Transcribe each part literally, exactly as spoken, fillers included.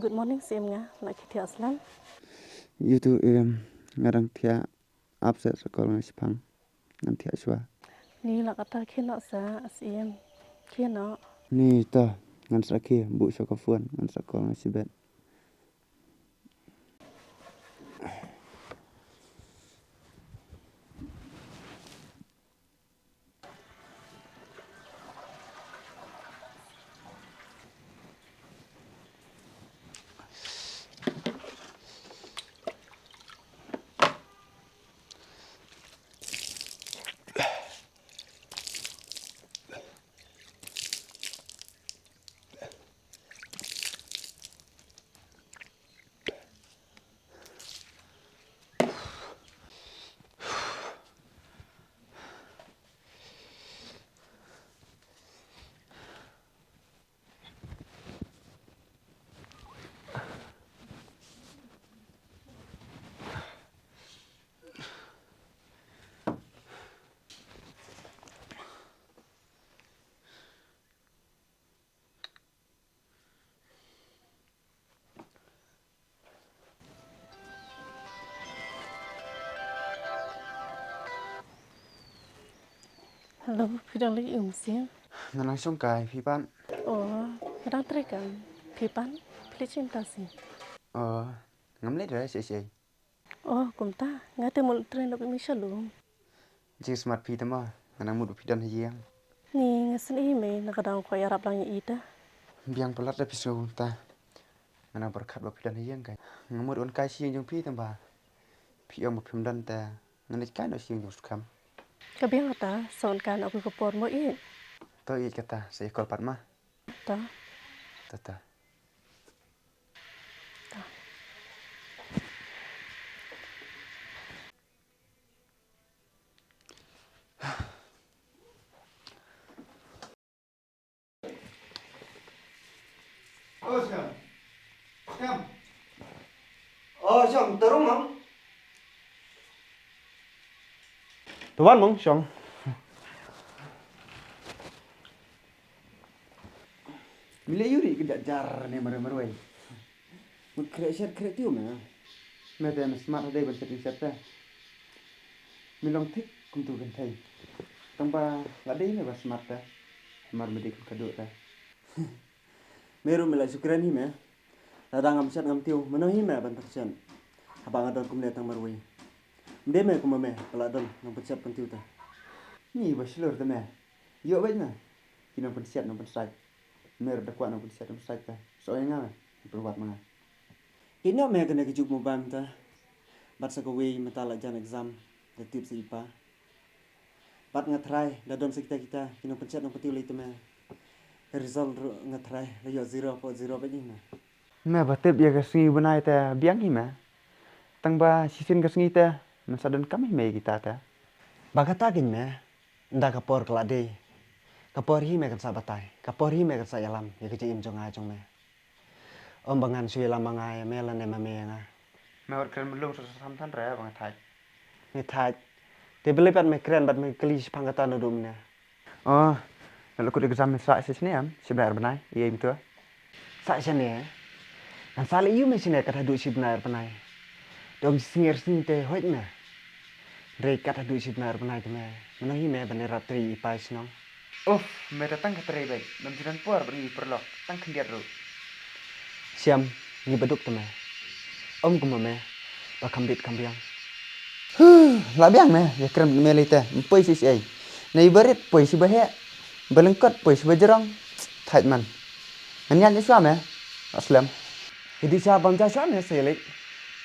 Good morning, Syiem. Nga la khie thiah slem. Ïa tu, em, nga dang thiah ap sa, sa kol nga shipang. Ngan thiah shuwa. Ni la kata khie noh sa, Syiem. Khie noh. Ni to, ngan sa khie, buh shuwa ka phone, ngan sa kol nga shibet. Hello, phi dang leit ïa u Syiem? Nga nang shong kai, phi pat? Oh, nga dang trei kam. Phi pat? Phi leit shim ta Syiem? Oh, ngam leit re, shei shei. Oh, kumta, nga te mut trei na phi mi shalom. Jingsmat phi te ma, nga nang mut phi don ha ïing. Ni nga sngewsih me, na ka dang khot ïarap lang ïa i te. Biang palat da phi sngew ta. Nga nang pyrkhat ba phi don ha ïing kai. Nga mut wan kai sha ïing jong phi tang ba phi ong ba phim don te ngan leit kai noh sha ïing jong Sukhem. Ka biang kata, sa wan kai noh ka por mo i. To i kata, sa i kol pat ma. To. To to. Oh, Syiem. Syiem. Oh, Syiem, to rung, Mang. To wan, Mang, shong. Mi leh ïuri ka jar jar ne marwei marwei. Mut khreh shet khreh tiew me. Me te me smart dei ban shet shet te. Me long thik kumtu kynthei. Tang ba la dei me ba smart te. Mar me dei kum ka duh te. Me ruh me la shu kren hi me. Lada ngam shet ngam tiew, mano hi me ban pynshet. Haba nga don kumne tang marwei. Ym dei me kumba me ba la don nongpynshet pyntiew te. Ngi ba shlur te me. Ïoh beit me. Ki nongpynshet nongpynsait. Me ruh da kwah nongpynshet nongpynsait te. Sa ïa nga me. Pynwad ma nga. Pynwad me kane ka juk mobile mynta. Bad sa kawei mynta la jan exam. Da tip sa i pa. Bad nga tharai da don sa kita kita ki nongpynshet nongpyntiew lei te me. Ka result ruh nga tharai la ïoh zero point zero bad ïa nga. Me ba tip ïa ka sngi bnai te biang hi me. Tang ba shisien ka sngi te mynta sa donkam hi me ïa kita te. Ba kata kein me. Ynda ka por ka la dei. Ka por hi me kan sa batai. Ka por hi me kan sa ïalam ïa ka jingim jong nga jong me. Ym ba ngan shu ïalam ma nga ïa me lane ma me ïa nga. Me wat kren mlung sa sam than re ba nga thait. Me thait. Te balei pat me kren bad me kylli shaphang kata naduh mynne? Oh, me la kut exam me sah shisien em, shi bnai ar bnai, ïa im tu. Sah shane. Ngan sah leh ïa me shane kat haduh shi bnai ar bnai. Dom snier snier te hoid me. Hynrei kat haduh shi bnai ar bnai te me. Mano hi me ban ïarap trei i pa i shnong. Uff, me te tang ka trei beit, mem ju don por ban ïa i paralok, tang khyndiat ruh. Siam, ngi baduk te me. Ym kum ma me, ba kham bit kham biang. Huh, la biang me, ïa kren me lei te, ym poi shi shi ei. Na i barit poi shi ba heh, ba lyngkot poi shi ba jrong. Thait man. Ngan ïaid ïa shuwa me, la slem. Ïa dih sha bam ja shuwa me sa ïa leit.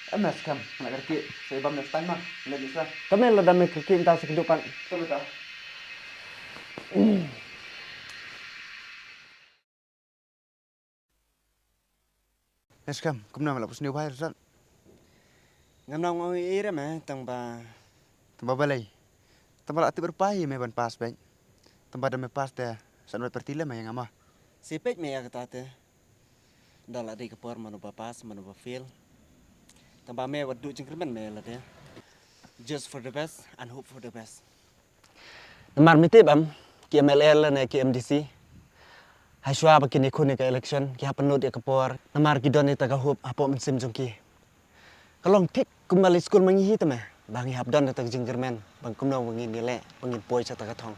Em me skhem, nga la kyrkieh, sa ïa bam ne stang ma, nga leit ïa shuwa. Te me lada me kyrkieh mynta sa kynduh pat. Te me ta. Eskam, kumno me la pus ni wai result? Ngam nang ong ei re me, tang ba. Tang ba balei? Tang ba la tip re pai me ban pass beit. Tang ba da me pass te, sa nang parti le me ïa nga ma. Sipek me ïa kata te. Da la dei ka por mano ba pass, mano ba fail. Tang ba me wat duh jingkyrmen me la te. Just for the best and hope for the best. Namar me tip em, ki M L A lane ki M D C. Hashwa ba kin ïakhun ïa ka election, ki hap pynlut ïa ka por, namar ki don ïa ka hope hapoh mynsiem jong ki. Ka long thik kumba leit skul ma ngi hi te me, ba ngi hap don ïa ka jingkyrmen, ba kumno ba ngin ïaleh, ba ngin poi sha kata ka thong.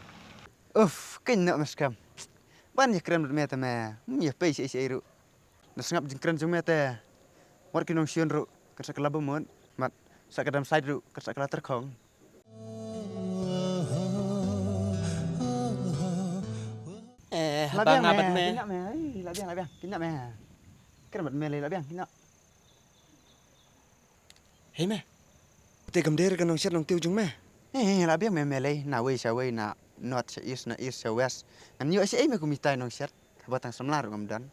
Uff, kein noh me skhem. Ban ïakren bad me te me, ym ïa pei shaei shaei ruh. Na sngap jingkren jong me te. Wat ki nongshun ruh, kan sa kylla bamut, mat, sa ka dam sait ruh, kan sa kylla tyrkhong. Eh, la biang nga bad me, me. Kein noh me, ai, la biang, la biang, kein noh me. Kren bad me lei, la biang, kein noh. Hei me. Te kam dei ruh ka nongshet nongtiew jong me. Eh, la biang me me lei, na wei sha wei, na north sha east, na east sha west. Ngan ïoh shaei me kum itai nongshet. Haba tang samla ruh ngam don.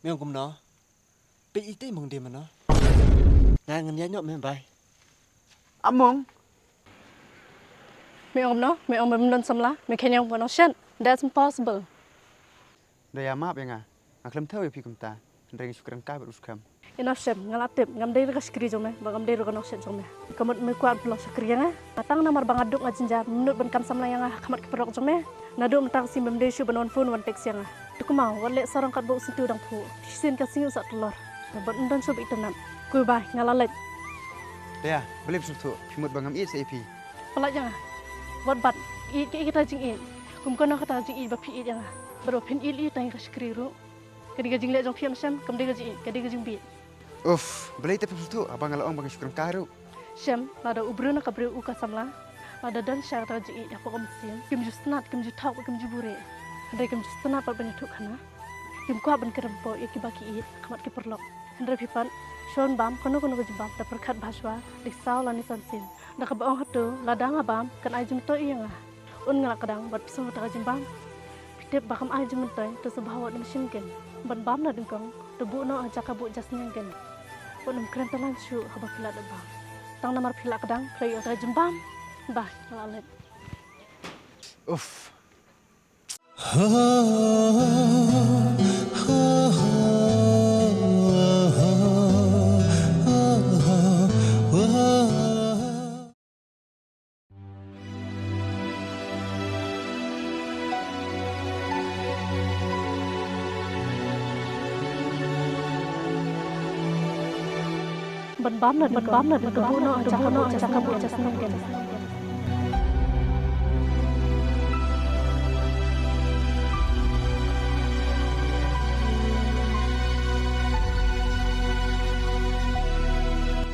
Me ong kumno? Peit ite mong de mano. Nga ngan ïa nyok me bai. Among. Me ong kumno? Me ong me mnon samla, me khein ong ba nongshet. That's impossible. Da ïa map ïa nga. Nga khlem thew ïa phi kumta. Hynrei nga shu kren kai bad u skhem. Enough Shem, nga la tip, ngam dei ruh ka shakri jong me, ba ngam dei ruh ka nongshet jong me. Ka mut me kwah ban pynlong shakri ïa nga. Nga tang namar ba nga duk nga jynjar, me nud ban kam samla ïa nga ha khmat ki paralok jong me. Naduh mynta ka sngi mem dei shuh ban wan phone wan text ïa nga. To kynmaw, wat leh sarong katba u syntiew dang phuh. Shisien ka sngi u sah tylor. Bad ym don shuh ba itynnat. Khublei, nga la leit. Te ïa, balei phi sngewthuh, phi mut ba ngam ïeit sa ïa phi. Pyllait ïa nga. Wat bat, ïeit kaei kata jingïeit. Kum kano kata jingïeit ba phi ïeit ïa nga. Bad ba phin ïeit ïa tang ïa ka shakri ruh. Ka dei ka jingleh jong phi em Shem, kam dei ka jingïeit, ka dei ka jingbieit. Uff, balei te phi sngewthuh, haba nga la ong ba nga shu kren kai ruh. Shem, lada u briew na ka briew u ka samla, lada don sha kata ka jingïeit hapoh ka mynsiem, kim ju sngewtynnat, kim ju thok, kim ju buhrieh. Hynrei kim ju sngewtynnat pat ban ïathuh khana. Kim kwah ban kren hapoh ïa kiba ki ïeit, ha khmat ki paralok. Hynrei phi pat, shwa ban bam, kano kano ka jingbam, da pyrkhat bha shwa, da ki saw lane san sien. Da kaba ong hato, lada nga bam, kan ai jingmyntoi ïa nga. Un nga la kdang, bad phi sngew kata ka jingbam. Phi tip ba kam ai jingmyntoi, to sngewbha wat nym shim kein. Ban bam na dyngkong, to buh noh ha jaka buh jasniang kein. Wat nym kren tyllan shuh haba phi lah da bam. Tang namar phi lah kdang, phi la ïoh kata ka jingbam. Bye, nga la leit. Uff. Ban bam na, ban bam na, ban bam na, ban bam na.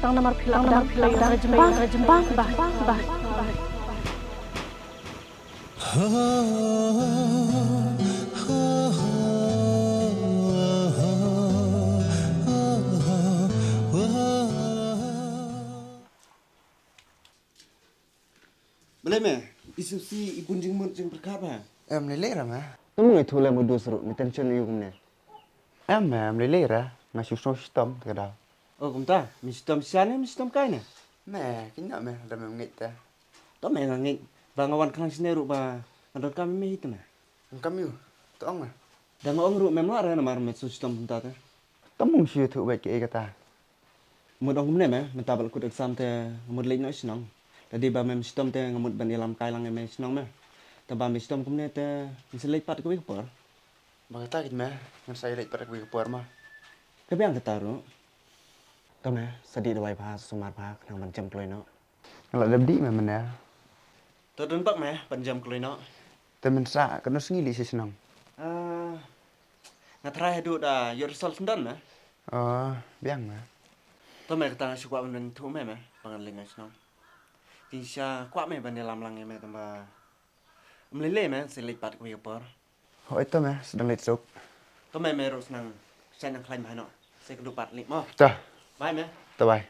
Tang namar phi la, tang namar phi la, tang namar phi la, tang namar phi la, tang namar phi la, tang namar phi la, tang namar phi la. Balei me, i sngewsih i bun jingmut jingpyrkhat ba? Em, lei lei ra me. Tang ma ngi thu lem u dus ruh, me tension ïa u kumne. Em, em, lei lei ra, nga shu sngew shitom te ka daw. O kumta, me shitom shisha ne, me shitom kai ne? Me, kein noh me, lada mem ngeit te. To me nga ngeit, ba nga wan khnang shane ruh ba nga donkam ïa me hi te me. Donkam ïa u, to ong me. Da nga ong ruh mem lah re namar me shu shitom kumta te. To mung shu ïathuh beit kaei kata. Mut ong kumne me, mynta ba la kut exam te nga mut leit noh shnong. Lada dei ba mem shitom te nga mut ban ïalam kai lang ïa me shnong me. Te ba me shitom kumne te ngan sa leit pat kawei ka por. Ba kata kit me, ngan sa ïaleit pat kawei ka por ma. Ka biang kata ruh. To me, sa dih dawai bha, sa sumar bha, khnang ban jem kloi noh. Nga la dep dih me mynne. To don bak me, ban jem kloi noh. Te mynta, katno sngi leit sha shnong? Ah, nga tharai haduh da ïoh result syndon me. Oh, biang me. To me kata nga shu kwah ban ïathuh me me, ba ngan leit noh shnong. Jingshisha kwah me ban ïalam lang ïa me tangba. Ym lei lei me, sa leit pat kawei ka por. Hooid to me, sdang leit suk. To me me ruh sdang shait nang khlaiñ bha noh. Sa kynduh pat leit mo. To. Bye me. To bye.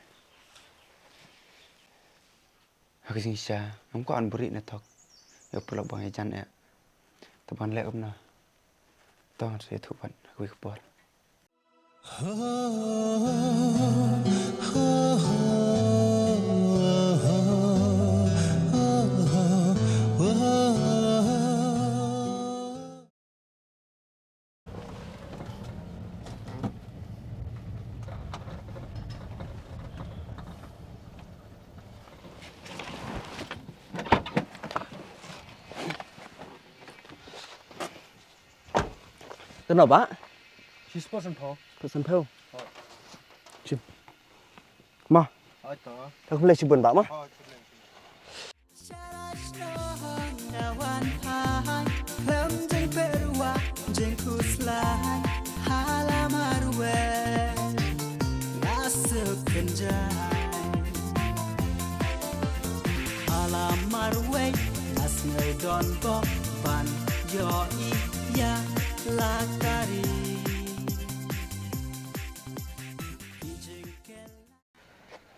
Ha ka jingshisha, ngam kwah ban buhrieh ne thok ïa u paralok ba nga ïajan eh. Te ban leh kumno? To ngan sa ïathuh pat ha kawei ka por. Tano ba? Shi sport san pho. Sport san pho. Chim. Ma. Ai to. Ta kumle chibun ba ma.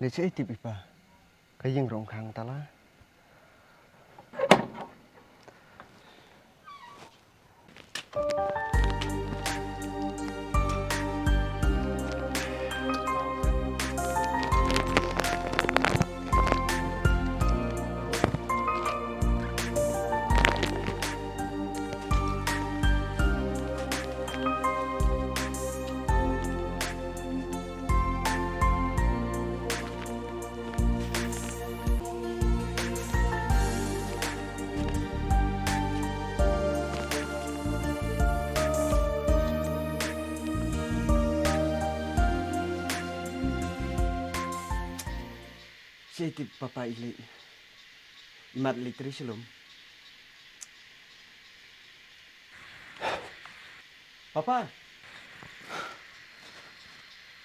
Dei cha i tip i pa. Ka ïing rong khang tala. Siti papa i leit. I mat leit trei sha lum. Papa.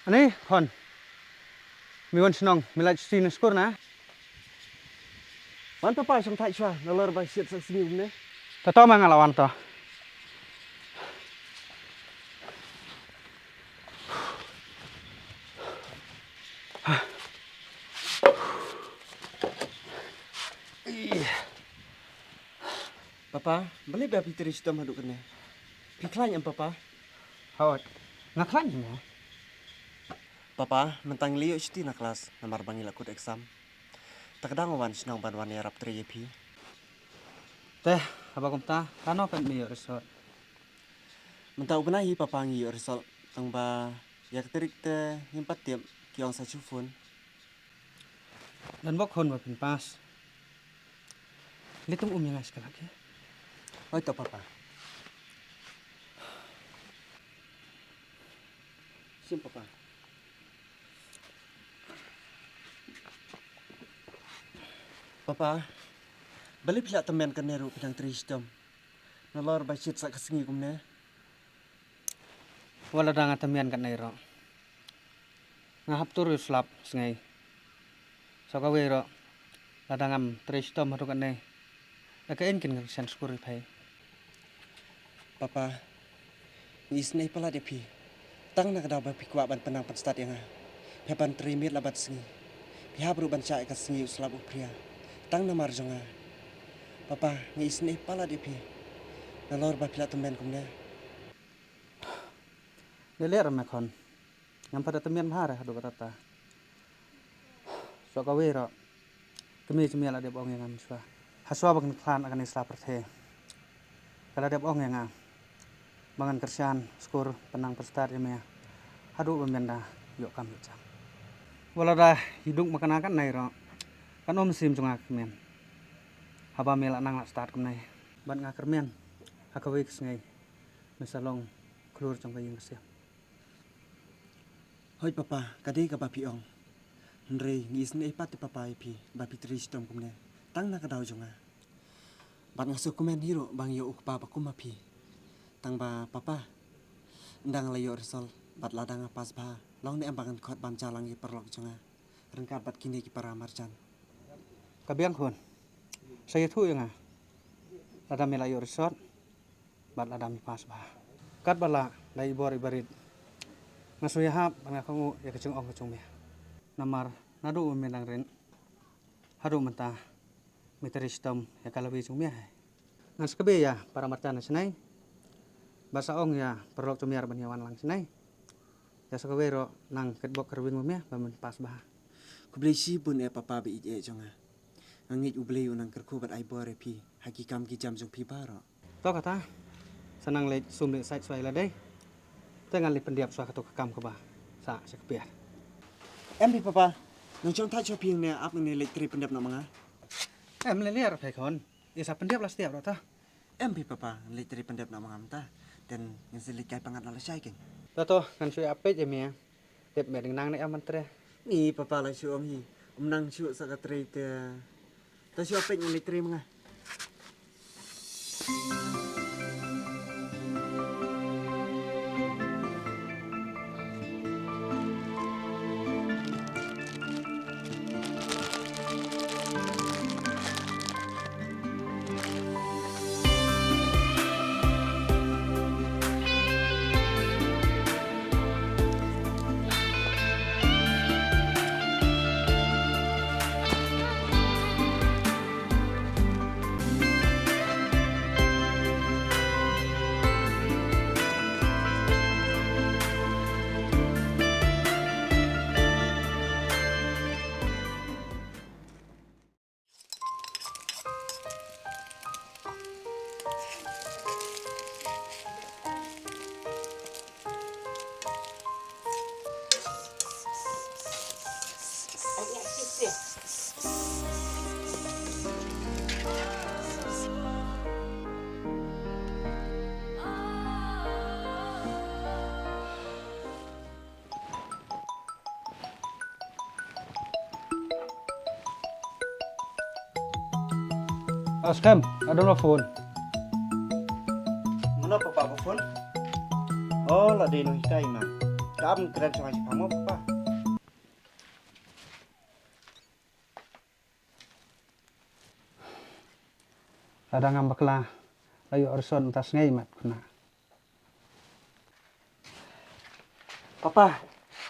Ani, Khon. Mi wan shnong, mi leit sha skur na. Wan papa, shong thait shuwa, nalor ba shit sa sngi kumne. To to ma nga la wan to. Papa, balei ba phi trei shitom haduh kane? Phi khlaiñ em papa? Hooid, nga khlaiñ mo. Papa, mynta ngi la ïoh shuti na klas namar ba ngi la kut exam. Ta ka dang wan shnong ban wan ïarap trei ïa phi. Te haba kumta, kano kan me ïoh result? Mynta u bnai hi papa ngi ïoh result, tang ba ïa ka tarik te ngim pat tip, ki ong sa shu phone. Don bok khun ba phin pass. Litung um ïa nga shi kynlak ïa. Hooid to papa. Sim papa. Papa, balei phi la tymmen kane ruh phi dang trei shitom? Nalor ba shit sa ka sngi kumne. Wat la dang tymmen kane ruh. Nga hap tur ïa u slap sngi. Sa kawei ruh, lada ngam trei shitom haduh katne, da kaei kin kyrshan skur ïa phi? Papa, nga isynei palat ïa phi. Tang na ka daw ba phi kwah ban pynang pynstad ïa nga, phi hap ban trei miet la bad sngi. Phi hap ruh ban shah ïa ka sngi u slap u phria tang namar jong nga. Papa, nga isynei palat ïa phi. Nalor ba phi la tymmen kumne. Leh leh re me khun. Ngam pat da tymmen bha re haduh katta. Sa kawei ruh, ka mei jong me la dep ong ïa nga mynshuwa. Hashuwa ba kan khlad na kane ka sla pyrthei, ka la dep ong ïa nga ba ngan kyrshan skur pynang pynstad ïa me haduh ba men da ïoh kam ïoh jam. Wat la da i duk ma kane ka nai ruh, kan ym shim jong nga ka kmen. Haba me la nang la stad kumne, bad nga kyrmen ha kawei ka sngi me sa long khlur jong ka ïing ka sem. Hooid papa, ka dei kaba phi ong. Hynrei nga isynei pat ïa papa ïa phi ba phi trei shitom kumne tang na ka daw jong nga. Bad nga sngewkmen hi ruh ba nga ïoh u kpa ba kum ma phi. Tang ba papa, ynda nga la ïoh result bad lada nga pass bha, long ne em ba ngan khot bam ja lang ïa ki paralok jong nga ryngkat bad kine ki para marjan? Ka biang khun. Sa ïathuh ïa nga lada me la ïoh result bad lada me pass bha. Katba lah da i bor i barit, nga shu ïahap bad nga kohnguh ïa ka jingong ka jong me. Namar naduh ba me dang rit haduh mynta, me trei shitom ïa ka lawei jong me hi. Ngan sa kyrpad ïa para marjan na shnong, bad sa ong ïa paralok jong me ruh ban ïa wan lang shnong. Ïa sa kawei ruh nang kitbok kyrwing ma me ba men pass bha. Khublei shibun eh papa ba ïeit eh jong nga. Nga ngeit U Blei un nang kyrkhu bad ai bor ïa phi ha ki kam ki jam jong phi baroh. To kata, sa nang leit sum leit sait shuwa ïa lade. Te ngan leit pyndep shuwa kato ka kam kaba sah sha kper. Em phi papa, nang shong thait shuwa phi hangne, ap ngan leit trei pyndep noh ma nga. Em, leit leit phi khun. Ïa sa pyndep la step ruh ta. Em phi papa, ngan leit trei pyndep noh ma nga mynta. Ten ngan sa leit kai pyngngad na lashai kein. To to, ngan shu ïa peit ïa me. Tip me dang nang ne em ban trei. Ni papa la shu ong hi. Um nang shu sa ka trei te. To shu ïa peit ngan leit trei ma nga. Askam, ada lo phone. Mano papa ko phone? Oh, la dei no hikai ma. Kam kren sama si pamo papa. Lada ngam bakla, la ïoh rson ta sngi mat kuna. Papa,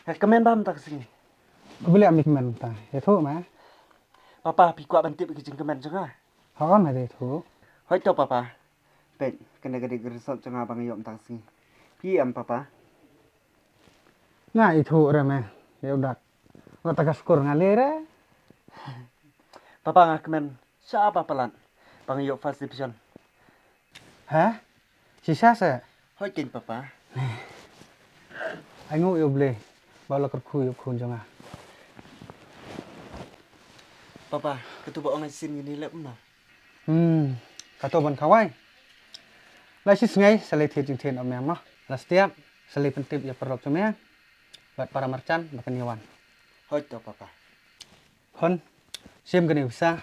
nga kmen ba mynta ka sngi. Beli ami kmen mynta. Ïathuh ma. Papa, phi kwah ban tip ki jingkmen jong nga? Hooid, ïathuh. Hooid to papa. Peit, kane ka dei ka result jong nga ba nga ïoh mynta ka sngi. Phi em papa? Nga ithuh re me, ïa u dak. Wat ka skur nga lei re. Papa nga kmen sha ba palat ba nga ïoh first division. Ha? Shisha se? Hooid kein papa. Ai nguh ïa U Blei ba u la kyrkhu ïa u khun jong nga. Papa, katu ba ong ai sien ngi ni lep na. Hmm, kato ban khawai. La shi sngi sa lei thied jingthied ïa me ma. La stiap sa lei pyntip ïa paralok jong me. Bad para marjan ba kan ïa wan. Hooid to papa. Hon, shim kane pisa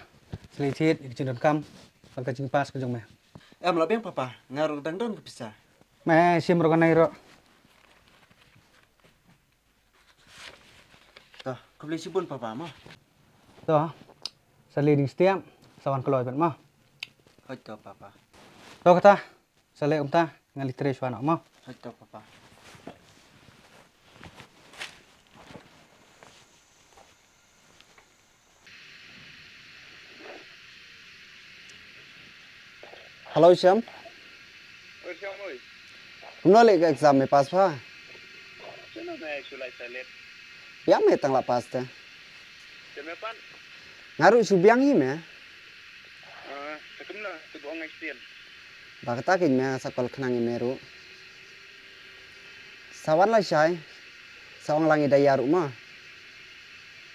sa lei thied ïa ka jingdonkam bad ka jingpass ka jong me. Em la biang papa, nga ruh dang don ka pisa. Me shim ruh kane ruh. To, khublei shibun papa mo. To, sa lei ding stiap, sa wan kloi pat mo. Hooid to papa. To kata, sa lei kumta, ngan leit trei shuwa noh mo. Hooid to papa. Hello Shyam. Oi Shyam oi. Kumno leh ka exam, me pass pha? Shuh noh me, shu lai sa leh. Biang me tang la pass te. Te me pat? Nga ruh shu biang hi me. Ah, te kumno, te ba ong ai sien. Ba kata kein me, sa call khnang ïa me ruh. Sa wan lashai. Sa ong lang ïa Daya ruh mo.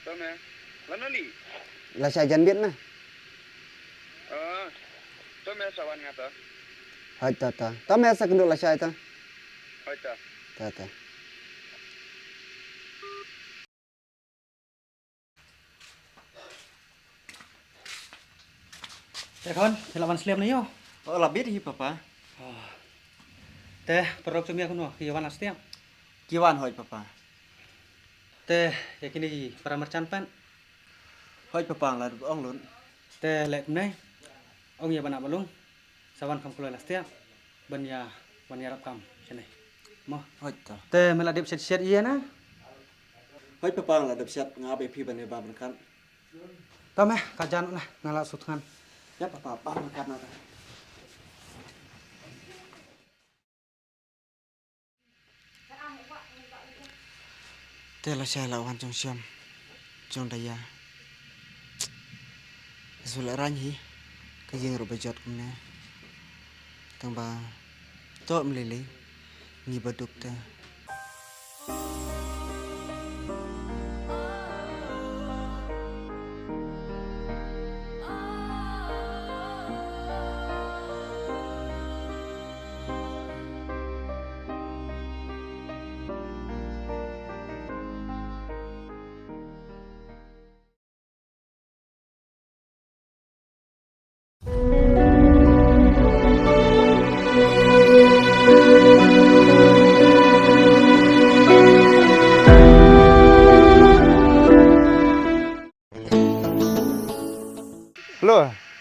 To me. Lano li? Lashai jan biet me. Oh. To me sa wan nga to. Hooid to to. To me sa kynduh lashai to. Hooid to. To to. Te khon, te la wan slem ne ïoh? Oh, la biet hi papa. Oh. Te paralok jong me kumno, ki wan la stiap? Ki wan hooid papa. Te ïa kine ki para marjan pat? Hooid papa, la dep ong lut. Te leh kumne, ong ïa ba na ba lung. Sa wan kham kloi la stiap ban ïa, ban ïarap kam shane. Mo. Hooid to. Te me la dep shet shet ïa na. Hooid papa, la dep shet, nga ba phi ban ïa ba ban kan. To me ka jan na, nga la sut ngan. Ïa papa, ba ban kan na ta. Te lashai la wan jong Shyam, jong Daya. Su la rang hi ka ïing ruh ba jot kumne. Tang ba to mlili ngi ba duk te.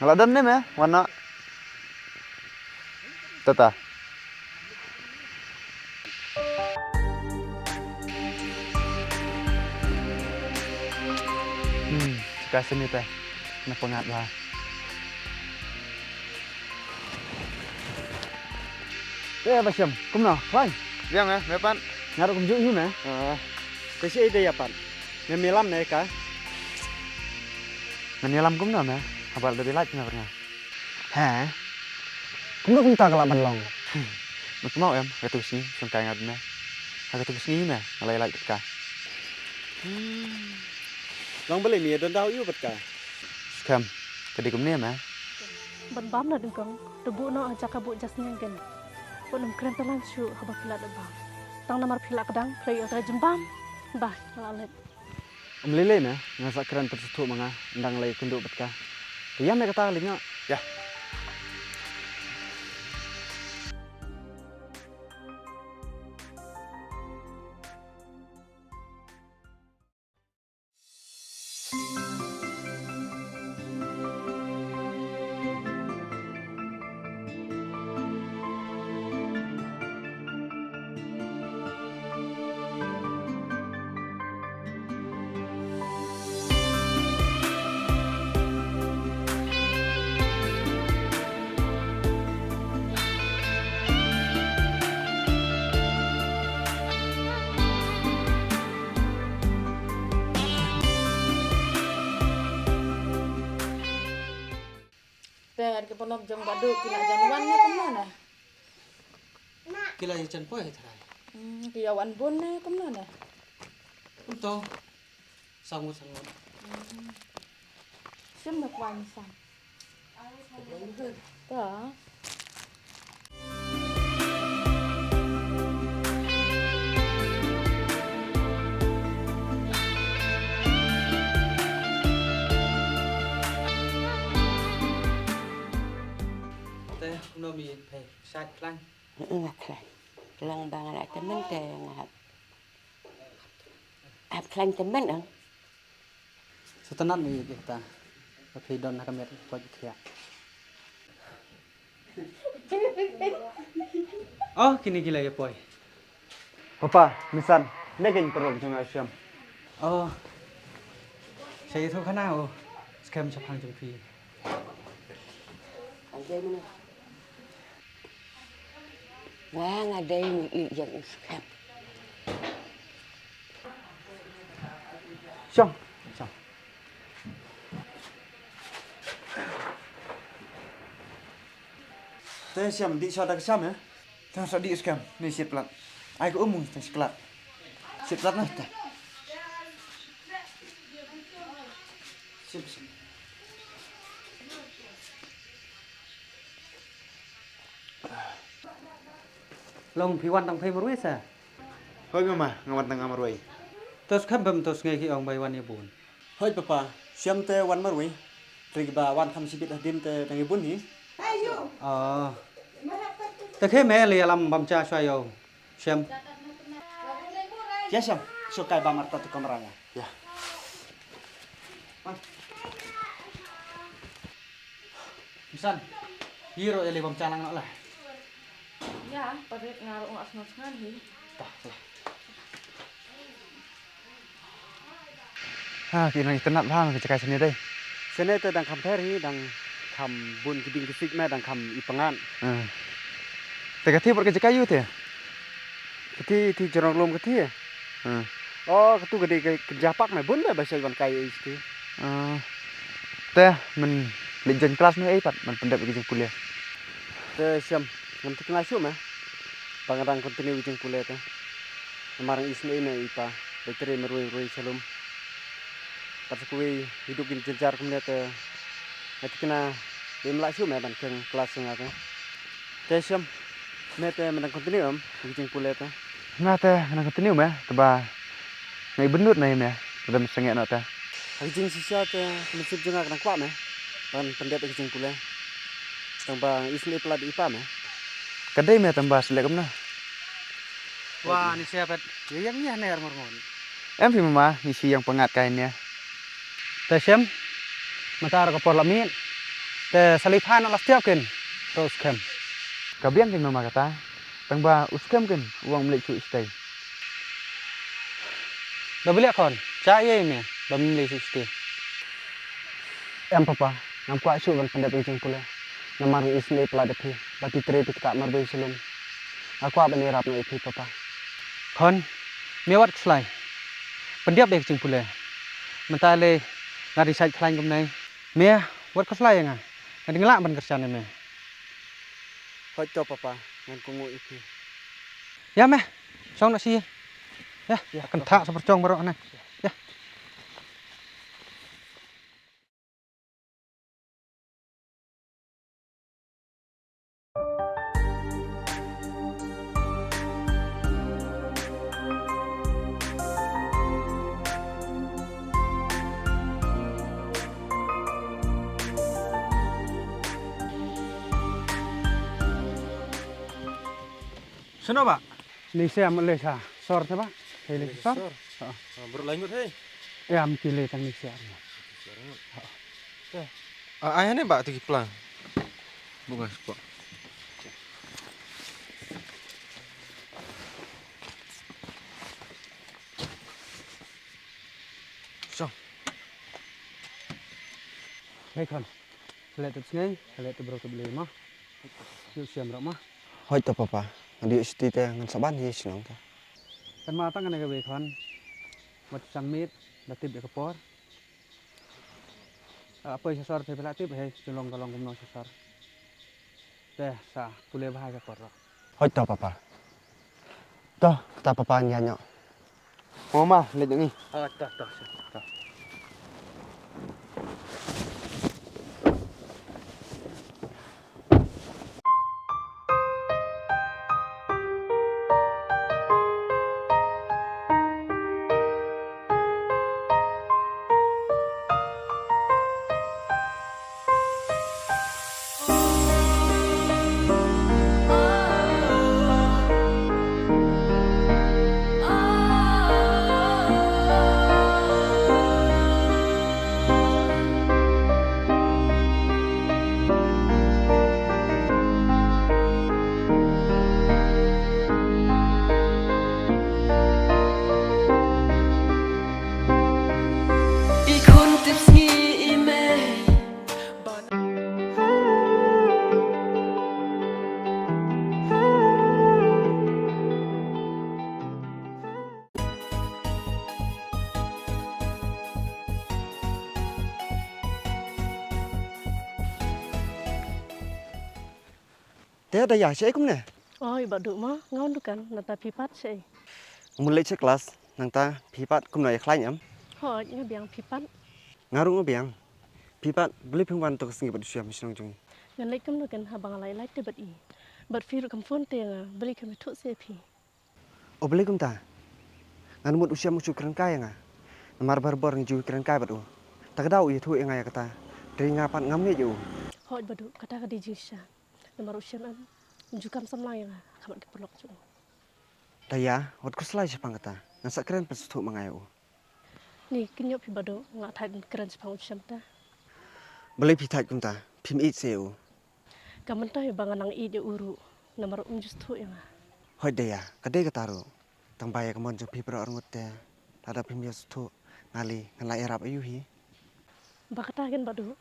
Nga la don ne me, wan noh. Tata. Hmm, shuka sini te. Na pyngngad bha. Eh, Bashem, kumno? Khlaiñ? Ïa me, me pat. Nga ruh kumjuh hi me. Ah. Te shi ei de ïa pat. Me ïalam ne ka? Ngan ïalam kumno me? Haba la dei lait me bad nga. He? Kumno kumta ka lah ban long? Me kynmaw em, ha katu ka sngi, shong kai nga bad me. Ha katu ka sngi me, nga la ïa lait bad ka. Hmm. Long balei me ïa don daw ïa u bad ka? Skhem, ka dei kumne me. Ban bam na dingkong, to buh noh ha jaka buh jasniang ken. Bad ym kren tang shuh haba phi la dep bam. Tang namar phi la kdang, phi la ïoh trai jymbam. Bah, la leit. Ym lei lei me, nga sa kren pat shuh ma nga, ynda nga la ïakynduh bad ka. Te ïa me kata lei nga. Ïa. Te ki paralok jong Bah Duh ki la jan wan ne kumno ne? Ki la jan poi trai. Hmm, ki ïa wan bun ne kumno ne? Kumto. Sangut sangut. Hmm. Shim da kwai ni sang. Ka. Te, kumno mi phi shait khlaiñ? Nga khlaiñ. Long ba nga la tymmen te nga hap. Hap khlaiñ tymmen ang. Sa tang nat mi ïa kita. Ba phi don ha ka met poi ki thiah. Oh, kine ki la ïa poi. Papa, Misan, ne kin paralok jong nga Shem. Oh. Sa ïathuh khana oh. Skhem shaphang jong phi. Nga nga dei ngi ïeit ïa u Skhem. Shong, shong. Te Shem, dih shong da ka Shem, eh? Te sa dih Skhem, ne shit plat. Ai ka um, te shit plat. Shit plat na, te. Shit, shit. Long phi wan tang phi marwei sa? Hoi mama, nga wan tang nga marwei. To Skhem bam to sngi ki ong bai wan ïa bun. Hoi papa, Shem te wan marwei. Tri ba wan kham shibit hadim te tang ïa bun hi. Oh. Te khe me le lam bam cha shwa yo. Shem. Ya Shem, shu kai bam arta tu kamera ya. Ya. Misan, hiro ele bam cha lang la. Ya, parit nga ruh nga sngew sngan hi. Tah, tah. Ha, ki nang itynnat bha ka jaka shane dei. Shane te dang kham pher hi, dang kham bun ki dieng ki siej me, dang kham i pyngngad. Hmm. Te ka thi bad ka jaka ïu te? Ka thi, thi jrong lum ka thi. Hmm. Oh, katu ka dei ka, ka japak me bun me ba shai ban kai i sti. Hmm. Te, men leit join class noh ei pat, men pyndep ki jingpule. Te Shem, ngam thikna shuh me. Ba nga dang continue ki jingpule te. Namar ngi isynei ne i pa, ba trei marwei marwei shalum. Pat sa kawei hi duk ki jynjar kumne te. Nga thikna ba im lah shuh me ban kheiñ class nga te. Te Shem, me te me dang continue em ki jingpule te? Nga te nga dang continue me, te ba nga i bynnud na i me, te dang sangeh noh te. Ha ki jingshisha te ka mynsiem jong nga ka dang kwah me ban pyndep ïa ki jingpule. Tang ba ngi isynei palat i pa me. Ka dei me tang ba shu leh kumno. Wa ni sia pat ïa ïa ngi hangne ar ngur ngur. Em phi mama, ngi shu ïeng pyngngad kai ne. Te Shem, mynta ka por la miet. Te sa leit phai noh la stiap kin. To u skhem. Ka biang kin mama kata. Tang ba u skhem kin u ong ym leit shuh shatei. Da beliak khon, cha ïa me ba mem leit shuh shatei. Em papa, ngam kwah shuh ban pyndep ïa ka jingpule. Namar ngi isynei palat da phi, ba phi trei phi ktah marwei shalung. Nga kwah ban ïarap noh ïa phi papa. Khon, me wat khuslai. Pyndep ïa ka jingpule. Mynta lei nga dei sait khlaiñ kumne. Me wat khuslai ïa nga. Nga dei nga lah ban kyrshan ïa me. Hooid to papa, ngan kohnguh ïa phi. Ïa me, shong noh shi. Ïa, ïa, kynthah sa pyrshong baroh hangne. Ïa. Shano ba? Ni sia ma le sa sor te ba. Hei le sor. Sor. Ha. Ha, bro lai ngut hei. Ya, mesti le tang ni sia. Sor ngut. Ha. Te. Ah, ai ne ba tu ki plang. Bunga spot. So. Hei khon. Khleh tip sngi, khleh tip bro tip lei ma. Ïoh shem rok ma. Hooid to papa. Nga dei shatei te ngan sa ban hi shnong ta. Kan ma tang kane ka wei khon. Wat chang mit, da tip ïa ka por. Ah, poi sha sor te phi la tip, hei, shu long ka long kumno sha sor. Te sa pule bha ïa ka por rok. Hooid to papa. To, kata papa ngi ïa ñiah. Mo ma, leit ngi. Ah, to, to, to. I khun tip sngi i mei. Te Daya, shaei kumne? Oi, Bah Duh ma, nga wan dukan, nangta phi pat shaei? Nga mut leit sha klas, nangta phi pat kumno, ïa khlaiñ em? Hooid, nga biang, phi pat? Nga ruh nga biang. Phi pat, balei phim wan to ka sngi bad u Syiam ha shnong jong ngi? Ngan leit kumno kan haba nga la ïalait te bad i. Bad phi ruh kam phone te ïa nga, balei kam ïathuh seh ïa phi? O balei kumta? Ngan mut u Syiam u shu kren kai ïa nga. Namar barabor ngi ju kren kai bad u. Ta ka daw u ïathuh ïa nga ïa kata. Te nga pat ngam ngeit ïa u. Hooid Bah Duh, kata ka dei jingshisha. Namar u Syiam em ju kam samla ïa nga ha khmat ki paralok jong u. Daya, wat khuslai shaphang kata. Ngan sa kren pynsngewthuh ma nga ïa u. Ni, kynjoh phi Bah Duh, nga thait ban kren shaphang u Syiam ta. Balei phi thait kumta? Phim ïeit seh ïa u? Ka mynta ba nga nang ïeit ïa u ruh, namar um ju sngewthuh ïa nga. Hooid Daya, ka dei kata ruh. Tang ba ïa ka mon jong phi baroh arngut te, lada phim ïa sngewthuh, nga lei ngan lah ïarap aïu hi? Ba kata kin Bah Duh.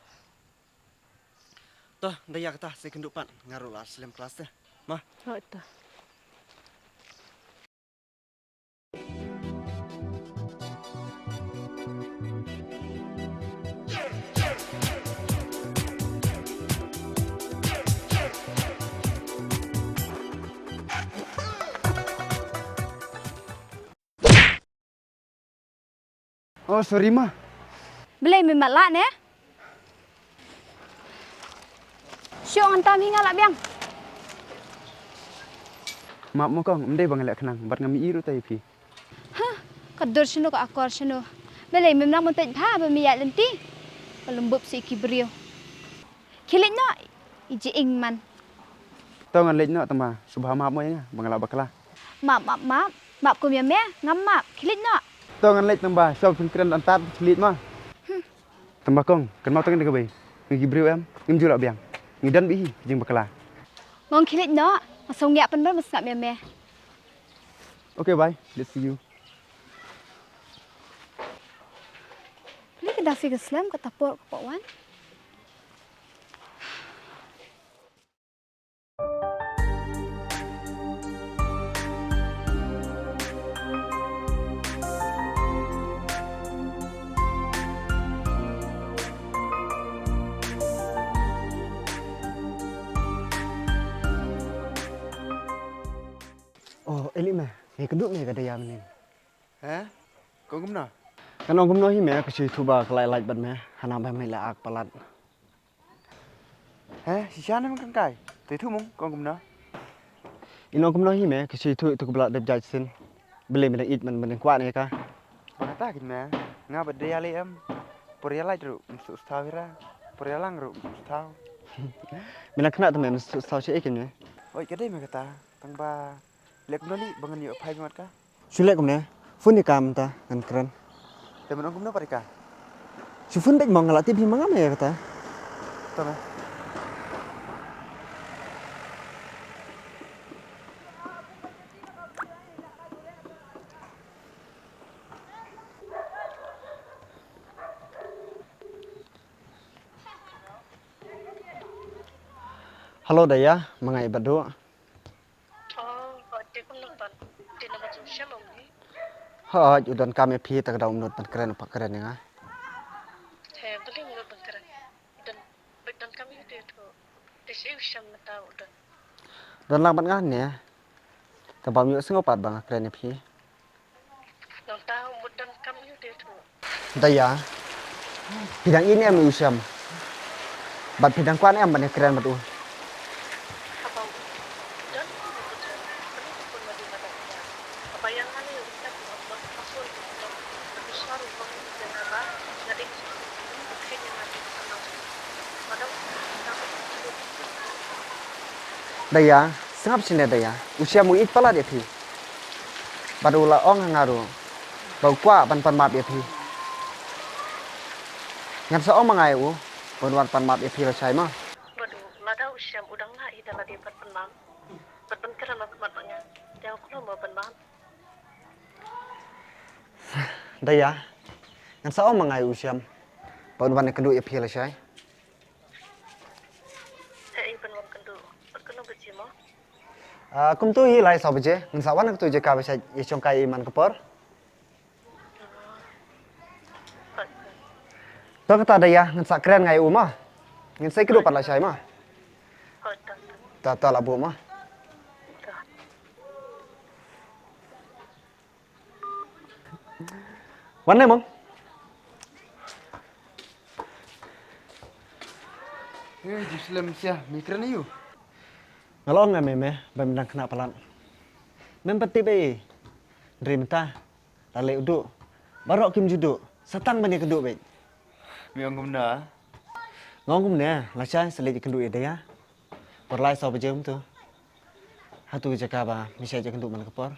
To, Daya kata, sa ïakynduh pat, nga ruh la slem klas te. Ma. Hooid to. Oh, sorry ma. Balei me mat lah ne? Shu ngan tam hi nga lah biang. Map mo kong, ym dei ba nga leh khnang, bad ngam ïohi ruh te ïa phi. Hah, ka dur shano ka akor shano. Balei mem nang ban peit bha ba me ïaid lynti. Ka lum bup sha ki briew. Khie leit noh, i jingman. To ngan leit noh tang ba shu bha map mo ïa nga ba nga la bakla. Map, map, map. Map kum ïa me, ngam map. Khie leit noh. To ngan leit tang ba shu phin kren don tad, khie leit ma. Hmm. Tang ba kong, kan map tang ïa ka bei. Ngi ki briew em. Ngim ju lah biang. Ngi don bad hi jingbakla. Ngong khie leit noh. Nga sngew ngiah pynban ban sngap ïa me. Okay, bye. Let's see you. Lei ka Daffy ka slem, kata por ka pok wan. Oh, Eli me, ngi kynduh me ka Daya mynnin. He? Kong kumno? Kan ong kumno hi me, ka shu ïathuh ba ka la ïalait bad me, hana ba me la ak palat. He, shisha ne mynkan kai? Te ïathuh mung, kong kumno? In ong kumno hi me, ka shu ïathuh ïa tu ka blad dep jait sin. Balei me dang ïeit man, man dang kwah ne ka? Ba kata kin me, nga bad Daya lei em. Por ïalait ruh, ym sngewthuh ira. Por ïalang ruh, ym sngewthuh. Me la kynnoh te me, ym sngewthuh shi ei kin me. Oi, ka dei me kata, tang ba Leh kumno lei ba ngan ïoh phai bad ka? Shu leh kumne. Phone ïa ka mynta ngan kren. Te men ong kumno pat ïa ka? Shu phone beit mo, nga la tip hi ma nga me ïa kata. To me. Hello Daya, ma nga i Badu. Oh, hooid, te kumno pat? Te namar jong u Shyam ong hi. Hooid, u donkam ïa phi, te ka dang mut ban kren, u pat kren ïa nga. Te balei mut ban kren? Don, bad donkam ïa u te u. Te shi u Shyam mynta u don. Don lang bad nga ne. Te bym ïoh sngew pat ba nga kren ïa phi. Nangta u mut donkam ïa u te u. Daya, phi dang ïeit ne em ïa u Shyam? Bad phi dang kwah ne em ban ïakren bad u? Daya, sngap shane Daya. U Shyam u ïeit palat ïa phi. Bad u la ong ha nga ruh ba u kwah ban pan map ïa phi. Ngan sa ong ma nga ïa u ban wan pan map ïa phi lashai ma. Bad u lada u Shyam u dang lah ïa da lade ban pan map. Bad ban kren ha khmat bad nga. Te u khlem ban pan map. Daya, ngan sa ong ma nga ïa u Shyam ba un wan ïakynduh ïa phi lashai. Hei, ban wan kynduh. Bad katno baje mo? Ah, kumto hi lai saw baje, ngan sa wan ha kato ka jaka ba shait ïashong kai i man ka por. To kata Daya, ngan sa kren nga ïa u ma. Ngan sa ïakynduh pat lashai ma. To, to la buh ma. Wan ne mong. Eh, Jerusalem sia, me kren aïu? Nga la ong ïa me me ba me dang khynnah palat. Mem pat tip ei. Hynrei mynta la leh u duh. Baroh kim ju duh. Sa tang ban ïakynduh beit. Me ong kumno? Nga ong kumne, lashai sa leit ïakynduh ïa Daya. Por lai saw baje kumto. Hato ka jaka ba me shait ïakynduh man ka por.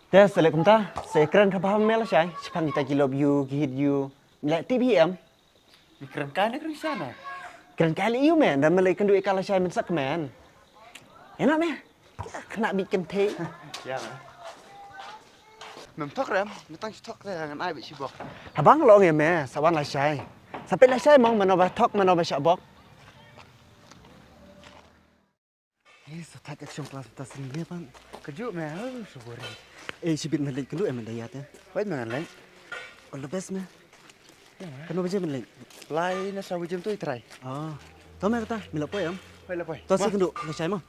Te sa leh kumta, sa ïakren kaba ha me lashai. Shaphang kita ki love you, ki hate you. Me la tip hi em? Me kren kai ne kren sha na? Kren kai leh ïa u me, da me la ïakynduh ïa ka lashai men sa kmen. Ïa na me. Khynnah bit kynthei. Ïa me. Mem thok re em, me tang shi thok re ngan ai beit shi bok. Haba nga la ong ïa me, sa wan lashai. Sa peit lashai mong mano ba thok mano ba shah bok. Eh, sa thak action class ta sini le pan. Kajuh me, oh, so boring. Eh, shibit me leit kynduh em Daya te. Wait me ngan leit. All the best me. Katno baje me leit? Lai na saw baje to i try. Ah. To me kata, me la poi em. Wait la poi. To sa kynduh, lashai mo.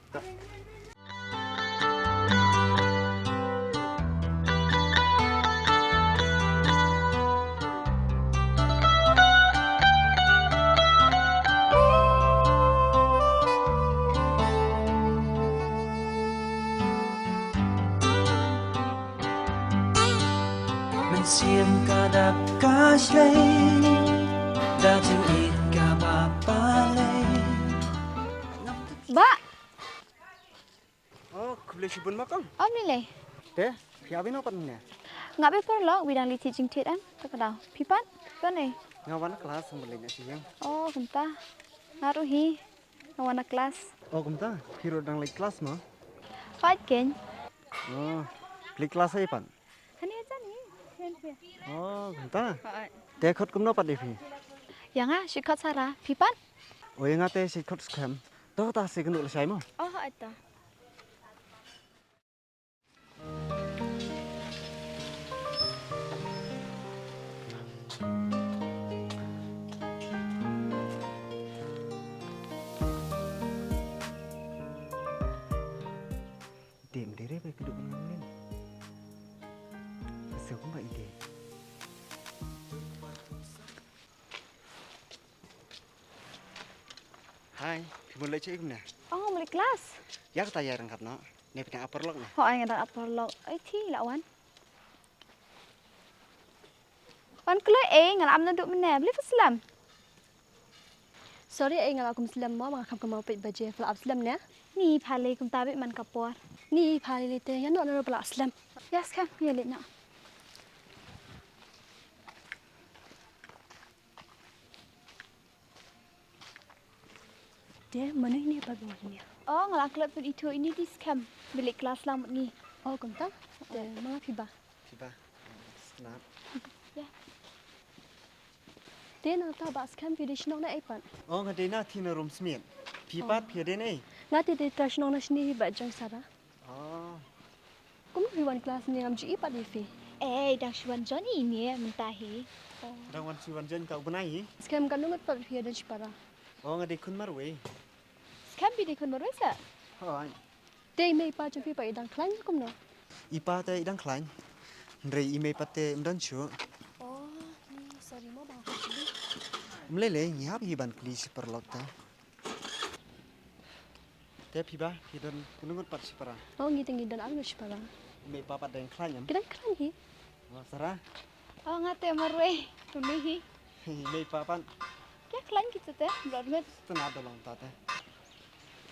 Mynsiem ka dak ka shlei, da jingïeit kaba balei. Bah! Oh, khublei shibun ma kong. Ym lei lei. Te, phi ïa bino pat mynne? Nga beh paralok, wi dang leit thied jingthied em, te ka daw. Phi pat, phi wan ei? Nga wan klas, ym leit na siyang. Oh, kumta. Nga ruh hi. Nga wan na klas. Oh, kumta? Phi ruh dang leit klas mo? Hooid keiñ. Oh, leit klas ei pat? Hangne jan hi. Jan hi. Oh, kumta? Hooid. Te khot kumno pat ïa phi? Ïa nga, shi khot Sara. Phi pat? Oh, ïa nga te shi khot Skhem. To ta shi kynduh lashai mo? Oh, hooid to. Dem dere ba kuduk nang nen. Asa kumba ide. Hai, phi mut leit shaei kumne? Oh, mut leit klas. Ïa kata ïa ryngkat noh. Ne phi dang ap paralok ne? Hooid, nga dang ap paralok. Ai, thi la wan. Wan kloi ei, nga la ap naduh mynne. Balei phi slem? Sorry ei, nga la kum slem mo, nga kham kum peit baje, phi la ap slem ne? Ni pha lei kumta beit man ka por. Ni pha lei te, ïa noh noh phi la slem. Ïa Skhem, ïa leit noh. Te, mano ine pat ba wan ïa? Oh, nga la klet pynithuh ine dei Skhem. Ba leit klas lang bad ngi. Oh, kumta? Te, ma nga phi ba? Phi ba? Snap. Ïa. Te, nangta bah Skhem phi dei shnong na ei pat? Oh, nga dei na Thina Rumsmiet. Phi pat, phi dei na ei? Nga te dei trai shnong na shane hi bah jong Sara. Oh. Kumno phi wan klas ne ngam ju i pat ïa phi? Ei, dang shu wan jon i ne mynta hi. Dang wan shu wan jon ka u bnai hi. Skhem katno ngut pat phi ïa don shipara? Oh, nga dei khun marwei. Skhem phi dei khun marwei sa? Hooid. Te i mei i pa jong phi pat i dang khlaiñ kumno? I pa te i dang khlaiñ. Hynrei i mei pat te ym don shuh. Oh, sorry mo ba nga kylli. Ym lei lei, ngi hap hi ban kylli shi paralok te. Te phi ba, phi don katno ngut pat shipara? Oh, ngi te ngi don ar ngut shipara. Mei pa pat dang khlaiñ em? Ki dang khlaiñ hi. Wa Sara? Oh, nga te marwei. Tuni hi. Mei pa pat. Ki khlaiñ ki te, blot ngut. Te na da long ta te.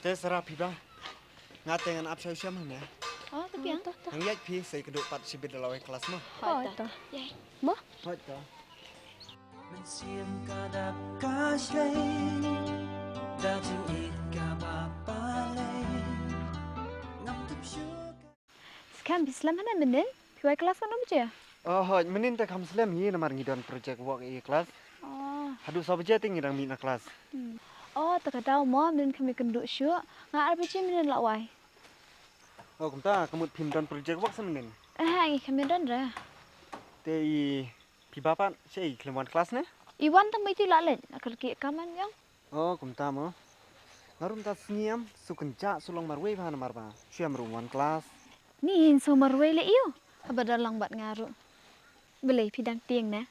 Te Sara phi ba. Nga te ngan ap shaw sham hangne. Oh, te biang. Ngan ïaid phi sa ïakynduh pat shibit da lawei klas mo. Hooid to. Mo? Hooid to. Mynsiem ka dap ka shlei, da jingïeit kaba balei. Ngam tip shuh ka. Skhem phi slem hangne mynnin? Phi wai klas katno baje? Oh, hooid, mynnin te kham slem hi namar ngi don project work ïa klas. Oh. Haduh saw baje te ngi dang mih na klas. Hmm. Oh, te ka daw mo mynnin kham ïakynduh shuh. Nga ar baje mynnin la wai. Oh, kumta, ka mut phim don project work sa mynnin? Eh, ngi kham ïadon re. Te i phi ba pat, shaei khlem wan klas ne? I wan tang ba iti la leit, la kyrkieh kam man biang. Oh, kumta mo. Nga ruh mynta sngi em, shu kynjah shu long marwei bha namar ba shu ïam ruh wan klas. Ni in shu marwei leh ïoh, haba da lang bad nga ruh. Balei phi dang tieng ne?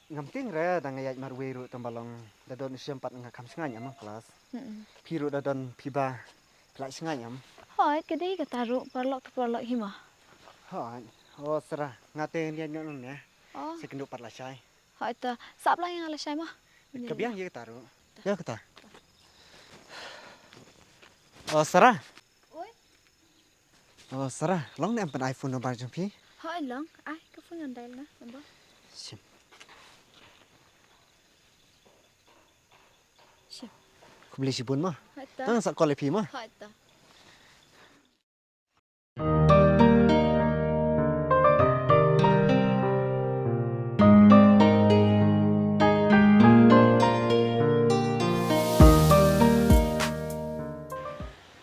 Ngam tieng re, dang ïaid marwei ruh tang ba long da don shem pat nga kham shngaiñ em klas. Mm-mm. Phi ruh da don phi ba phi la shngaiñ em. Hooid, ka dei kata ruh, paralok te paralok hi mo. Hooid. Oh, Sara, nga te ngan ïaid noh nangne. Oh. Sa ïakynduh pat lashai. Hooid to, sap lang ïa nga lashai mo. Ka biang ïa kata ruh. Ïa kata. Oh, Sara. Oi. Oh, Sara, long ne em pyn ai phone number jong phi? Hooid long, ai ka phone ngan dial na number. Shim. Shim. Khublei shibun mo. Hooid to. Tang sa call ïa phi mo. Hooid to.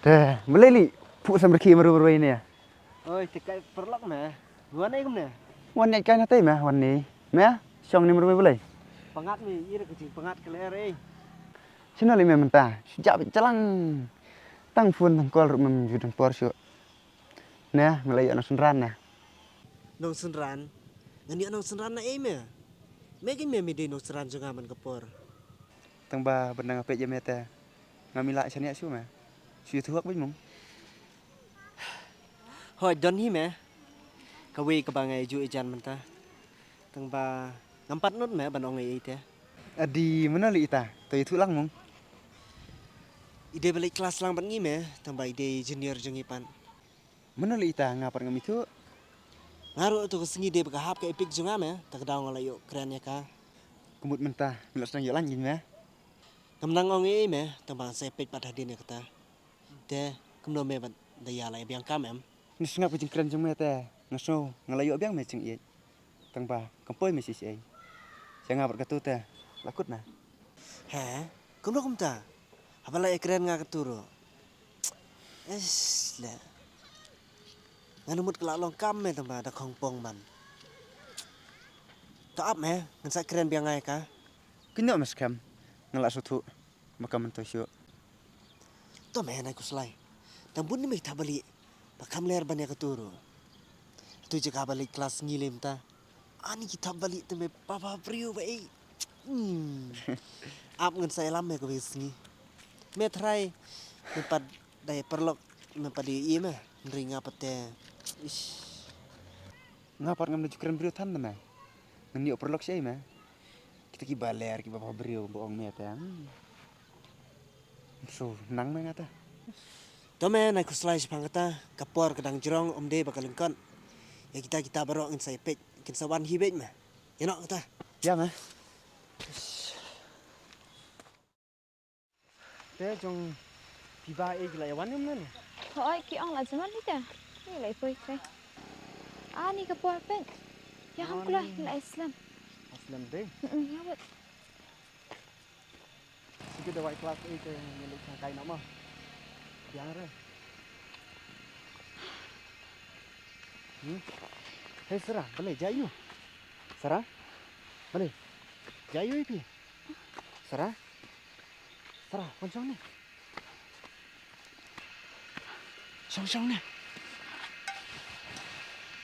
Te, balei lei phuh sam rkhie marwei marwei ne? Oi, te kai paralok me. Wan ei kumne? Wan ei kai na tei me, wan ei. Me, shong ne marwei balei? Pangat me, ira ka jingpangat ka lei ei. Shano lei me mynta? Shu jah beit jalan. Tang phone tang call ruh mem ju don por shuh. Ne, me la ïoh nongsynran ne? Nongsynran? Ngan ïoh nongsynran na ei me? Me kein me me dei nongsynran jong nga man ka por. Tang ba ban nang peit ïa me te. Ngam i lah shaniah shuh me. Shu ïathuh beit mung. Hooid don hi me. Kawei kaba nga ïa ju ïa jan mynta. Tang ba ngam pat nud me ban ong ei ei te. Adi mano lei ita? To ïathuh lang mung. I dei ba leit klas lang bad ngi me, tang ba i dei junior jong ngi pat. Mano lei ita nga pat ngam ithuh. Nga ruh to ka sngi dei ba ka hap ka epic jong nga me, ta ka daw nga la ïoh kren ïa ka. Ka mut mynta, me la sdang ïoh lain kein me. Ngam nang ong ei ei me, tang ba ngan sa ïa peit pat hadien ïa kata. Te kumno me bad Daya, la ïa biang kam em? Nga sngap ka jingkren jong me te. Nga sngew nga la ïoh biang me jingïeit. Tang ba kam poi me shisha ei. Ïa nga bad katu te la kut na. He? Kumno kumta? Haba la ïa kren nga katu ruh. Eish, le. Nga la mut ka la long kam me tang ba da khongpong man. To ap me, ngan sa kren biang ïa ka. Kynnoh me skhem. Nga la sngewthuh. Ma ka mynta shuh. To me nai khuslai. Tang bun ni me ki thapbalieh ba kham ler ban ïa katu ruh. Tu jaka ba leit klas ngi lem ta. Ani ki thapbalieh te me, baba briew ba ei. Hmm. Ap, ngan sa ïalam me kawei ka sngi. Me trai. Me pat dei paralok. Me pat dei ïa me. Hynrei nga pat te. Ish. Nga pat ngam da ju kren briew than na me. Ngan ïoh paralok shaei me. Kita kiba ler, kiba bha briew ba ong me te. Hmm. So nang me nga te. To me nai khuslai shaphang kata, ka por ka dang jrong, ym dei ba ka lyngkot. Ïa kita, kita baroh ngin sa ïa peit, kin sa wan hi beit me. Ïa noh kata. Ïa me. Te jong phi ba ei ki la ïa wan ym ne? Hooid, ki ong la jman hi te. Ni la ïa poi te. Ani ka por peit. Ïa ham kula la ïa slem. Slem dei. Mm, ïa wat. Shu da wai klas ei te ngi leit shangkai noh ma. Biang re. Hmm? Hei Sara, balei jia ïu? Sara? Balei? Jia ïu ïa phi? Sara? Sara, wan shong ne. Shong, shong ne.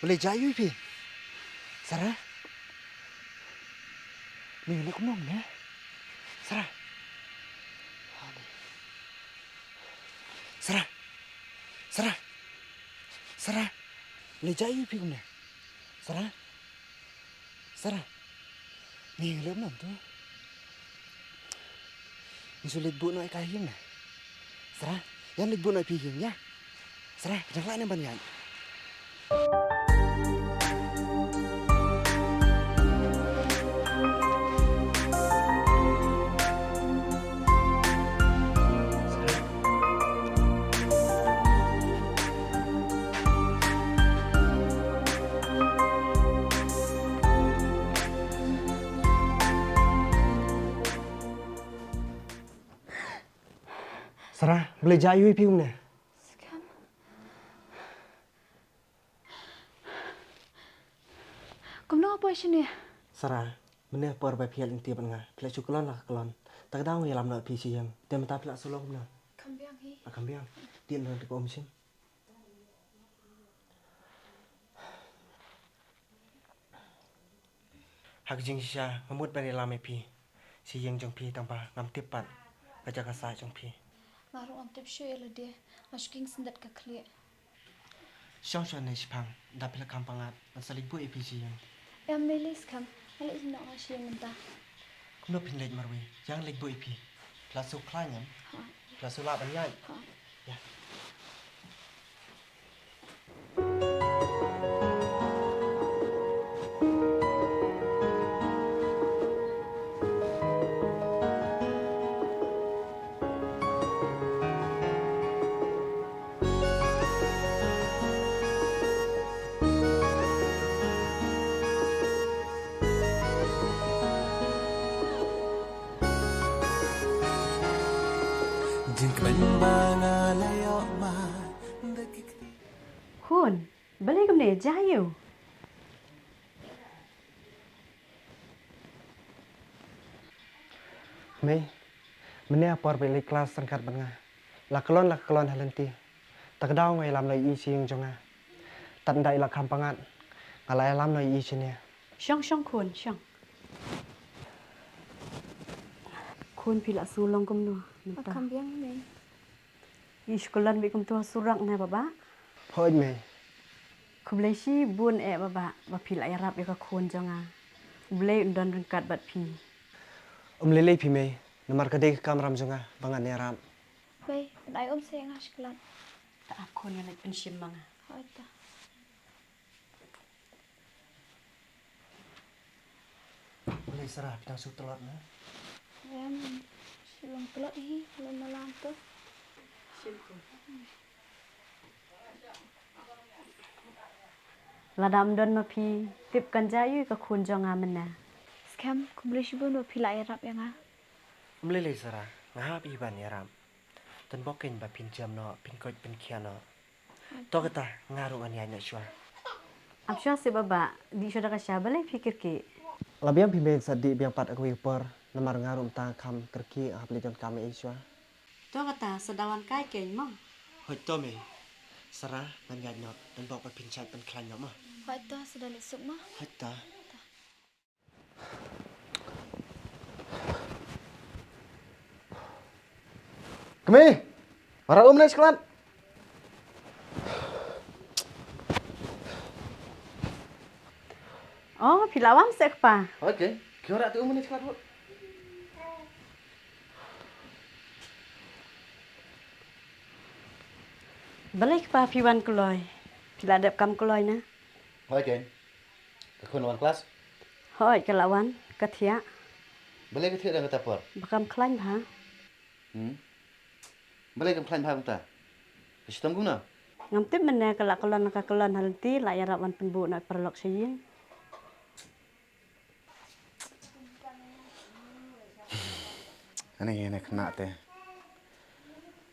Balei jia ïu ïa phi? Sara? Me, me kumno me? Sara? Sara? Sara? Sara? Balei jia ïu ïa phi kumne? Sara? Sara? Ni lem nam tu. Ni su leit buh noh ïa ka ïing na. Sara? Ïa leit buh noh ïa phi ïing ïa. Sara, dang lah ne ban ïaid. Sara, balei jia ïu ïa phi kumne? Skhem. Kumno nga poi shane? Sara, mynne por ba phi ïaid lynti bad nga, phi la shu klon la ka klon. Ta ka daw nga ïalam noh ïa phi sha ïing. Te mynta phi la shu long kumno? Kham biang hi. La kham biang. Dien don te ko um shim. Ha ka jingshisha nga mut ban ïalam ïa phi sha ïing jong phi, tang ba ngam tip pat ka jaka sah jong phi. Nga ruh ngam tip shuh ïa lade, nga shu king syndet ka khlieh. Shong shong ne shipang, da phi la kham pyngngad, ngan sa leit buh ïa phi sha ïing. Em, me leit skhem, nga leit noh nga sha ïing mynta. Kumno phin leit marwei, ïa ngan leit buh ïa phi. Phi la shu khlaiñ em? Ha. Phi la shu lah ban ïaid? Ha. Ïa. Jingkmen ba nga la ïoh ma da ki kti. Khun, balei kumne, jia ïu? Mei, mynne ha por ba ïaleit klas ryngkat bad nga, la klon la klon ha lynti. Ta ka daw nga ïalam noh ïa i sha ïing jong nga. Tad ynda i la kham pyngngad, nga la ïalam noh ïa i shane. Shong shong khun, shong. Khun, phi la shu long kumno mynta? Kham biang mei. I shu kyllon beit kumto ha surok ne baba? Hooid mei. Khublei shibun eh baba, ba phi la ïarap ïa ka khun jong nga. U Blei un don ryngkat bad phi. Um lei lei phi mei, namar ka dei ka kamram jong nga ba ngan ïarap. Mei, pynai um se nga shu kyllon. Ta ap khun, ngan leit pynshim ma nga. Hooid ta. Balei Sara, phi dang shu tlot na? Em. Long tlot hi, long malam tu. Lada ym don ma phi, tip kan jia ïa ka khun jong nga mynne. Skhem, khublei shibun ba phi la ïarap ïa nga. Ym lei lei Sara, nga hap hi ban ïarap. Tang bok kein ba phin jem noh, phin koit phin khiah noh. To kata, nga ruh ngan ïaid noh shuwa. Ap shuwa seh Baba, dih shuwa da ka sha, balei phi kyrkieh? La biang phi mei sa dih biang pat ha kawei ka por, namar nga ruh mynta kham kyrkieh, nga hap leit don kam ei shuwa. To kata, sa da wan kai kein mo. Hooid to mei. Sara, ngan ïaid noh, tang bok ba phin shait phin khlaiñ noh mo. Hooid to, sa da leit suk mo. Hooid to. Kmie, para um ne shklat. Oh, phi la wan seh kpa. Okay, ki ora tu um ne shklat hut. Balei kpa phi wan kloi? Phi la dep kam kloi ne? Hooid kein. Ka khun wan klas? Hooid, ka la wan, ka thiah. Balei ka thiah da kata por? Ba kam khlaiñ bha. Hmm. Balei kam khlaiñ bha kumta? Ka shitom kumno? Ngam tip mynne, ka la kyllon ka kyllon ha lynti, la ïarap wan pynbuh noh paralok sha ïing. Ani ne khynnah te.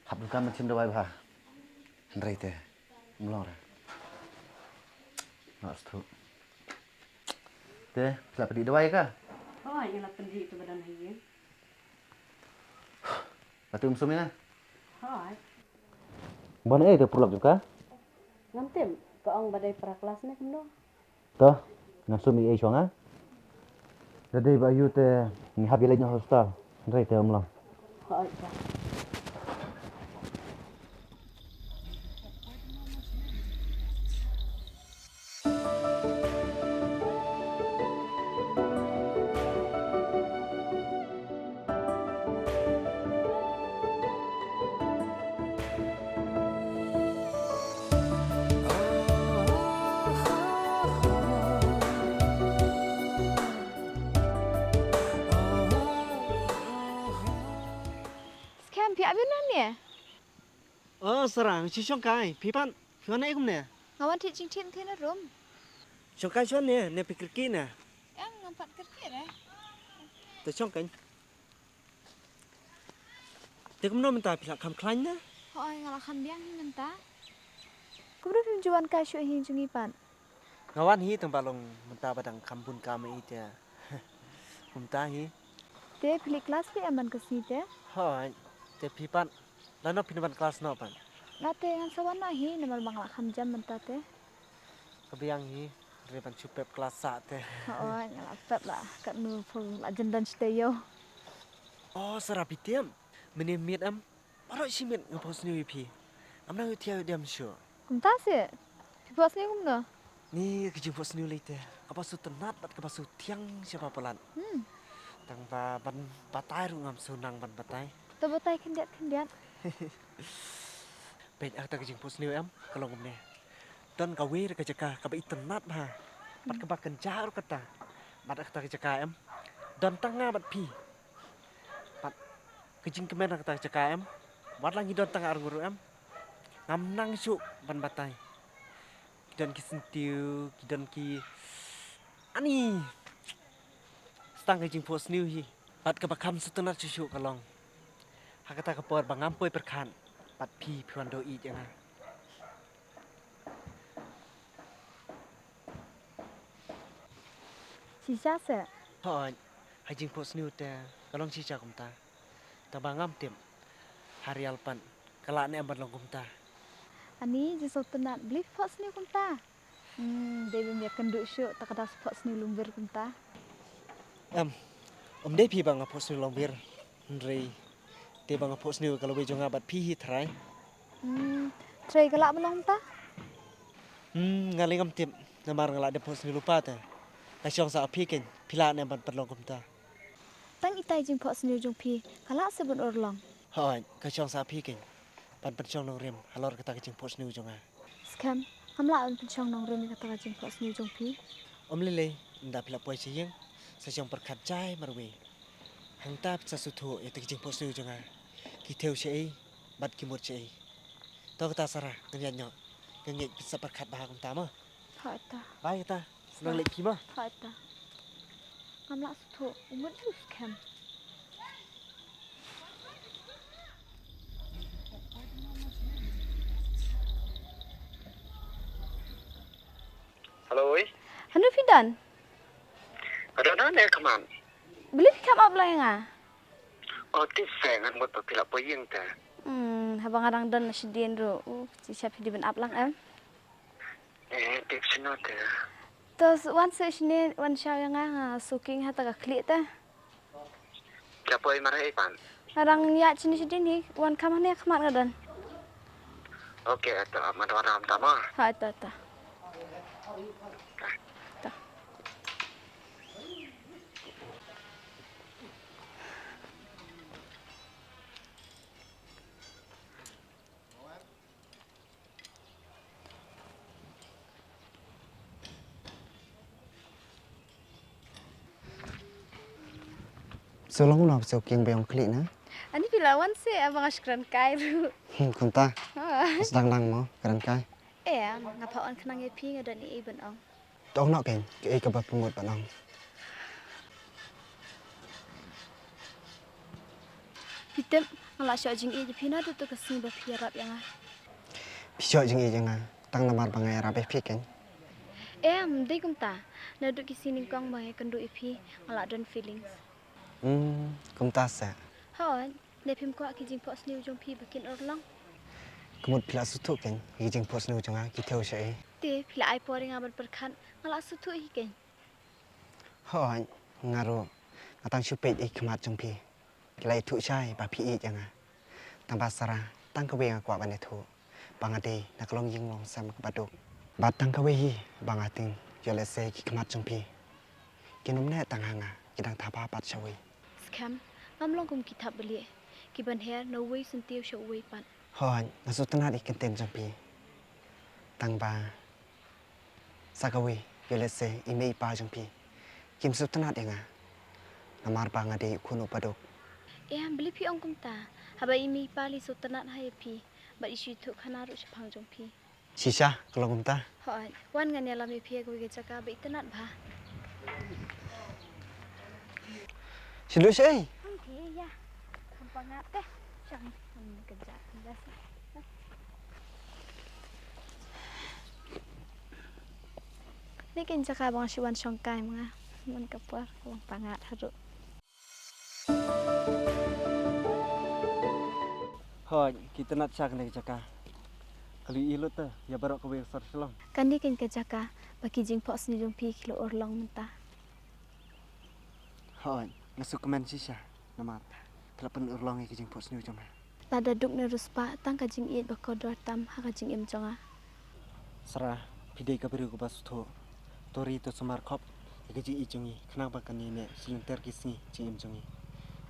Hap dukan ban shim dawai bha. Hynrei te. Ym long re. Nga sngewthuh. Te, phi la pyndih dawai ka? Hooid, nga la pyndih, to ba don ha ïing. Ba te um sum ïa nga? Hooid. Ban ei te paralok jong ka? Ngam tip, ka ong ba dei para klas ne kumno. To, ngan sum ei ei shuwa nga. Da dei ba ïoh te ngi hap ïaleit noh hospital. Hynrei te ym long. Hooid. Skhem, phi ap ïa u ne? O Sara, nga shu shongkai, phi pat, phi wan ei kumne? Nga wan thied jingthied na room. Shongkai shuwa ne, ne phi kyrkieh ne? Em, ngam pat kyrkieh re. Te shong kein. Te kumno mynta, phi la kham khlaiñ ne? Hooid, nga la kham biang hi mynta. Kumno phim ju wan kai shuh hi jong ngi pat? Nga wan hi tang ba long mynta ba dang kham bun kam ei te. Kumta hi. Te phi leit klas lei em man ka sngi te? Hooid, te phi pat? Lano phin wan klas noh pat? Nga te ngan sa wan noh hi namar ba nga la kham jam mynta te. Ka biang hi, re ban shu pep klas sah te. Hooid, nga la pep la katno phi la jan don shatei ïoh. O Sara, phi tip, mynne miet em, baroh shi miet nga phohsniew ïa phi. Ngam nang ïohthiah ïohdiam shuh. Kumta seh, phi phohsniew kumno? Ni ka jingphohsniew lei te, kaba sngewtynnat bad kaba sngewthiang sha ba palat. Hmm. Tang ba ban batai ruh ngam sngewtynnat ban batai. To batai khyndiat khyndiat. Peit, ha kata ka jingphohsniew em, ka long kumne. Don kawei re ka jaka kaba itynnat bha. Bad kaba kynjah ruh kata. Bad ha kata ka jaka em, don tang nga bad phi. Bad ka jingkmen ha kata ka jaka em, wat la ngi don tang arngut ruh em, ngam nang shuh ban batai. Ki don ki syntiew, ki don ki, ani. Sa tang ka jingphohsniew hi. Bad kaba kham sngewtynnat shuh shuh ka long, ha kata ka por ba ngam poi pyrkhat, bad phi, phi wan doh ïeit ïa nga. Shisha seh? Hooid, ha jingphohsniew te ka long shisha kumta. Tang ba ngam tip ha real pat ka lah ne em ban long kumta. Ani, jingsngewtynnat, balei phi phohsniew kumta? Hmm, dei ba me kynduh shuh, te ka da phohsniew lum wir kumta. Em, ym dei phi ba nga phohsniew lum wir, hynrei dei ba nga phohsniew ka lawei jong nga bad phi hi trai. Hmm, trai ka lah ban long kumta? Hmm, nga lei ngam tip, namar nga lah dep phohsniew lypa te. Ka shong sa ha phi kein, phi lah ne em ban pynlong kumta. Tang itai jingphohsniew jong phi, ka lah seh ban urlong? Hooid, ka shong sa ha phi kein, ban pynshong nongrim halor kata ka jingphohsniew jong nga. Skhem, ngam lah ban pynshong nongrim ïa kata ka jingphohsniew jong phi. Ym lei lei, ynda phi la poi sha ïing, sa shong pyrkhat jai marwei. Hangta phi sa sngewthuh ïa kata ka jingphohsniew jong nga. Ki thew shaei bad ki mut shaei. To kata Sara, ngan ïaid noh. Nga ngeit phi sa pyrkhat bha kumta mo. Hooid to. Bye kata. Sngewbha leit phi mo. Hooid to. Ngam lah sngewthuh u mut u skhem. Hello, oi. Hano phi don? Ka don hangne khmat. Balei phi kham ap lang ïa nga? Oh, tip se ngan mut ba phi la poi ïing te. Hmm, haba nga dang don na shadien ruh. Uh, shisha phi dei ban ap lang em. Eh, tip seno te. To s-, wan se shane, wan shaw ïa nga, nga suking ha ta ka khlieh te. Phi la poi marei pat? Nga dang ïaid shane shadien hi, wan kham hangne khmat nga don. Okay, to, ap, nga don ram ta mo. Ha, to, to. To. Shu long noh, shu king biang khlieh na. Ani phi la wan se, aba nga shu kren kai ruh. Hmm, kumta. Ha. Sdang dang mo, kren kai. Eh, nga pha wan khnang ïa phi, nga don ei ei ban ong. To ong noh kein, kaei kaba phi mut ban ong. Phi tip, nga la shoh jingïeit ïa phi naduh tu ka sngi ba phi ïarap ïa nga. Phi shoh jingïeit ïa nga tang namar ba nga ïarap ïa phi kein? Em, dei kumta. Naduh ki sngi nyngkong ba nga ïakynduh ïa phi, nga la don feelings. Hmm, kumta se. Hooid, ne phim kwah ki jingphohsniew jong phi ba kin urlong? Ka mut phi la sngewthuh kein, ki jingphohsniew jong nga ki thew shaei. Te, phi la ai por ïa nga ban pyrkhat, nga la sngewthuh hi kein. Hooid, nga ruh, nga tang shu peit ïa ki khmat jong phi. Ki la ïathuh shai ba phi ïeit ïa nga. Tang ba Sara, tang kawei nga kwah ban ïathuh. Ba nga dei na ka longïing longsem kaba duk. Bad tang kawei hi ba nga tieng, ïoh lehse ki khmat jong phi kin ym neh tang ha nga, ki dang thaba pat shawei. Skhem, ngam long kum ki thapbalieh, kiban her na uwei syntiew sha uwei pat. Hooid, nga sngewtynnat ïa ka ktien jong phi. Tang ba sa kawei, ïoh lehse i mei i pa jong phi kim sngewtynnat ïa nga. Namar ba nga dei u khun uba duk. Em, balei phi ong kumta? Haba i mei i pa lei sngewtynnat ha ïa phi, bad i shu ïathuh khana ruh shaphang jong phi. Shisha, ka long kumta. Hooid, wan ngan ïalam ïa phi ha kawei ka jaka ba itynnat bha. Shu duh shaei? Hangta ïa. Kham pyngat te. Shong, hmm, kynja, kynja. Ni kein jaka ba nga shu wan shong kai ma nga. Mon ka por, ka long pyngat haduh. Hooid, ki itynnat sha kane ka jaka. Ka la ïohi lut te ïa baroh kawei ka sor Shillong. Kane kein ka jaka ba ki jingphohsniew jong phi ki la urlong mynta. Hooid, nga sngewkmen shisha namar phi la pynurlong ïa ki jingphohsniew jong nga. Lada duk ne riewspah, tang ka jingïeit ba kordor tam ha ka jingim jong nga. Sara, phi dei ka briew kaba sngewthuh. To ri to sumar khop ïa ka jingïeit jong ngi, khnang ba kan ïaineh shilynter ki sngi jingim jong ngi.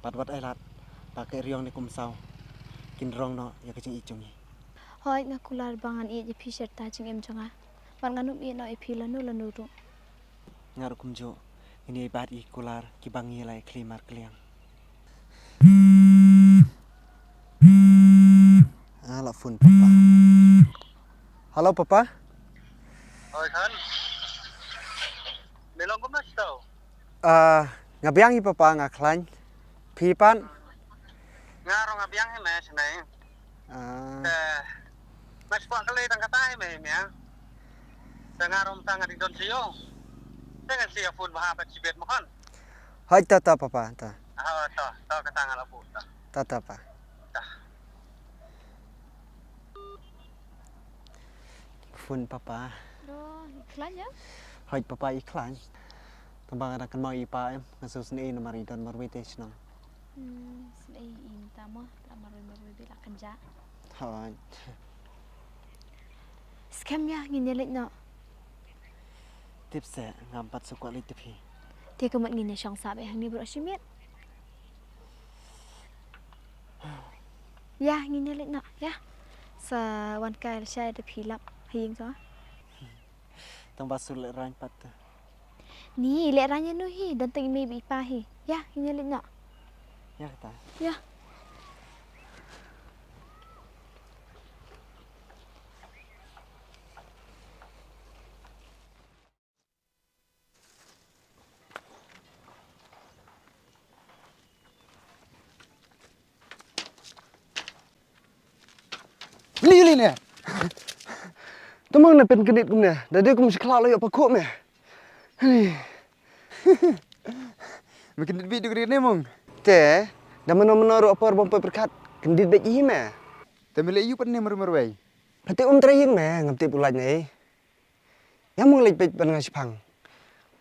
Bad wat ai lad ba ka eriong ne ka umsaw kin rong noh ïa ka jingïeit jong ngi. Hooid, nga kular ba ngan ïeit ïa phi shirta jingim jong nga. Bad ngan ym ïeit noh ïa phi lano lano ruh. Nga ruh kumjuh, ngin ïai bat ïa ki kular kiba ngi la ïakhli markylliang. Ah, la phone papa. Hello papa. Oi, Khan. Me long kumno shato? Ah, nga biang hi papa, nga khlaiñ. Phi pat? Nga ruh nga biang hi me shane. Ah. Te, nga shu kwah kylli tang kata hi me, me. Te nga ruh mynta nga dang don sha ïew. Te ngan sa ïa phone bha bad shibit mo Khan. Hooid, to to papa, to. Ah, to, to kata nga la buh to. To to pa. To. Phone papa. Ro, i khlaiñ ïa? Hooid papa, i khlaiñ. Tang ba nga dang kynmaw ïa i pa em, nga sngewsynei namar i don marwei te shnong. Hmm, sngewsynei i mynta mo, la marwei marwei beit la kynjah. Hooid. Skhem ïa, ngin ïa leit noh. Tip se, ngam pat shu kwah leit te phi. Te ka mut ngin ïa shong sah beit hangne baroh shi miet. Ïa, ngin ïa leit noh, ïa. Sa wan kai lashai da phi lap ha ïing to. Tang ba shu lehraiñ pat te. Ni, lehraiñ ïano hi, don tang i mei bad i pa hi. Ïa, ngin ïa leit noh. Ïa kata. Ïa. Li li ne. Te mong ne pynkyndit kumne. Da dei kum shi khlaw la ïoh pakhuh me. Hei. Me kyndit bit duk rit ne mong. Te da mano mano ruh apor bym poi pyrkhat. Kyndit beit hi me. Te me leh ïu pat ne marwei marwei. Pate um trei ïing me ngam tip u lait ne. Ïa mong leit beit ban nga shipang.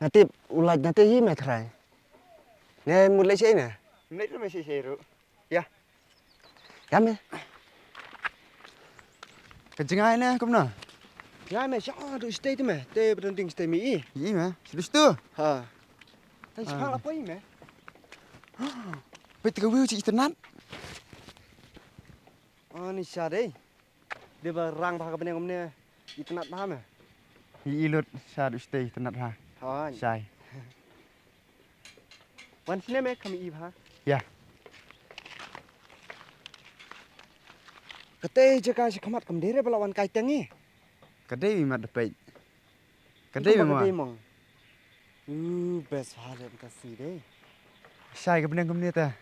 Nga tip u lait na te hi me trai. Ne mut leit shei ne. Leit me shei shei ruh. Ïa. Ïa me. Ka jngai ne kumno? Jngai me sha du stay te me. Te bdan ding stay me i. I me. Shu du stu. Ha. Tan shipang la poi me. Peit ka wiu chi itynnat. Ani sha dei. Dei ba rang bha ka bneng kumne itynnat bha me. I i lut sha du stay itynnat bha. Hooid. Shai. Wan shine me kam i bha. Ïa. Kate jaka shi khmat kam dei re ba la wan kai teng i. Ka dei mat da peit. Ka dei mo. Ka dei mong. U best bha le ka si dei. Shai ka bneng kumne ta.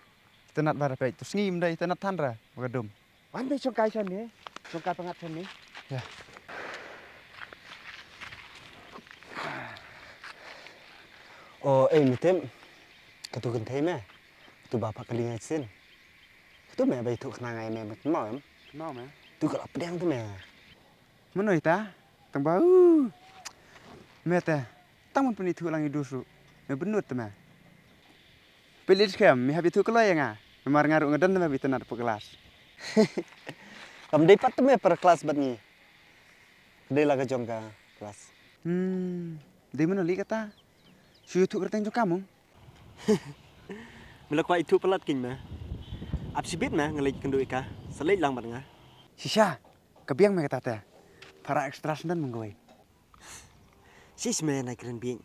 Itynnat bha da peit. Tu sngi mdei itynnat than ra ba ka dum. Wan dei shong kai shane. Shong kai pangat shane. Ïa. O ei me tip. Katu kynthei me. Katu ba pa ka lingai sin. Katu me ba ithuh khnang ai me mat mau em. Mau me. Tu ka la pdiang tu me. Mano ita? Tang ba u. Me te. Tang mon pynithuh lang i dus ruh. Me bynnud te me. Peit leit skhem, me hap ithuh kloi ïa nga. Namar nga ruh nga don te me ba itynnat hapoh klas. Kam dei pat te me para klas bad ngi. Ka dei la ka jong ka klas. Hmm, dei mano lei kata. Shu ithuh kyrteng jong ka mong. Me la kwah ithuh palat keiñ me. Ap shibit me nga leit kynduh ïa ka. Sa leit lang bad nga. Shisha, ka biang me kata te. Para extra sendon mong kawei. Shish me nai kren biang.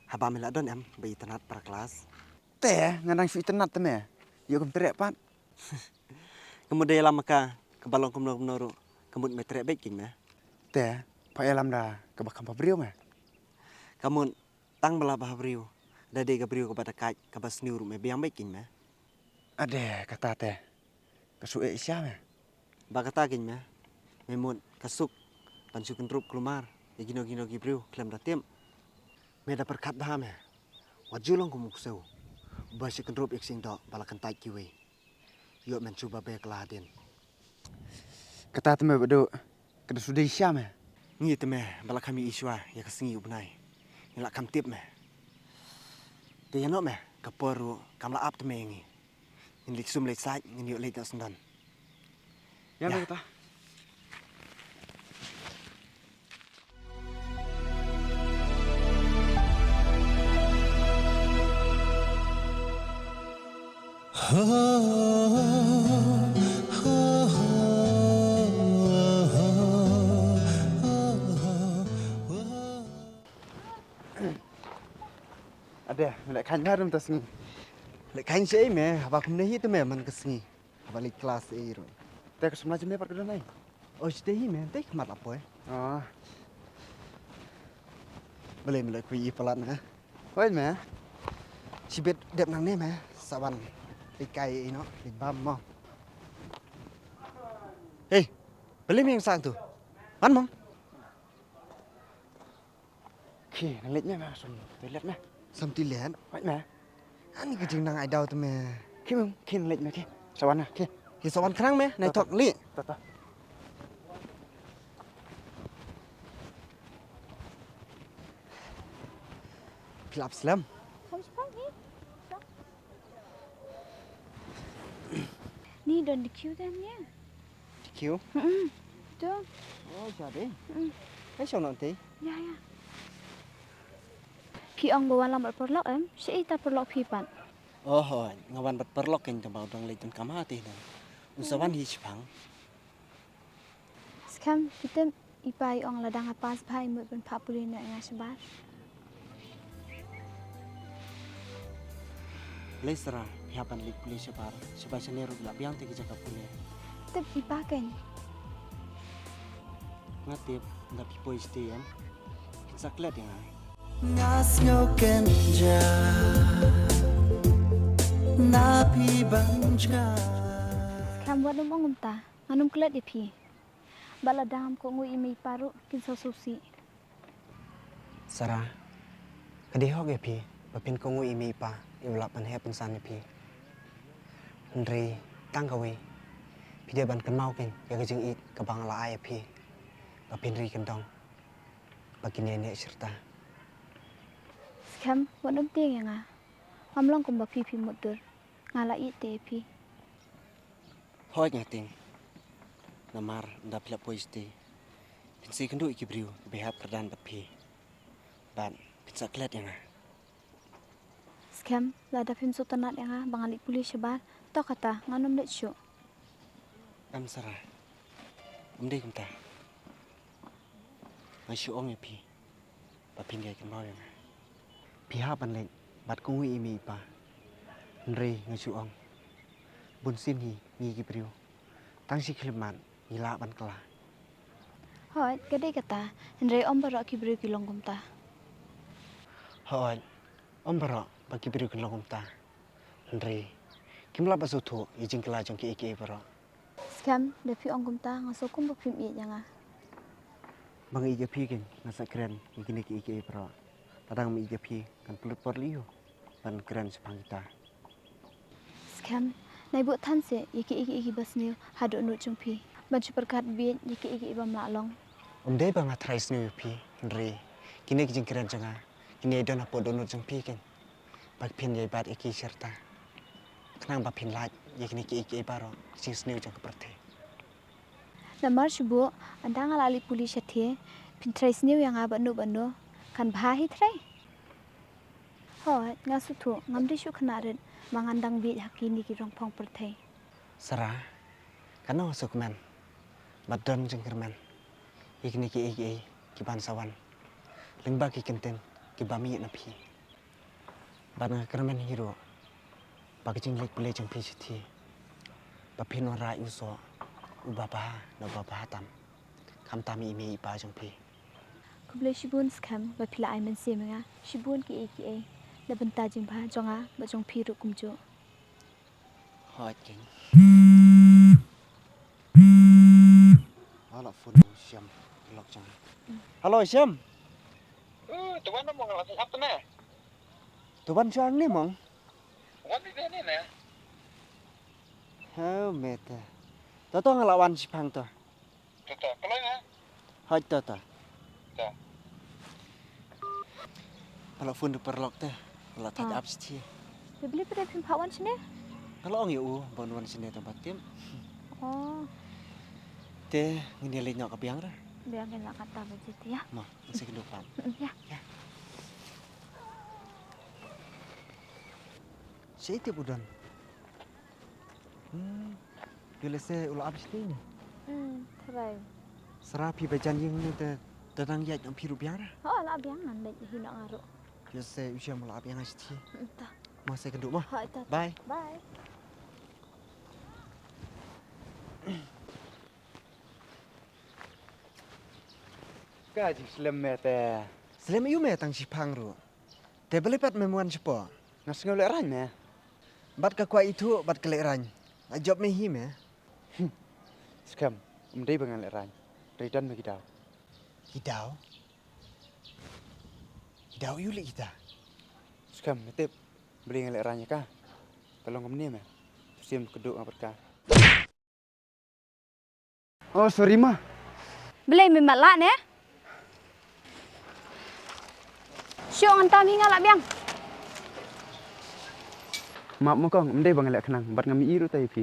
Haba me la don em ba itynnat para klas. Te nga nang shu itynnat te me. Ïoh kum treh pat. Ka mut da ïalam ma ka kaba long kumno kumno ruh ka mut me treh beit keiñ me. Te pha ïalam da kaba kham pha briew me. Ka mut tang ba la bha briew da dei ka briew kaba da kait kaba sniew ruh me biang beit keiñ me. Ade kata te ka shu eh sha me. Ba kata keiñ me. Me mut ka suk ban shu kyndrup klumar ïa kino kino ki briew khlem da tip. Me da pyrkhat bha me. Wat ju long kum u ksew ba shu kyndrup ïa ka shingdoh ba la kyntait kiwei. Ïoh men shu ba be ka la hadien. Kata te me ba duk ka da shu dei sha me. Ngi te me ba la kham ïohi shuwa ïa ka sngi u bnai. Ngi la kham tip me. Te ïa noh me ka por ruh kam la ap te me ïa ngi. Ngin leit sum leit sait ngin ïoh leit noh sendon. Ïa me kata. Ade, me leh khaiñ bha dum ta sngi. Leh khaiñ shi ei me, haba kumne hi te me man ka sngi. Haba leit klas ei ruh. Te ka samla jong me pat ka don ei? O shi te hi me, te khmat la poi. Ah. Balei me leh khui i palat na. Hoi me. Shibit dep nangne me, sa wan leit kai ei noh, leit bam mo. Hei, balei me ïeng sang tu? Wan mong. Khie, nang leit me, me, sam toilet me. Sam toilet? Leit me. Ani ka jingnang ai daw te me. Khie me, khie nang leit me, khie. Sa wan na, khie. Khie sa wan khnang me, nai thok li. Ta, ta. Phi la ap slem. Ni don D Q te me. D Q? Mm. Tu. Oh, sha dei. Mm. Ai shong nang te. Ïa, ïa. Phi ong ba wan lang bad paralok em? Shaei ta paralok phi pat? Oh, hooid, nga wan bad paralok keiñ tang ba u dang leit donkam ha te dang. Un sa wan hi shipang. Skhem, phi tip i pa i ong lada nga pass bha i mut ban phah pule noh ïa nga shabar. Balei Sara, phi hap ban leit pule shabar, shabar shane ruh la biang te ki jaka pule. Tip i pa kein. Nga tip, ynda phi poi shatei em, phin sa klet ïa nga. Nga sngew kynja na phi ban jngai. Skhem wat nym ong kumta, ngan nym klet ïa phi. Bad lada ngam kohnguh ïa i mei i pa ruh kin sa sngewsih. Sara, ka dei hok ïa phi ba phin kohnguh ïa i mei i pa iba lah ban heh pynsan ïa phi. Hynrei tang kawei, phi dei ban kynmaw kein ïa ka jingïeit kaba nga la ai ïa phi, ba phin ri kyndong, ba kin ïai neh shirta. Skhem, wat nym tieng ïa nga. Ngam long kumba phi phi mutdur. Nga la ïeit te ïa phi. Hooid nga tieng. Namar ynda phi la poi shatei, phin sa ïakynduh ïa ki briew kiba hap kyrdan bad phi. Bad phin sa klet ïa nga. Skhem, lada phim sngewtynnat ïa nga ba ngan leit pule shabar, to kata, ngan nym leit shuh. Em Sara, ym dei kumta. Nga shu ong ïa phi ba phin ïai kynmaw ïa nga. Phi hap ban leit bad kohnguh ïa i mei i pa. Hynrei nga shu ong, bunsien hi ngi ki briew, tang shi khyllipmat ngi lah ban kylla. Hooid, ka dei kata, hynrei ym baroh ki briew ki long kumta. Hooid, ym baroh ba ki briew ki long kumta. Hynrei kim lah ban sngewthuh ïa i jingkylla jong kiei kiei baroh. Skhem, da phi ong kumta nga sngew kumba phim ïeit ïa nga. Ba nga ïeit ïa phi kein nga sa kren ïa kine kiei kiei baroh. Lada ngam ïeit ïa phi, ngan pynlut por lei ïa u ban kren shaphang kita. Skhem, nai buh than seh ïa kiei kiei kiba sniew ha dohnud jong phi, ban shu pyrkhat bieit ïa kiei kiei bym lah long. Ym dei ba nga tharai sniew ïa phi, hynrei kine ki jingkren jong nga, kine don hapoh dohnud jong phi kein, ba phin ïai bat ïa ki shirta, khnang ba phin lait ïa kine kiei kiei baroh ki jingsniew jong ka pyrthei. Namar shu buh, ynda nga la leit pule shatei, phin tharai sniew ïa nga bad no bad no, kan bha hi tharai. Hooid, nga sngewthuh, ngam dei shuh khynnah rit ba ngan dang bieit ha kine ki rongphong pyrthei. Sara, katno nga sngewkmen bad don jingkyrmen ïa kine kiei kiei kiban sa wan lyngba ki kyntien kiba mih na phi. Bad nga kyrmen hi ruh ba ka jingleit pule jong phi shatei, ba phin wanrah ïa u soh uba bha na uba bha tam, khamtam ïa i mei i pa jong phi. Khublei shibun Skhem ba phi la ai mynsiem ïa nga, shibun kiei kiei na bynta jingbha jong nga bad jong phi ruh kumjuh. Hooid kein. Hello, phone u Shem. Lok jong. Hello, Shem. Uh, to wan mo, nga la sap ne. To wan jong ne mo. Wan di ne ne. Oh, mete. To to nga la wan shipang to. To to, pynlong ha? Hooid to to. To. Nga la phone da u paralok te. Nga la thait ap shatei. Te balei pat phim phah wan shane? Nga la ong ïa u ban wan shane tang ba tip. Oh. Te ngin ïa leit noh ka biang re. Biang ngin la kata ba jit ïa. Ma, ngin sa kynduh pat. Ïa. Ïa. Shaei te u don? Hmm. Phi lehse u la ap shatei ne? Hmm, tharai. Sara phi ba jan ïing ne te da dang ïaid noh phi ruh biang ra? Ho, la biang ngan leit hi noh nga ruh. Phi lehse u Shem u la ap ïa nga shatei. Hmm, ta. Ma sa kynduh ma. Ha, ta. Bye. Bye. Ka jingslem me te. Slem ïa u me tang shipang ruh. Te balei pat mem wan shapoh? Nga sngew lehraiñ me. Bad ka kwah ithuh bad ka lehraiñ. La jop me hi me. Hmm. Skhem, ym dei ba ngan lehraiñ. Dei don me ki daw. Ki daw? Ki daw aïu lei kita? Skhem, me tip balei nga lehraiñ ïa ka? Ka long kumne me. Pyrshim kduh nga bad ka. Oh, sorry ma. Balei me mat lah ne? Shu ngan tam hi nga lah biang. Map mo kong, ym dei ba nga leh khnang, bad ngam ïohi ruh ïa phi.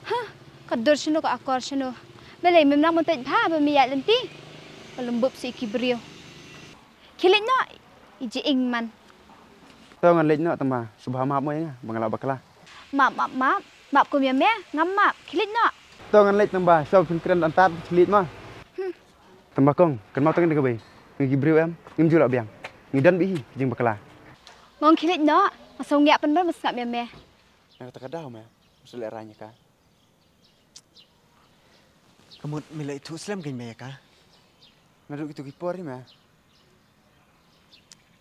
Hah, ka dur shano ka akor shano. Balei mem nang ban peit bha ba me ïaid lynti. Ka lum bup sha ki briew. Khie leit noh, i jingman. To ngan leit noh tang ba sngewbha map mo ïa nga ba nga lah bakla. Map, map, map. Map kum ïa me, ngam map. Khie leit noh. To ngan leit tang ba sngewbha phin kren dang tad, khie leit mo. Hmm. Tang ba kong, kynmaw tang ïa kaba ngi ki briew em, ngim ju lah biang. Ngi don beit hi ki jingbakla. Ngong khie leit noh. Sngewbha pynban, me sngap ïa me. Na kata ka daw me, me shu leh rang ïa ka. Ka mut me la ithuh slem kein me ïa ka. Naduh kito ki por hi me.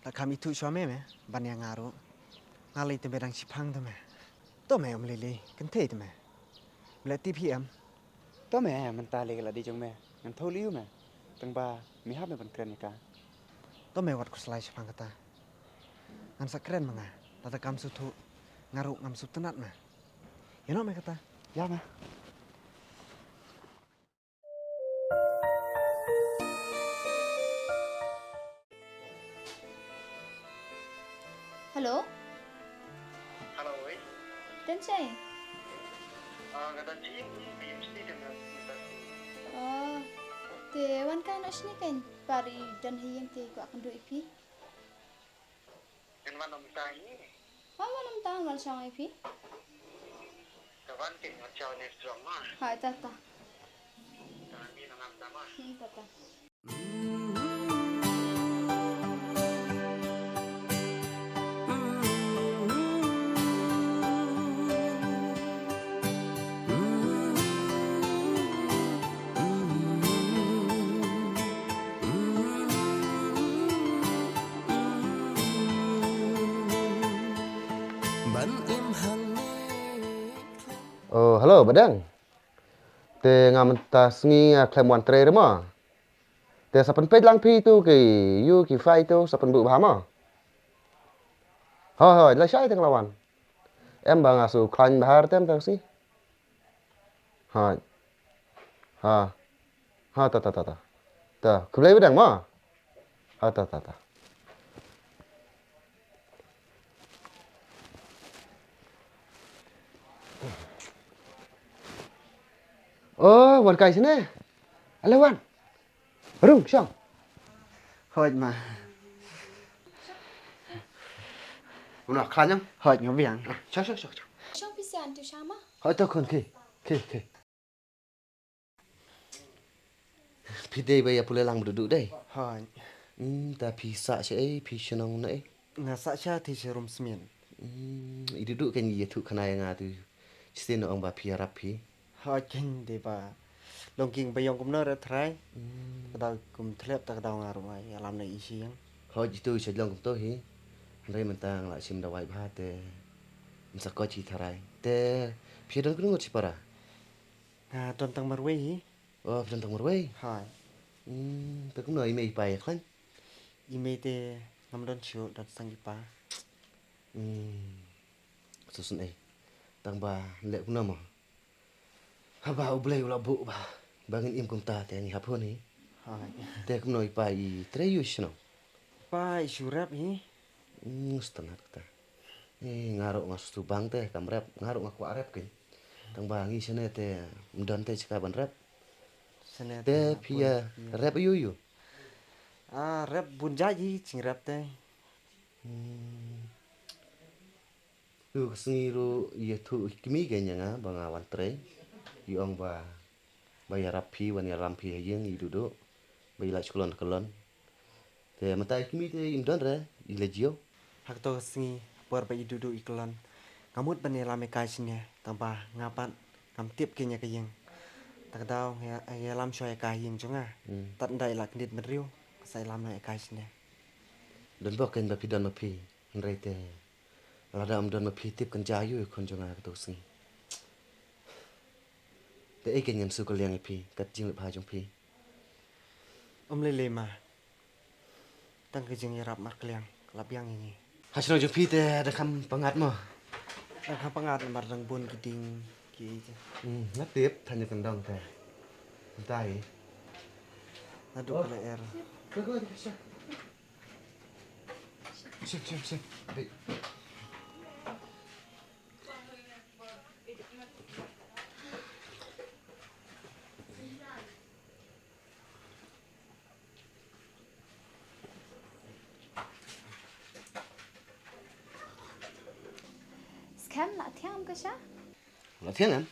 La kham ithuh shuwa me me, ban ïa nga ruh. Nga lei te me dang shiphang te me. To me, ym lei lei, kynthei te me. Me la tip hi em. To me, mynta lei ka la dei jong me. Ngan thew lei ïa me. Tang ba me hap me ban kren ïa ka. To me, wat khuslai shaphang kata. Ngan sa kren ma nga. Lada kam sngewthuh, nga ruh ngam sngewtynnat me. Ïa noh me kata. Ïa me. Hello? Hello, oi. Don shaei? Ah, nga don shaei, nga ïeng shatei te nga, nga don shaei. Oh, te wan kai noh shane kein, ba ri don ha ïing te kwah kynduh ïa phi. Ngan wan ym tang ïa. Wan, wan ym tang, wan shong ïa phi. Te wan kein, wan shong ne strong ma. Hai, ta ta. Te wan bi na ngam ta ma. Hmm, ta ta. Ban im hangne. Oh, hello, Badeng. Te nga mynta sngi nga khlem wan trei re mo. Te sa pynpeit lang phi tu ki ïu ki fai tu sa pynbuh bha mo. Hoi, hoi, la shai te nga la wan. Em ba nga shu khlaiñ bha re tem te sngi. Hoi. Ha. Ha, ta, ta, ta, ta. Ta, khublei Badeng mo. Ha, ta, ta, ta. Oh, wan kai shane. Ale wan. Rung, shong. Hoi ma. Una khlaiñ em? Hoi, nga biang. Shong, shong, shong, shong. Shong phi sian tu shama. Hoi, to khun, ki, ki, ki. Phi dei ba ïa pule lang ba duh duh dei. Hoi. Hmm, ta phi sah shaei, phi shnong naei? Nga sah sha Thei Sharum Smit. Hmm, i duh duh kein ïathuh khana ïa nga tu. Shisien ong ba phi ïarap phi. Hoi kein dei ba long king ba ïong kumno re trai. Hmm. Ka daw kum thlep ta ka daw nga ruh nga ïalam na i shi ïing. Hoi jitu sha long kumto hi. Hynrei mynta nga la shim dawai bha te. Mynta ko chi tharai. Te phi don kano ngut shipara? Nga don tang marwei hi. Oh, phi don tang marwei? Hai. Hmm, te kumno i mei i pa ïa khlaiñ? I mei te ngam don shuh, don tang i pa. Hmm. Sngewsynei. Tang ba leh kumno mo? Haba U Blei u la buh ba ba ngin im kumta te ngi hap hun hi. Hai. Te kumno i pa i trei ïa u shnong? Pa i shu rep hi. Hmm, sngewtynnat kata. Eh, nga ruh nga shu bang te kam rep, nga ruh nga kwah rep kein. Tang ba ngi shane te ym don te shika ban rep. Shane te phi ïa rep ïu ïu. Ah, rep bun jait hi jing rep te. Hmm. Tu ka sngi ruh ïathuh i kmie kein ïa nga ba nga wan trei. I ong ba ba ïarap phi, wan ïalam phi ha ïing i duh duh. Ba i la shu kyllon kyllon. Te mynta i kmie te im don re, i la jia. Ha kato ka sngi por ba i duh duh i kyllon. Nga mut ban ïalam ïa ka shane, tang ba nga pat ngam tip kein ïa ka ïing. Ta ka daw nga ïalam shuwa ïa ka ïing jong nga. Hmm. Tad ynda i la kyndit bynriew, nga sa ïalam noh ïa ka shane. Don bok kein ba phi don ma phi, hynrei te lada ym don ma phi tip kan jia ïu ïa khun jong nga kato ka sngi. Te ei kein ngan shu kylliang ïa phi kat jingleh bha jong phi. Ym lei lei ma. Tang ka jingïarap markylliang la biang ïa ngi. Ha shnong jong phi te dang kham pyngngad mo? Dang kham pyngngad namar dang bun ki ding ki ei te. Hmm, nga tip than ïa ka dong te. Mynta hi. Naduh ka la er. Shim, shim, shim. Dei. Skhem la thiang ka sha? La thiang em?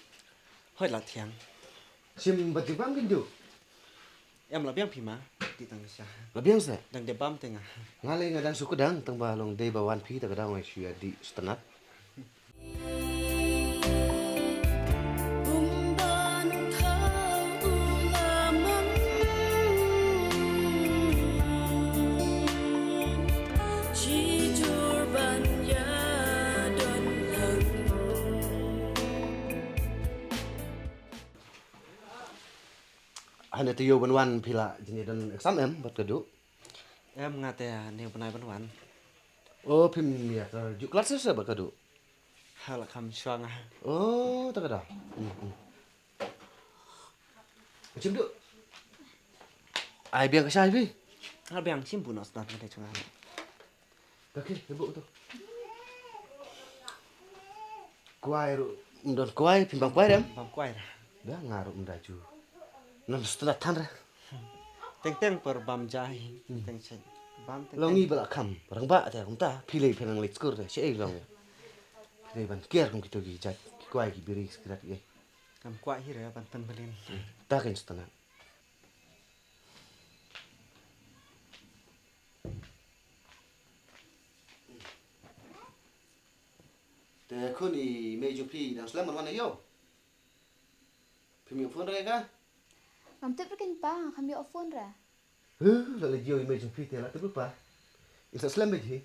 Hoi la thiang. Shim ba jubam kin du. Em la biang phi ma. Tang sha. La biang se? Dang dei bam te nga. Nga lei nga dang shu kdang tang ba long dei ba wan phi ta ka daw nga shu ïa dih sngewtynnat. Hane te ïoh ban wan phi la jingdon exam em bad ka Duh? Em nga te ne bnai ban wan. O phim ïa ka ju klas se bad ka Duh? Ha la kham shuwa nga. O ta ka daw. Hmm, hmm. Chim Duh. Ai biang ka shai phi? Ha biang chim bu nos dan ka te chunga. Ka ki, ibu tu. Kwai ruh, ym don kwai, phim bam kwai dem? Bam kwai ra. Da nga ruh ym da ju. Nan sngewtynnat than ra. Teng teng por bam jai, teng shen. Bam teng. Long i ba la kham, rangbah te kumta, phi lei phi nang leit skur te, sha ei long. Phi lei ban kiar kum kito ki jait, ki kwai ki biri sigaret ki. Kam kwah hi re ban pynbylin. Ta kan sngewtynnat. Te khun i mei jong phi dang slem ban wan ïoh. Phim ïoh phone re ka? Ngam tip re keiñ pa, ngam ïoh phone re. Huh, la leit ïoh i mei jong phi te la tip re pa. In sa slem beit hi.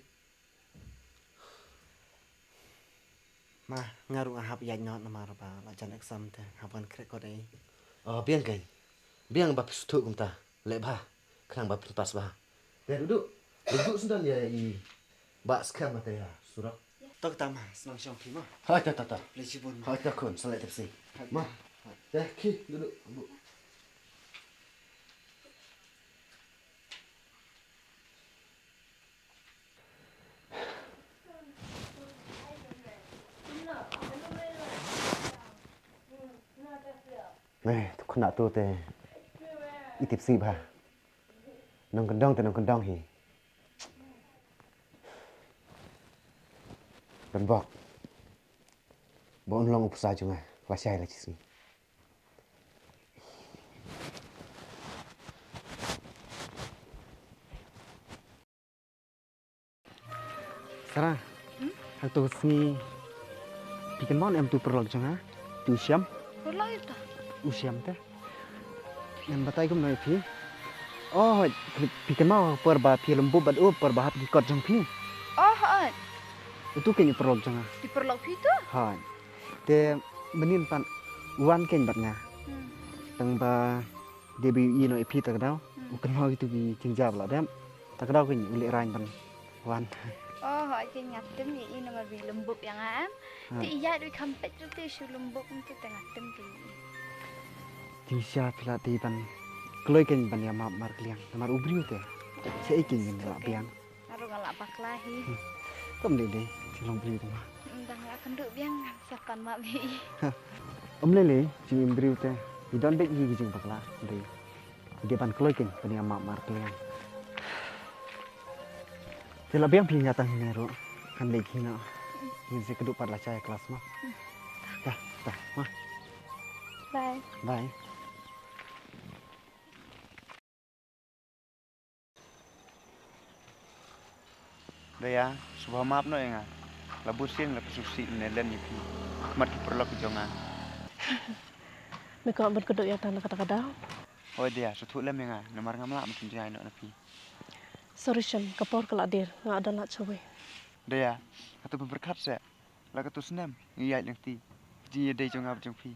Ma, nga ruh nga hap ïaid noh namar ba la jan exam te hap ban khreh kot ei. Oh, biang keiñ. Biang ba phi sngewthuh kumta. Leh bha. Khnang ba phin pass bha. Te Duh Duh. Duh Duh sngewdon ïa i Bah Skhem te ïa surok. To kata ma, sngewbha shong phi ma. Hoi ta ta ta. Leh shibun. Hoi ta khun, sa leh tepsi. Ma. Te ki Duh Duh. Eh, tu khynnah tu te i tip sih bha. Nongkyndong te nongkyndong hi. Don bok. Ba un long u pisa jong nga. Lashai la shisngi. Sara, hmm? Hangto sngi phi kynmaw em tu paralok jong nga, tu u Shem. Paralok ita? U Shem te. Ngan batai kumno ïa phi. Oh, phi kynmaw por ba phi lum bup bad u por ba hap ki kot jong phi. Oh, hooid. Utu keiñ u paralok jong nga. Ki paralok phi tu? Hooid. Te mynnin pat u wan keiñ bad nga. Hmm. Tang ba dei ba ïohi noh ïa phi ta ka daw. Hmm. U kynmaw ïa tu ki jingjia ba la dep. Ta ka daw keiñ u lehrain ban wan. Oh, hooid keiñ nga tim ïa i namar ba i lum bup ïa nga em. Ha. Te i ïaid ruh i kham peit ruh te shu lum bup tu te nga tim ruh ïa i. Jingshisha phi lah dei ban kloi keiñ ban ïa map markylliang namar u briew te. Shaei keiñ ngin lah biang. Nga ruh nga lah bakla hi. Hmm. Ym lei lei, jinglong briew te ma. Ym dang lah kynduh biang sa pan map hi. Ym lei lei, jingim briew te. I don beit hi ki jingbakla, dei. I dei ban kloi keiñ ban ïa map markylliang. Te lah biang phi nga tang hynne ruh. Kan leit hi noh. Ngin sa kynduh pat lashai klas ma. Ta ta ma. Bye. Bye. Daya, sngewbha map noh ïa nga. La bun sien la pynshong sih ne len ïa phi. Khmat ki paralok ki jong nga. Me kwah ban kynduh ïa tang na kata ka daw? Hooid Daya, sngewthuh lem ïa nga. Namar ngam lah ban pynjngai noh na phi. Sorry Shem, ka por ka la dier, nga don lad shawei. Daya, hato phi pyrkhat seh. La katto snem ngi ïaid lynti. Jingïadei jong nga bad jong phi.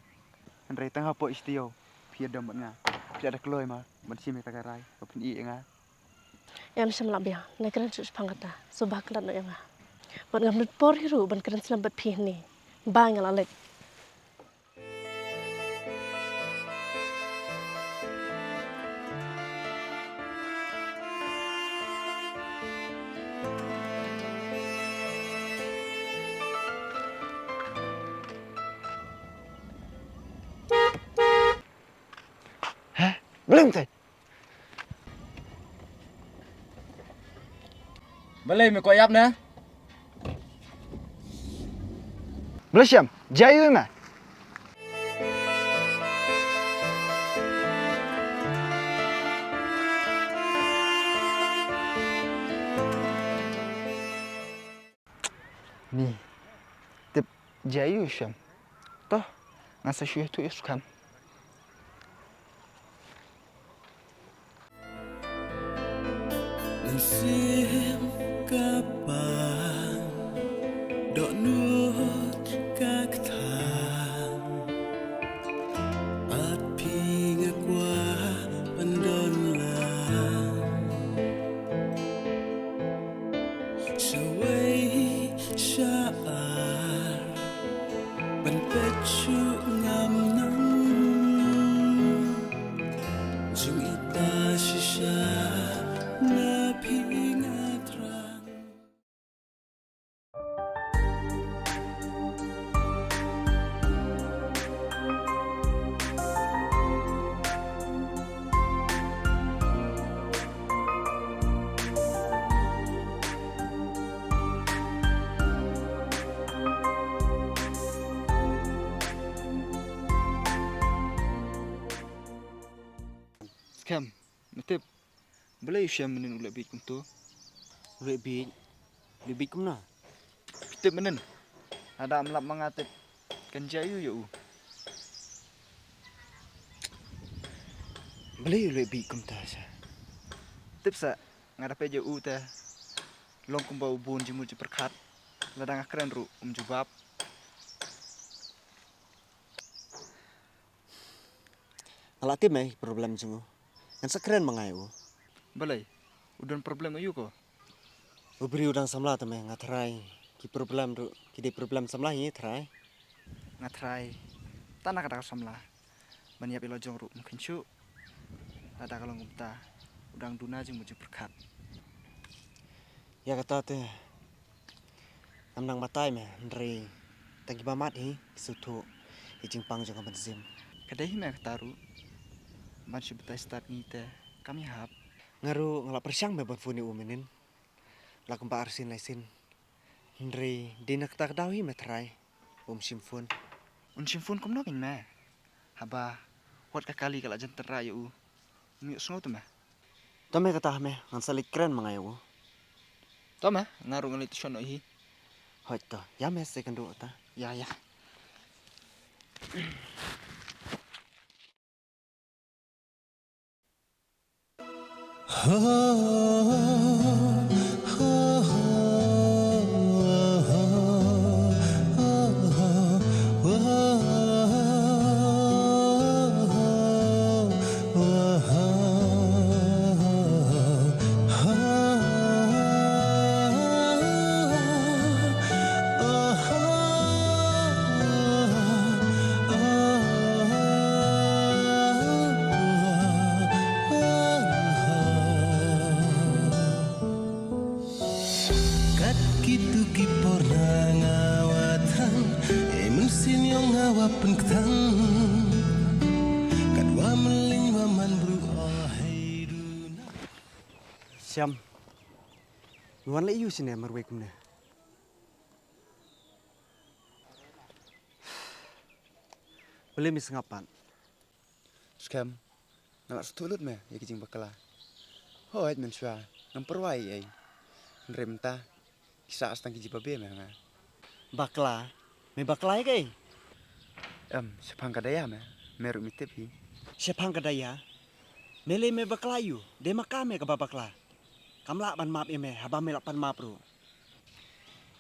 Hynrei tang hapoh i studio phi ïadom bad nga. Phi la da kloi ma ban shim ïa kata ka rai ba phin ïeh ïa nga. Em, shym lah biang, nai kren shuh shaphang kata. Sngewbha klet noh ïa nga. Bad ngam don por hi ruh ban kren slem bad phi hangne. Bye, nga la leit. Heh? Balei me kwah ïap ne? Balei Shem? Jia aïu me? Ni tip jia ïa u Shem. To, ngan sa shu ïathuh ïa u Skhem. Mynsiem ka pang, dohnud ka ktang. Pat phi nga kwah ban don lang. Shawei sha ar ban peit shuh ngam nang. Jingïeit ba shisha na phi nga thrang. Skhem, me tip balei u Shem mynnin u leh bieit kumto? U leh bieit? U leh bieit kumno? Phi tip mynnin, lada ym lap ma nga tip kan jia ïa u ïa u. Balei u leh bieit kumta sha? Tip sa, nga da peit ïa u te long kumba u bun jingmut jingpyrkhat. Lada nga kren ruh um jubab. Nga la tip me problem jong u. Ngan sa kren ma nga ïa u. Balei? U don problem aïu ko? U briew u dang samla te me, nga tharai ki problem ruh ki dei problem samla hi tharai. Nga tharai tang na ka dak samla ban ïap ïa la jong ruh um kheiñ shuh. Lada ka long kumta u dang duna jingmut jingpyrkhat. Ïa kata te ngam nang batai me, hynrei tang kiba mad hi ki sngewthuh ïa jingpang jong ka mynsiem. Ka dei hi me kata ruh, ban shu batai stad ngi te kam ïahap. Nga ruh nga la pyrshang me ban phone ïa u mynnin la kumba arsien laisien. Hynrei dei na kata ka daw hi me tharai ba um shim phone. Un shim phone kumno kein me? Haba wat ka kali ka la jan tynrai ïa u. Um ïohsngew te me. To me kata me, ngan sa leit kren ma nga ïa u. To me, nga ruh ngan leit shon noh hi. Hooid to, ïa me sa ïakynduh ta. Ïa, ïa. Kat kito ki por na nga wa thrang, e mynsiem yong nga wa pynktang. Kat wa mlin wa man bru o hei du na. Shem, me wan leh ïu shane marwei kumne? Balei me sngap pat? Skhem, nga la sngewthuh lut me ïa ki jingbakla. Hooid mynshuwa ngam pyrwa ei ei. Hynrei mynta ki sah tang ki jingbabe me ha nga. Bakla? Me bakla ïa kaei? Em, shaphang ka daya me, me ruh me tip hi. Shaphang ka daya? Me lei me bakla ïa u, dei ma ka me kaba bakla. Kam lah ban map ïa me haba me lah pan map ruh.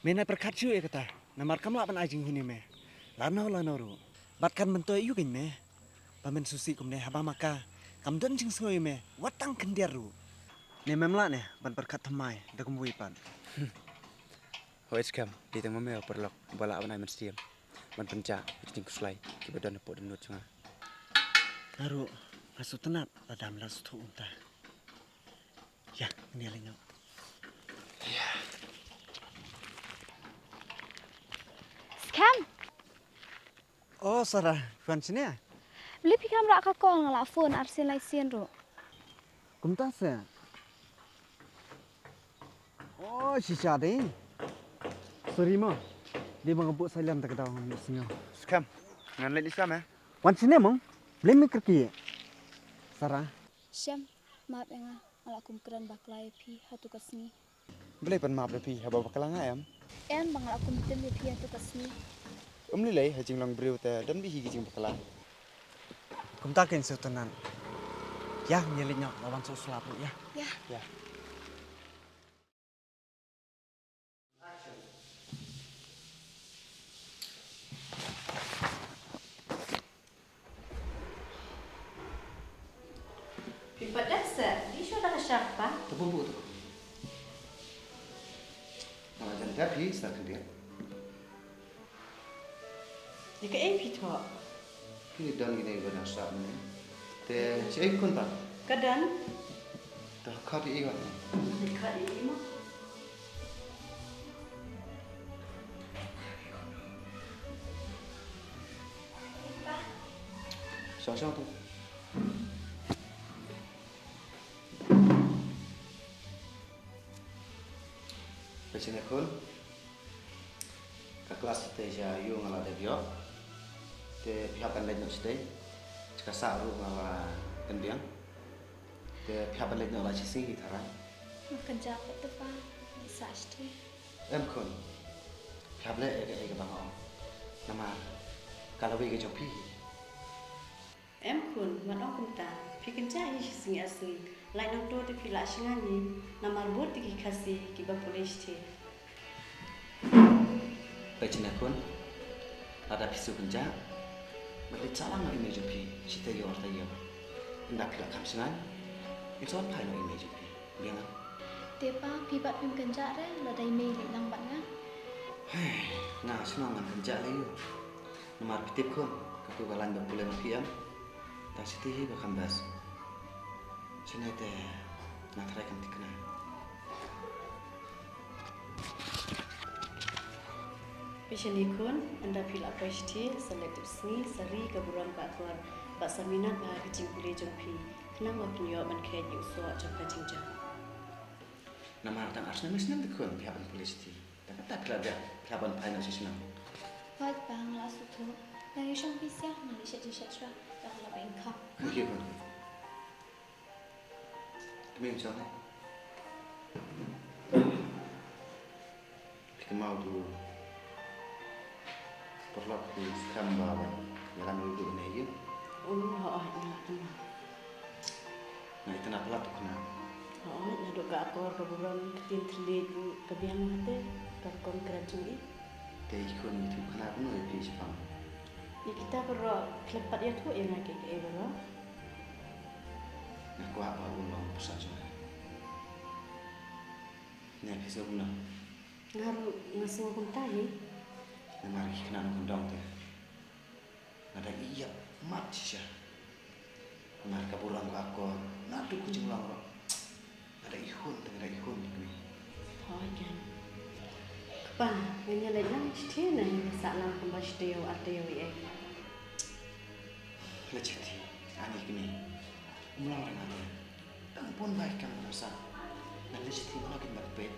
Me nai pyrkhat shuh ïa kata, namar kam lah ban ai jinghun ïa me lano lano ruh. Bad kan myntoi ïa u kein me ba men sngewsih kumne haba ma ka kam don jingsngew ïa me wat tang khyndiat ruh. Ne mem lah ne ban pyrkhat thymmai da kumwei pat? Hooid Skhem, dei tang ma me u paralok uba lah ban ai mynsiem ban pynjah ïa ki jingkhuslai kiba don hapoh dohnud jong nga. Nga ruh nga sngewtynnat lada me la sngewthuh kumta. Ïa, ngin ïa leit noh. Skhem. O Sara, phi wan shane? Balei phi khlem rah ka call, nga la phone arsien laisien ruh. Kumta se? O shisha dei. Sorry mo. Dei ba nga buh silent da ka daw ngam ïohsngew. Skhem, ngan leit lisa me. Wan shane mo. Balei me kyrkieh? Sara. Shem, map ïa nga, nga la kum kren bakla ïa phi ha tu ka sngi. Balei ban map ïa phi haba bakla nga em? Em ba nga la kum tim ïa phi ha tu ka sngi. Um lei lei, ha jinglong briew te don bih hi ki jingbakla. Kumta kein shu tynnan. Ïa, ngin leit noh, la wan shu slap ruh ïa. Ïa. Ïa. Phi pat dep seh, dei shuh da ka shap pa. Te bun bun tu. Nga la jan dep hi sa khyndiat. Ïa kaei phi thoh? Phi don ine ba dang sah mynne. Te shaei khun pat? Ka don. Te khot ïa i wat. Khot ïa i mo. Shong shong tu. Peit shane khun. Ka klas te sha ïew nga la dep ïoh. Te phi hap ban leit noh shatei. Ka sah ruh nga la pynbiang. Te phi hap ban leit noh la shisngi hi tharai. Nga kynjah pat te pa, sah shatei. Em khun. Phi hap leh ïa kaei kaba nga ong. Namar ka lawei ka jong phi hi. Em khun, wat ong kumta, phi kynjah hi shisngi ar sngi, lait nangto te phi lah shngaiñ hi, namar bun te ki Khasi kiba pule shatei. Peit shane khun, lada phi shu kynjah, bad leit sah lang noh ïa i mei jong phi, shi taïew ar taïew. Ynda phi lah kham shngaiñ, ngin sa wan phai noh ïa i mei jong phi. Biang. Te pa, phi pat phim kynjah re, lada i mei leit lang bad nga? Hei, nga shnong ngan kynjah lei ïoh. Namar phi tip khun, katu ka lain ba pule ma phi em. Tang shatei hi ba kham best. Shane te nga tharai kan thikna. Phi shane khun, ynda phi la poi shatei, sa leit tip sngi, sa ri ka burom ka akor, bad sa minot bha ka jingpule jong phi. Khnang ba phin ïoh ban kheit ïa u soh jong ka jingjop. Namar tang ar snem, snem te khun phi hap ban pule shatei. Tang kata phi la dep, phi hap ban phai noh sha shnong. Hooid pa, nga la sngewthuh. Nang ïa shong phi sha, nga leit shet jingshet shuwa, tang la ba ïeng khap. Thank you khun. Kmie shong. Phi kynmaw tu paralok ki skhem ba ïalam ruh ne ïa. Um, hooid, nga la kynmaw. Nga itynnad palat tu khynnah. Hooid, naduh ka akor ka burom, ka ktien thylliej ruh ka biang hangta, ka rukom kren jong i. Te i khun i tu khynnah kumno ïa phi shaphang? Ïa kita baroh khlem pat ïathuh ïa nga kaei kaei baroh. Nga kwah ba u long u pyrsa jong nga. Ne phi sngew kumno? Nga ruh nga sngew kumta hi. Namar ki khynnah nongkyndong te nga dang ïap mat shisha. Namar ka burom ka akor naduh ka jinglong ruh nga dang ihun te nga dang ihun kmie. Hooid keiñ. Kpa, ngan ïaleit lang shatei ne ngan sah lang kumba shi taïew ar taïew ei ei? Leit shatei, ani kmie. Um long re nga te. Dang bun bha ki kam ban sah. Ngan leit shatei mano kin ban peit.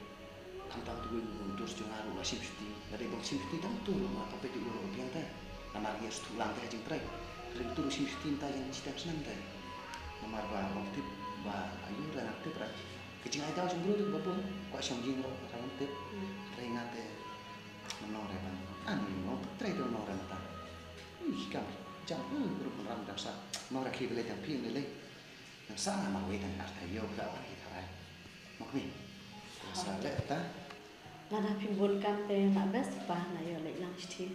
Khamtam tu wei u dur jong nga ruh la shim shatei. Lada i bym shim shatei tang tu ruh nga peit u ruh biang te. Namar ngi shu lang te ha jingtrei. Hynrei u dur u shim shatei mynta ïa shi taïew snem te. Namar ba ong tip ba aïu re nga tip re. Ka jingai daw jong briew te ba bun. Kwah shong ïing ruh nga tip. Hynrei nga te. Ngam long re ban. Ani long trei te long re mynta. Ui, kam jam, eh, ruh ban ram dang sah. Long re khie lei dang phi lei lei. Nang sah nga marwei tang ar taïew ka wan ki tharai. Mok ni. Sa leh ta. Lada phim bun kam te na best pa na ïoh leit lang shatei.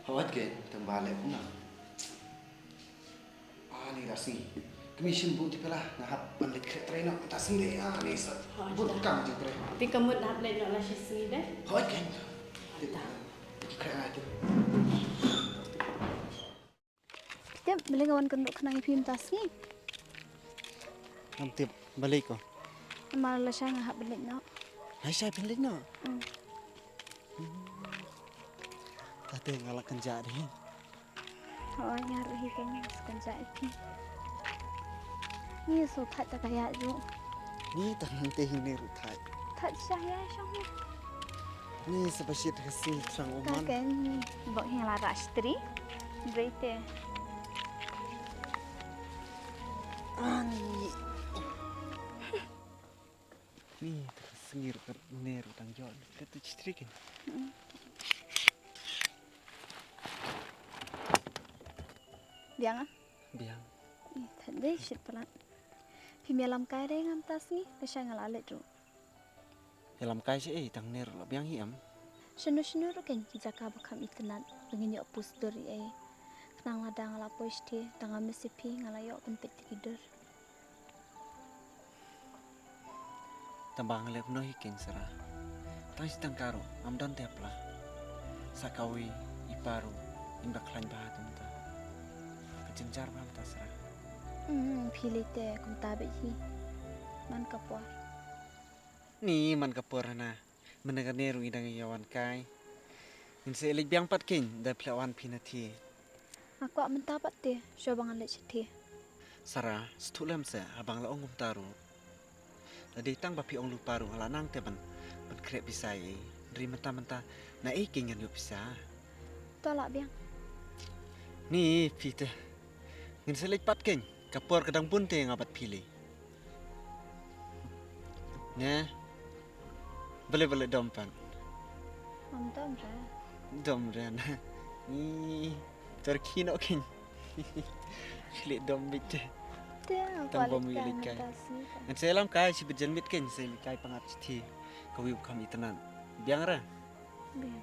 Hooid ke tang ba leh kumno. Ani la sngi. Kmie shin bun ti pela nga hap ban leit khreh trei noh ta sngi de ani sa. Hooid bun ta. Kam jingtrei. Te ka mut hap leit noh la shi sngi de. Hooid ke. Te ta. Khreh ngai te. Tip, balei nga wan kynduh khnang ïa phi mynta sngi? Ngam tip, balei ko? Namar lashai nga hap ban leit noh. Lashai phin leit noh? Mm. Tate nga la kynjah de. Hooid, nga ruh hi kein nga shu kynjah ïa phi. Ngi shu thait ta ka ïaid ruh. Ngi tang hangte hi ne ruh thait. Thait sha ïa shong hi. Ni sa ba shit ka si thrang u man. Ka ken ni bok hi la ra stri. Breite. Ani. Ni ta ka Kane ruh kane ruh tang ïoh. Peit tu chi tri kein. Biang ah? Biang. Ih, thad dei shit palat. Phim ïalam kai re ngam ta sngi, lashai nga la leit ruh. Ïalam kai sha ei, tang ne ruh la biang hi em. Shano shano ruh kein ki jaka ba kham itynnat ba ngin ïoh pus dur ei. Khnang lada nga la poi shatei, tang nga miss ïa phi nga la ïoh pynpeit ïa ki dur. Tang ba nga leh kumno hi kein Sara. Tang shi tang ka ruh ngam don te pla. Sa kawei i pa ruh in ba khlaiñ bha kumta. Ka jynjar bha mynta Sara. Hmm, phi lei te kumta beit hi. Man ka por. Ni man ka por hana. Mynne kane ruh ngi dang ïa wan kai. Ngin sa leit biang pat kein da phi la wan phi na thie. Nga kwah mynta pat te shuwa ba ngan leit sha thie. Sara, sngewthuh lem se haba nga la ong kumta ruh. Lada dei tang ba phi ong lypa ruh nga la nang te ban ban khreh pisa ïa ei. Hynrei mynta mynta na ei kein ngan ïoh pisa. To lah biang. Ni phi te. Ngin sa leit pat kein ka por ka dang bun te nga bad phi lei. Ne. Balei balei dom pat. Ngam dom re. Dom re na. Ni. Tor ki noh kein. Shlei dom bit te. Te tang bom wi leit kai. Ngan sa ïalam kai shi bit jan bit kein sa leit kai pangap shi thie. Ka wi u kham itynnat. Biang re. Biang.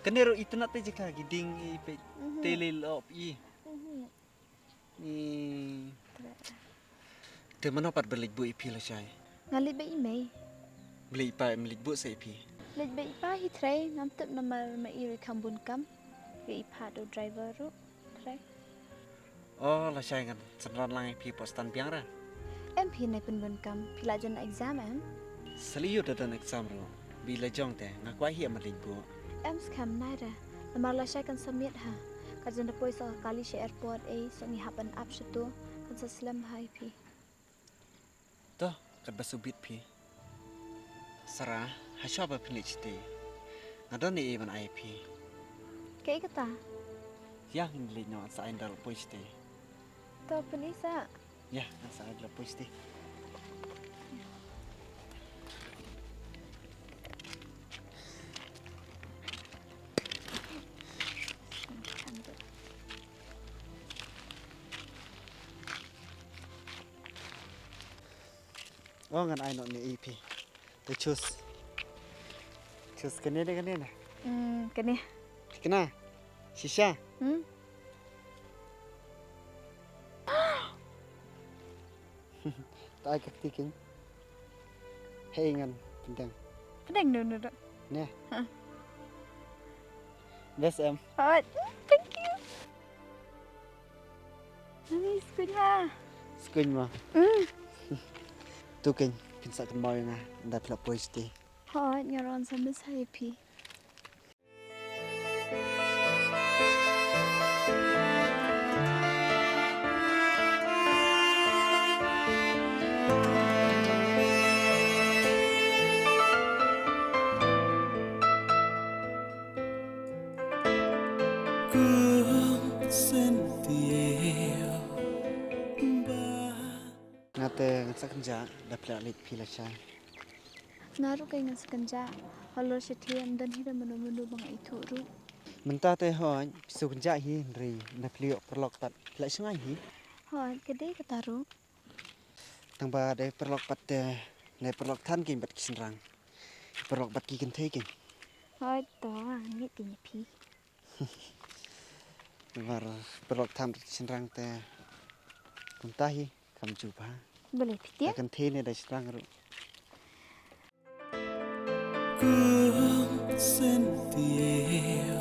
Kane ruh itynnat te jaka ki ding i peit. Mhm. Te lei lop i. Mhm. Ni. Te mano pat ba leit buh ïa phi lashai? Nga leit bad i mei. Balei i pa im leit buh sa ïa phi? Leit bad i pa hi trai, ngam tip namar ma i ruh i kham bun kam. Ïa i pa u driver ruh trai. Oh, lashai ngan synran lang ïa phi hapoh stand biang re. Em phi nai pynbun kam, phi la jan exam em? Sa lei ïoh da don exam ruh. Ba i la jong te nga kwah hi em leit buh. Em skhem nai re. Namar lashai kan sa miet ha. Ka jan da poi sa ka kali sha airport ei sa ngi hap ban ap sha to. Kan sa slem ha ïa phi. To, katba shu bit phi. Sara, ha shuwa ba phin leit shatei. Nga don ei ban ai phi. Kaei kata? Ïa ngin leit noh sa ai ndal poi shatei. To phin i sa. Ïa, ngan sa ai la poi shatei. Oh, ngan ai noh ne ïa phi. Te choose. Choose kane ne kane ne? Hmm, kane. Kane. Shisha. Hmm. Ta ai ka kti kein. Hei ngan pyntheng. Pyntheng no no. Ne. Ha. Best em. Hot. Thank you. Nani skuin ma. Skuin ma. Mm. Tu kein phin sa kynmaw ïa nga da phi la poi shatei. Hot, nga ruh ngan sa miss ha ïa phi. Nga te ngan sa kynjah da phi la leit phi lashai. Nga ruh kein ngan sa kynjah. Halor shatei ym don hi da mano mano ba nga ithuh ruh. Mynta te hooid phi shu kynjah hi hynrei na phi la ïoh paralok pat phi la shngaiñ hi. Hooid ka dei kata ruh. Tang ba dei paralok pat te ne paralok than kein bad ki shynrang. Paralok bad ki kynthei kein. Hooid to ngeit kein ïa phi. Namar paralok than bad ki shynrang te kumta hi. Kam ju bha. Balei phi tieng? Ka kynthei ne da shynrang ruh. Kum sentiew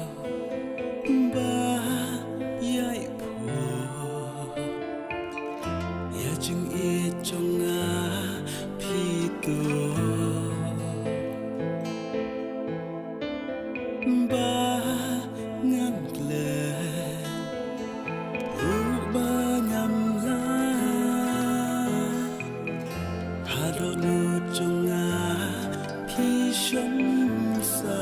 ba ïai phuh ïa jingïeit jong nga phi to. Ba ngan klet ruh ba ngam lah. Haduh nut jong nga phi shong sa.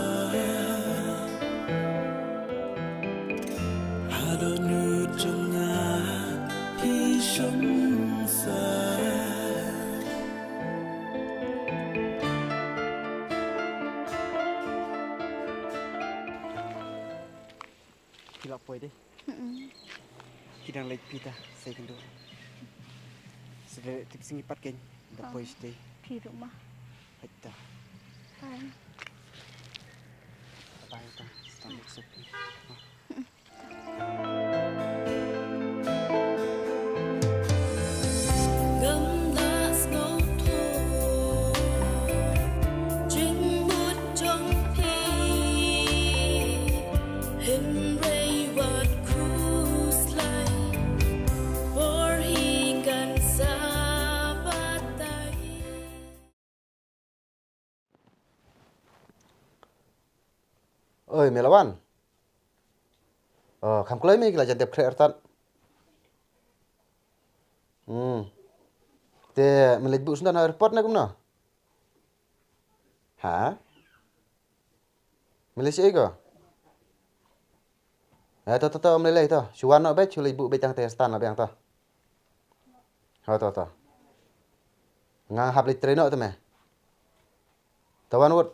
Haduh nut jong nga phi shong sa. Poi dei. Mm-mm. Ki dang leit phi ta, sa ïakynduh. Sa da tip sngi pat kein da poi shatei. Phi ruh ma. Hait ta. Bye. Bye ta. Stang leit sopi. Gam da sngewthuh jingmut jong phi, hynrei wat khuslai, por hi kan sa batai. Oi, me la wan? Oh, kham kloi me ki la jan dep khreh artat. Hmm. Te me leit buh sngewdon ha airport ne kumno? Ha? Me leit shaei ko? Eh, to, to, to, me leit, leit, to. Shu wan noh beit, shu leit buh beit tang te stan la biang to. Ho, to, to. Nga hap leit trei noh te me. To wan wut.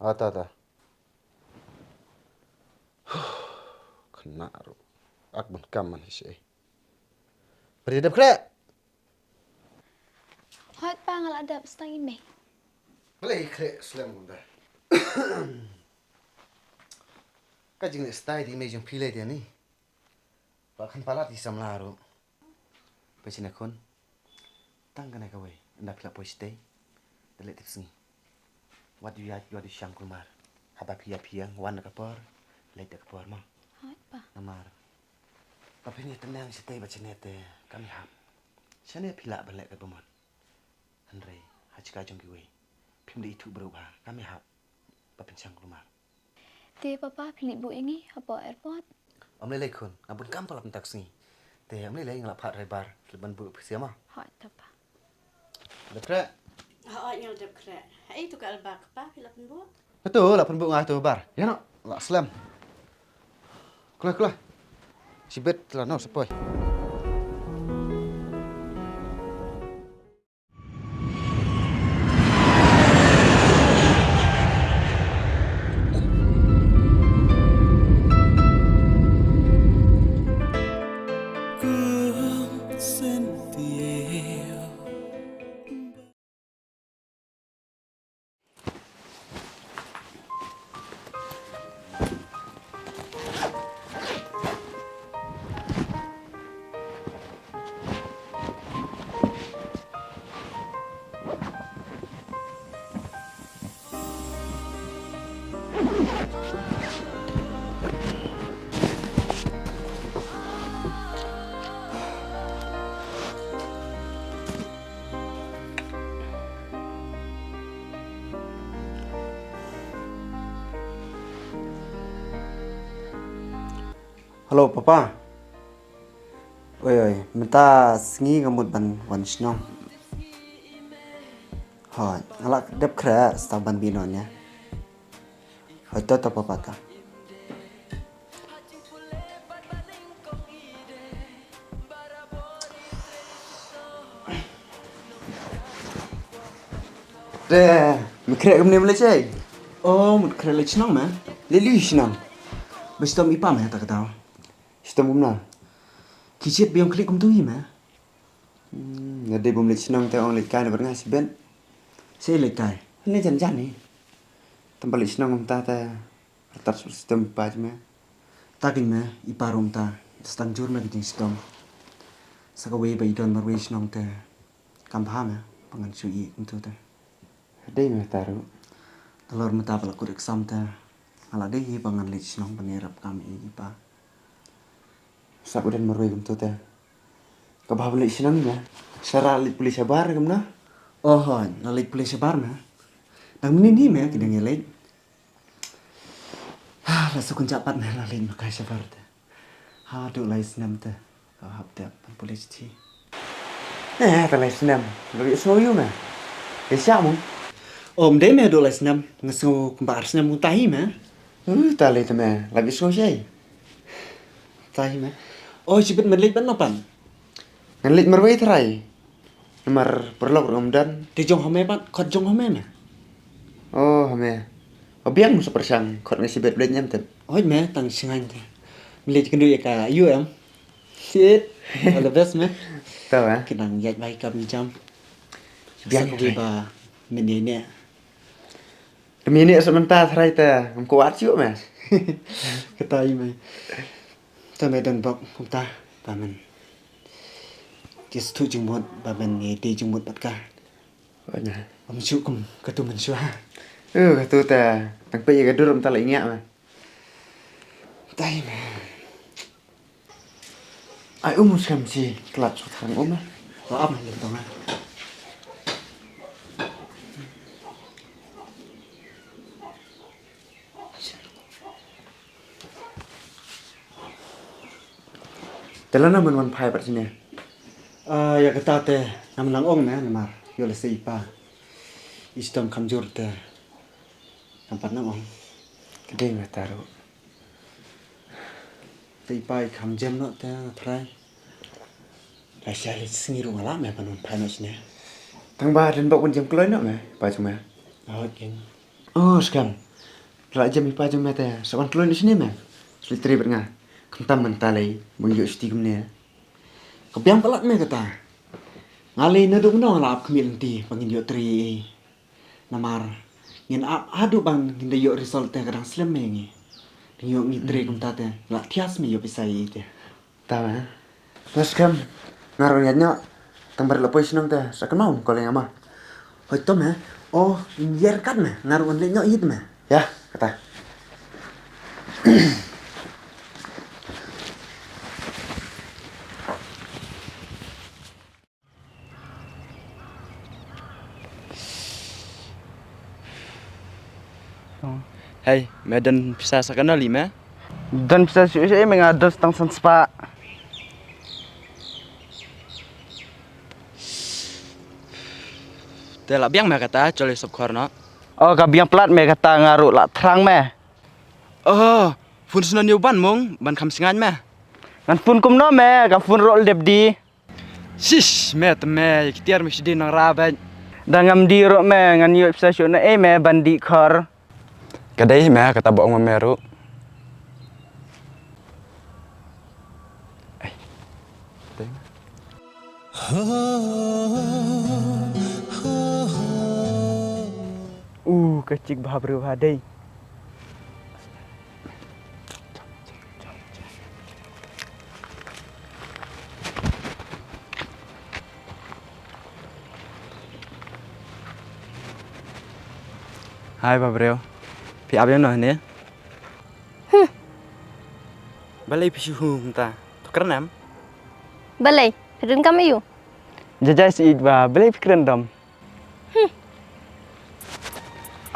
Ho, to, to. Khynnah ruh. Ak bun kam man hi shaei. Pyrdi dep khreh. Hooid pa, nga la dep, sdang ïa mei. Balei khreh slem kumta? Ka jingleh stai ïa mei jong phi lei te ni. Ba khan palat ïa samla ruh. Phi sngewkhun. Tang kane kawei, ynda phi la poi shatei. Da leh tip sngi. Wat ju ïaid, wat ju shang kulmar. Haba phi ïaid phi ïeng, wan da ka por, leit da ka por mo. Hooid pa. Namar ba phin ïa tyneng shatei bad shane te kam ïa hap. Shane phi lah ban leh katba mon. Hynrei ha jaka jong kiwei phim da ithuh briew bha, kam ïa hap ba phin shang kulmar. Te papa, phi leit buh ïa ngi hapoh airport? Ym lei lei khun, nga bun kam palat mynta ka sngi. Te ym lei lei, nga la phah driver leit ban buh phi sha mo. Hooid to pa. Dep khreh. Hooid, nga la dep khreh. Haei to ka alba kpa phi la pynbuh? Kato la pynbuh nga to bar. Ïa noh, la slem. Kloi, kloi. Shibit la noh sa poi. Hello, Papa. Oi, oi, mynta sngi nga mut ban wan shnong. Hooid, nga la dep khreh, sa ban bino nia. Hooid, to, to, Papa, to. Te, me khreh kumne me leit shaei? Oh, mut khreh leit shnong me? Leit lei shnong? Ba shitom i pa me ta ka daw. Shitom kumno? Ki jied ba ïong khlieh kumto hi me? Hmm, nga dei bym leit shnong te ong leit kai na bar nga shibit. Shaei leit kai? Hangne jan jan hi. Tang ba leit shnong kumta te. Artat shu shitom i pa jong me. Ta keiñ me, i pa ruh mynta sdang jur me ka jingshitom. Sa kawei ba i don marwei shnong te kam bha me ba ngan shu ïeh kumto te. Dei me ta ruh. Nalor mynta ba la kut exam te nga la dei hi ba ngan leit shnong ban ïarap kam ïa i pa. Sap u don marwei kumto te. Ka bha ban leit shnong me. Sara leit pule shabar kumno? Oh hooid, la leit pule shabar me. Dang mynnin hi me ki dang ïaleit. Ha, la shu kynjah pat ne la leit ma kai shabar te. Haduh lai snem te ka hap dep ban pule shithi. Eh, te lai snem. Nga ïohsngew ïa u me. Ïa shah mo. Ym dei me haduh lai snem, nga sngew kumba ar snem kumta hi me. Uh, ta lei te me. La ïohsngew shai. Ta hi me. Oh, shibit me leit ban no pan? Ngan leit marwei trai. Namar paralok ruh ngam don. Te jong home pat, khot jong home me? Oh, home. Ba biang sa pyrshang, khot nga shibit blet nyam tep. Hoi me, tang sngewbha te. Me leit kynduh ïa ka ïu em. Shit. All the best me. Tau eh. Ki nang ïaid bai ka mi jam. Biang sa kawei ba mynne ne. Te mynne sa mynta tharai te ngam kwah shuh me. Kata ïa me. Te me don bok kumta ba men. Ki sngewthuh jingmut ba men ïa dei jingmut bad ka. Wan na. Ym shuh kum katu mynshuwa. Uh, katu te tang peit ïa ka dur mynta la ïa ngiah me. Tai me. Ai um skhem shi klat shu thrang um. Wa ap me tong. Te lano men wan phai pat shane. Ah, ïa kata te ngam nang ong ne namar ïoh lehse i pa i sdom kham jur te ngam pat nang ong. Ka dei me ta ruh. Te i pa i kham jem noh te nga tharai. Lashai la sngi ruh nga lah me ban wan phai noh shane. Tang ba don bok ban jem kloi noh me i pa jong me. Oh, kin. Oh, skhem. La jem i pa jong me te sa wan kloi noh shane me. Sli trei bad nga. Khamtam mynta lei bang ïoh shuti kumne. Ka biang palat me kata. Nga lei naduh mynno nga la ap khmih lynti ba ngin ïoh trei. Namar ngin ap haduh ba ngin da ïoh result te ka dang slem me ngi. Dang ïoh ngi trei kumta te la thias me ïoh pisa ïa te. Ta me. Mas kam nga ruh ngat nyoh. Tang bar la poi shnong te sa kynmaw ko leng ama. Hoi to me. Oh, yer kat me. Nga ruh ngat nyoh hit me. Ya, kata. Hei, me don pisa sa kano li me? Don pisa shu shu me nga don tang san spah. Te la biang me kata, chole sop khor no. Oh, ka biang plat me kata nga ruh la thrang me. Oh, phun snon yu ban mong, ban kham sngain me. Ngan phun kumno me, ka phun rol dep di. Sis, me te me, ki tiar me sidi nang rabek. Da ngam di ruh me, ngan yu ipsa shu na e me, ban di khor. Ka dei me, kata ba ong me ruh. Ai. Dei me. Uh, ka chik bha briew ha dei. Hai, ba briew. Phi ap ïa no ne? Hmm. Balei phi shu hum ta? To kren em? Balei, phi rin kam ayu? Jajai si it ba, balei phi kren dom? Hmm.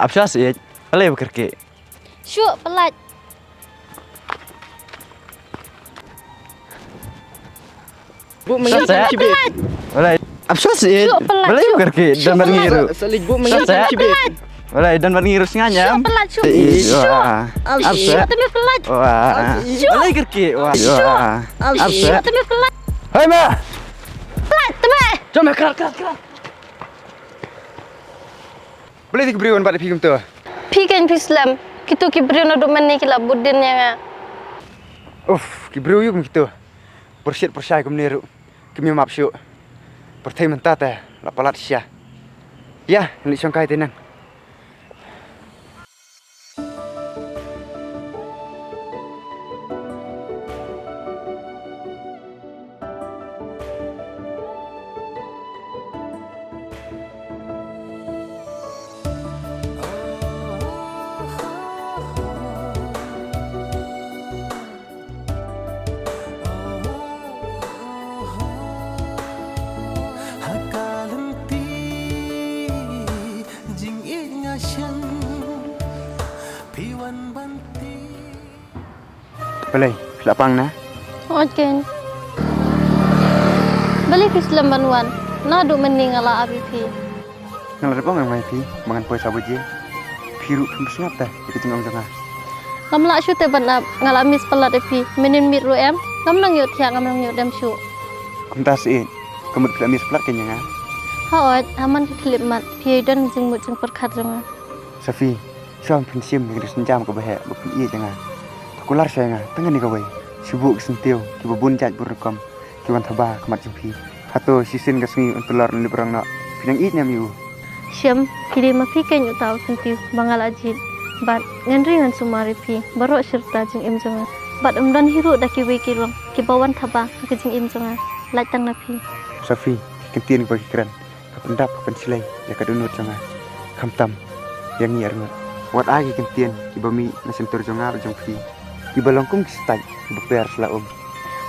Ap sha si it, balei ba kyrkieh? Shu, pelat. Bu mengir sa chibit. Walai. Ap sha si. Shu pelat, balai shu. Kar ki dan ban ngiru. Salik bu mengir sa chibit. Walai dan ban ngiru snganya. Shu pelat, shu. Ap sha. Teme pelat. Wah. Shu. Balai kar ki. Wah. Shu. Ap sha. Teme pelat. Hai ma. Pelat teme. Jom kral kral kral. Balai ki briew ban bat phi kumto. Phi kan phi slem. Kitu ki briew na dum mane ki la budin ïa nga. Uf, ki briew yu kum kitu. Pyrshit pyrshai kumne ruh. Kmie map shuh. Pyrthei mynta te la palat sha. Ïa, ngi shongkai te nang. Ha ka lynti jingïeit nga shem phi wan ban ti. Balei phi la pang na? Ot ken. Balei phi slem ban wan? Naduh mynne nga la ap ïa phi. Nga la dep ong ïa phi ba ngan poi sa baje. Phi ruh phim sngap te ïa ka jingong jong nga. Ngam lah shuh te ban ap, nga la miss palat ïa phi. Mynnin miet ruh em, ngam nang ïoh thiah, ngam nang ïoh dem shuh. Kumta seh, ka mut phi la miss palat kein ïa nga. Hooid, ha man ka khyllipmat phi ïai don jingmut jingpyrkhat jong nga. Sa phi, shuwa phin shim ïa ka jingsynjam kaba heh ba phin ïeit ïa nga. Kular sha nga tang kane kawei. Shu buh ki syntiew kiba bun jait bun rukom ki wan thaba ha khmat jong phi. Hato shisien ka sngi un tylor un lip rong noh, phi nang ïeit ne em ïa u? Shem, phi dei ma phi keiñ uta u syntiew ba nga la jied. Bad ngan ri ngan sumar ïa phi baroh shi rta jingim jong nga. Bad ym don hi ruh da kiwei ki rong kiba wan thaba ha ka jingim jong nga, lait tang na phi. Safi, ki kyntien kiba ki kren ka pyndap ka pynshlei ïa ka dohnud jong nga, khamtam ïa ngi arngut. Wat ai ki kyntien kiba mih na shyntur jong nga bad jong phi kiba long kum ki stait kiba per sha la um.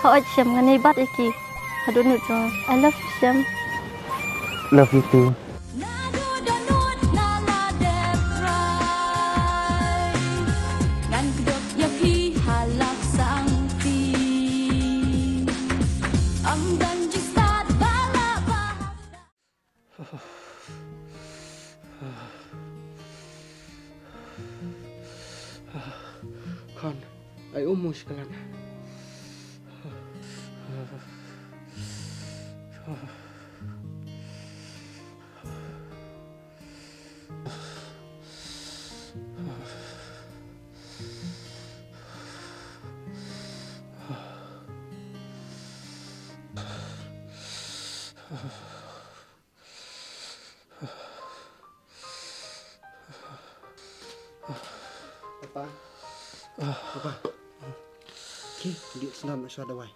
Hooid Shem, ngan ïai bat ïa ki ha dohnud jong nga. I love you Shem. Love you too. Naduh dohnud nga la dep rai, ngan kdup ïa phi ha la sangti. Ym don jingstad ba lah ba Khon, ai um mo shi kyllon. Papa. Papa. Ki, dih sendam nak suat dawai.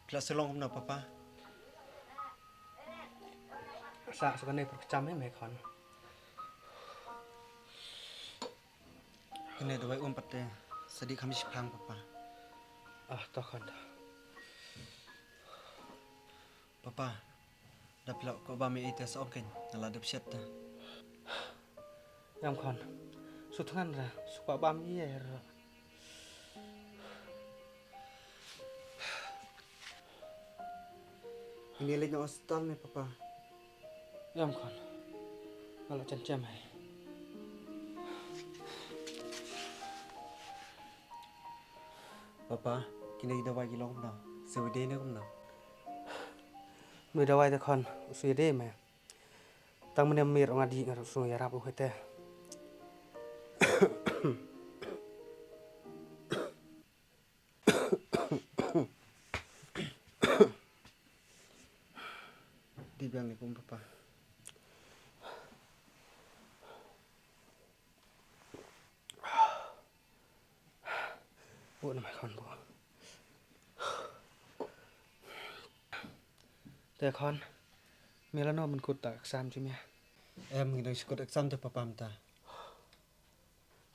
Phi la shu long kumno, Papa? Sa, sa kane pyrkhat me, me khon. Kane dawai um pat te, sa dih kham shipang, Papa. Ah, to khon to. Papa, da phi la kwah bam ei ei te sa ong kein, nga la dep shet te. Ïam khon, shu thngan re, shu kwah bam ei ei re. Ngin ïa leit na hospital ne, Papa? Ïam khon, nga la jan jem ei. Papa, kine ki dawai ki long kumno? Sa wei dei ne kumno? Nui dawai te khon, u sa wei dei me. Tang mynne miet nga dih nga ruh sngew ïarap u hete. Dih biang ne kum, Papa. Buh na me khon buh. Te khon, me la noh ban kut ta exam jong me? Em, ngi dang shu kut exam te papa mynta.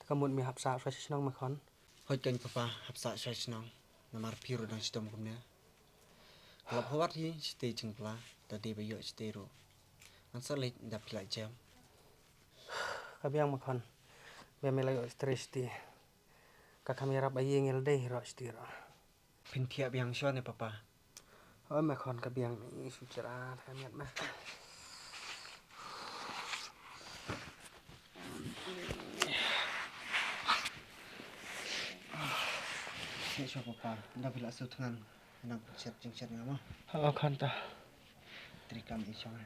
Te ka mut me hap sah shuwa sha shnong me khon? Hooid keiñ papa, hap sah shuwa sha shnong. Namar phi ruh dang shitom kumne. Ka lap hawat hi shatei jingpla, da dei ba ïoh shatei ruh. Ngan sa leit da phi la jem. Ka biang me khon. Ba me la ïoh shatei shatei. Ka kham ïarap ba ïeng ïa lade hi ruh shatei ruh. Phin thiah biang shuwa ne papa? Oi me khon, ka biang ne, shu jrah ka miat me. Thiah shuwa papa, da phi la shu thngan, nang pynshet jingshet nga mo. Oi khon ta. Trei kam i shuwa.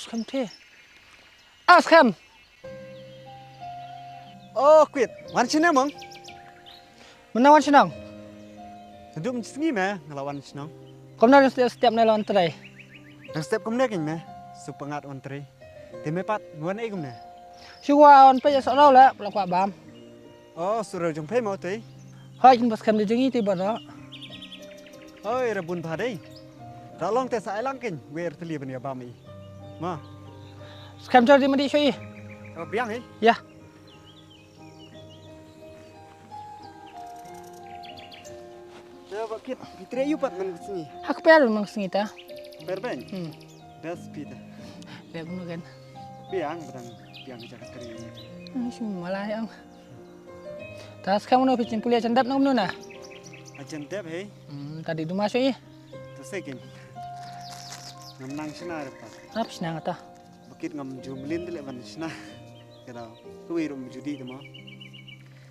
Skhem te. Ah, skhem. Oh, kwit. Wan shane mo? Mynno wan shnong? Naduh mynsngi me nga la wan shnong. Kumno dang step step ne la wan trei? Dang step kumne kein me. Shu pyngngad wan trei. Te me pat wan ei kumne? Shu wan peit ïa sohraw la, la kwah bam. Oh, sohraw jong phi mo te? Hooid, kin ba skhem da jong ngi te ba da. Hooid, ra bun bha dei. Da long te sa ai lang kein, wer tylli ban ïa bam i. Ma. Skhem jor di ma di shu i. Oh, biang i. Ïa. Te ba kit, phi trei ïa u pat man ka sngi? Ha kper man ka sngi ta. Kper beiñ? Hmm. Best phi ta. Leh kumno kein? Biang, ba dang biang ka jaka trei. Hmm, shu malai ong. Ta skhem kumno phi, jingpule jan dep na kumno na? A jan dep hei. Hmm, ta dei duma shu i. Ta sei kein. Ngam nang shna re pat. Ap shna nga ta. Ba kit ngam ju mlien te leh ban shna. Ka dei. Kawei ruh ym ju dih te mo.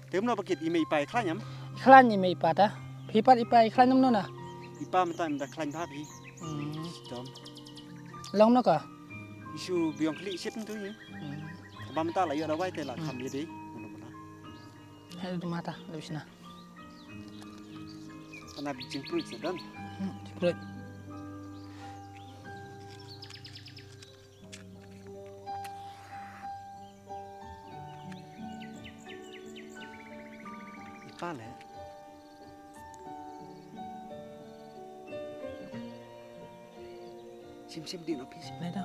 Te kumno ba kit, i mei i pa i khlaiñ em? I khlaiñ i mei i pa ta. Phi pat i pa i khlaiñ kumno na? I pa mynta mynta khlaiñ bha phi. Hmm. Shitom. Long no ka? I shu biang khlieh shit ntu i. Hmm. Ba mynta la ïoh dawai te la kham ïa dei. Mano mano. Hei tu mata, la bishna. Ana bi jingpruit sa don. Hmm, jingpruit. I pa le. Shim shim din office. Nai da.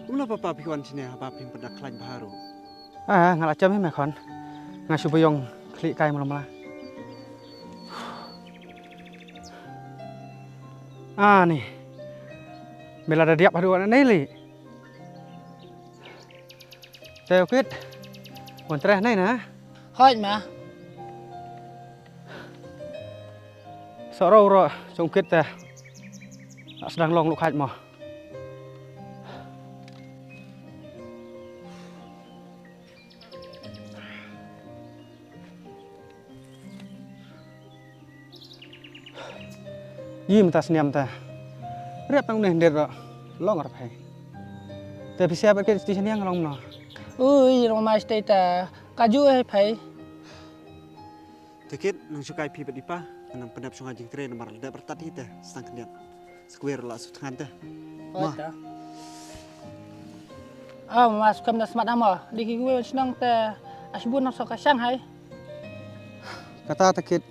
Kumno papa phi wan shane haba phim pat da khlaiñ bha ruh? Ah, nga la jem hi me khon. Nga shu ba ïong khlieh kai mala mala. Ah, ni. Me la da diap haduh na nei li. Te u kit. Wan treh nei na. Hooid ma. Sohraw ruh jong u kit te. Sdang long lukhait mo. Ïa mynta sniam te. Riap tang une hyndet ruh long ar phai. Te phi sia bad kit station yang long no. Ui, long mai station te. Ka ju ai phai. Te kit nang shu kai phi bad i pa, nang pyndep shong ha jingtrei namar la dep rtat hi te, stang khyndiat. Square la sut ngan te. Oi ta. Ah, ma skem da smat amo. Di ki gwe shnong te asbun na soka Shanghai. Kata te kit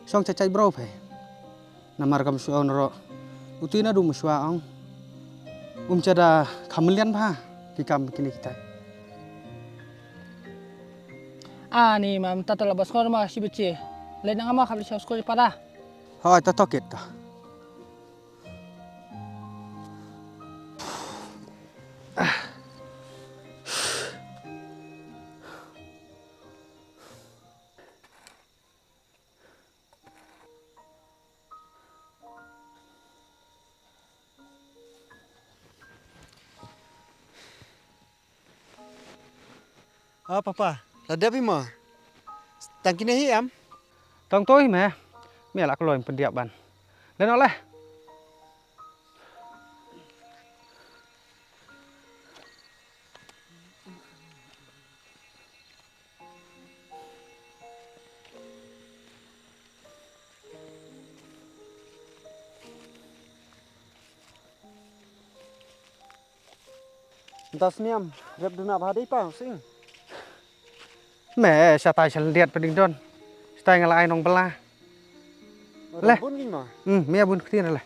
shong cha chai bro phe. Namar kam shu on ro. Uti na du mu shwa ong. Um cha da khamlian bha ki kam kini kita. Ani mam tata la bas ngor ma shi bichi. Le nang ama kham li shau skul pada. Hoi, ta tokit ta. Ah, papa, la dep hi mo? Tang kine hi em? Tang to hi me. Me la kloi pyndiap ban. Den oleh. Mynta sniam, rep duna bha dei pa, sing. Me, shatai shaldiat peding don. Shatai nga la ai nong bela. Leh. Bun ging ma. Hmm, me bun ktin leh.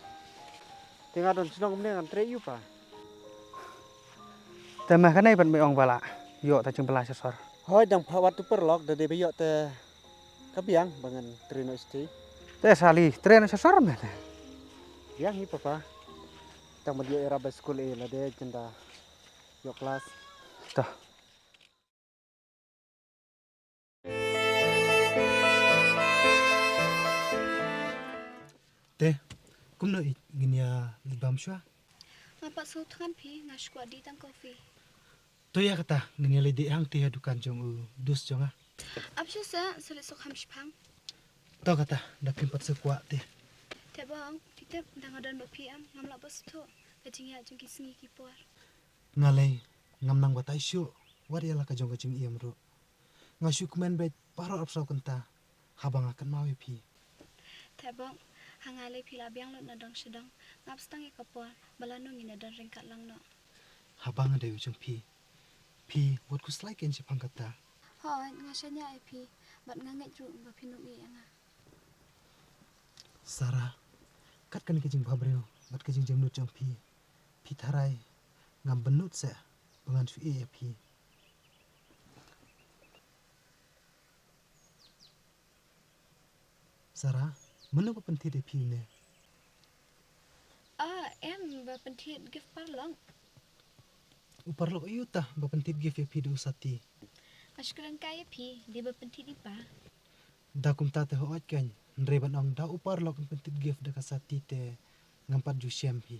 Te nga don shnong kumne ngan trei ïa u pa. Te me kane pat me ong bela. Ïoh ta jing bela sha sor. Hoi dang pha wat tu perlok da dei ba ïoh te ka biang ba ngan trei noh shatei. Te sali trei noh sha sor me te. Biang hi papa. Tang ban ïoh ïarap ba skul e lade jynda ïoh klas. Ta. Te, kumno i ngin ïa leit bam shuwa? Nga pat sngewthuh ngan phi, nga shu kwah dih tang coffee. To ïa kata, ngin ïa leit dih hangtei ha dukan jong u Dus jong nga. Ap shu sa, sa leit suk ham shipang. To kata, da phim pat sa kwah te. Te bang, phi tip dang don ba phi em, ngam lah ba sngewthuh ka jingïaid jong ki sngi ki por. Nga lei, ngam nang batai shuh, wat ïa la ka jong ka jingim ruh. Nga shu kmen beit baroh arphew kynta haba nga kynmaw ïa phi. Te bang, ha nga lei phi la biang lut na dong sha dong. Ngam sdang ïa ka por ba lano ngin ïa don ryngkat lang noh. Haba nga dei u jong phi, phi wat khuslai kein shaphang kata. Hooid, nga shaniah ïa phi bad nga ngeit ruh ba phin ym ïeh ïa nga. Sara, kat kane ka jingbhabriew bad ka jingjemnud jong phi, phi tharai ngam bynnud seh ba ngan shu ïeh ïa phi. Sara, mano ba pynthied ïa phi une? Ah, em, ba pynthied gift paralok. U paralok aïu ta ba pynthied gift ïa phi da u sati? Nga shu kren kai ïa phi, dei ba pynthied i pa. Da kumta te hooid kein, hynrei ban ong da u paralok yn pynthied gift da ka sati te ngam pat ju shem hi.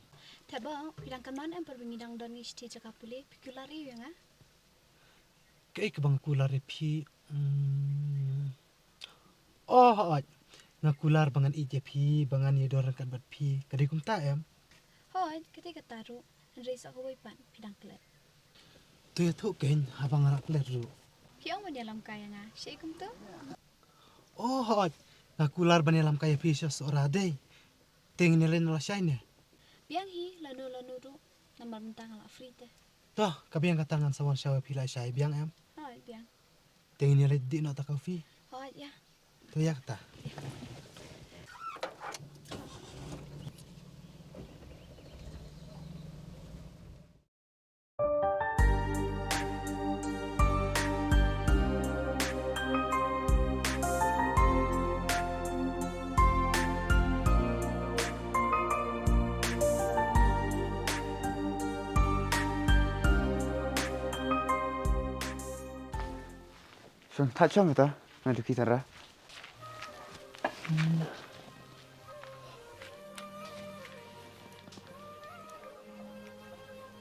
Te bang, phi dang kynmaw em por ba ngi dang don ngi sha jaka pule, phi kular ïa nga? Kaei kaba nga kular ïa phi? Hmm. Oh, hooid. Nga kular ba ngan ïeit ïa phi, ba ngan ïadon ryngkat bad phi. Ka dei kumta em? Hooid, ka dei kata ruh. Hynrei sa kawei pat phi dang klet. To ïathuh kein haba nga la klet ruh. Phi ong ban ïalam kai ïa nga, shaei kumto? Oh, hooid. Nga kular ban ïalam kai ïa phi sha Sohra dei. Te ngin ïaleit na lashai ne? Biang hi, lano lano ruh. Namar mynta nga la free te. To, ka biang kata ngan sa wan shawa phi lashai, biang em? Hooid, biang. Te ngin ïaleit dih noh ta ka phi. Hooid, ïa. To ïa kata. Shong, thait shong kata, nga duki tara.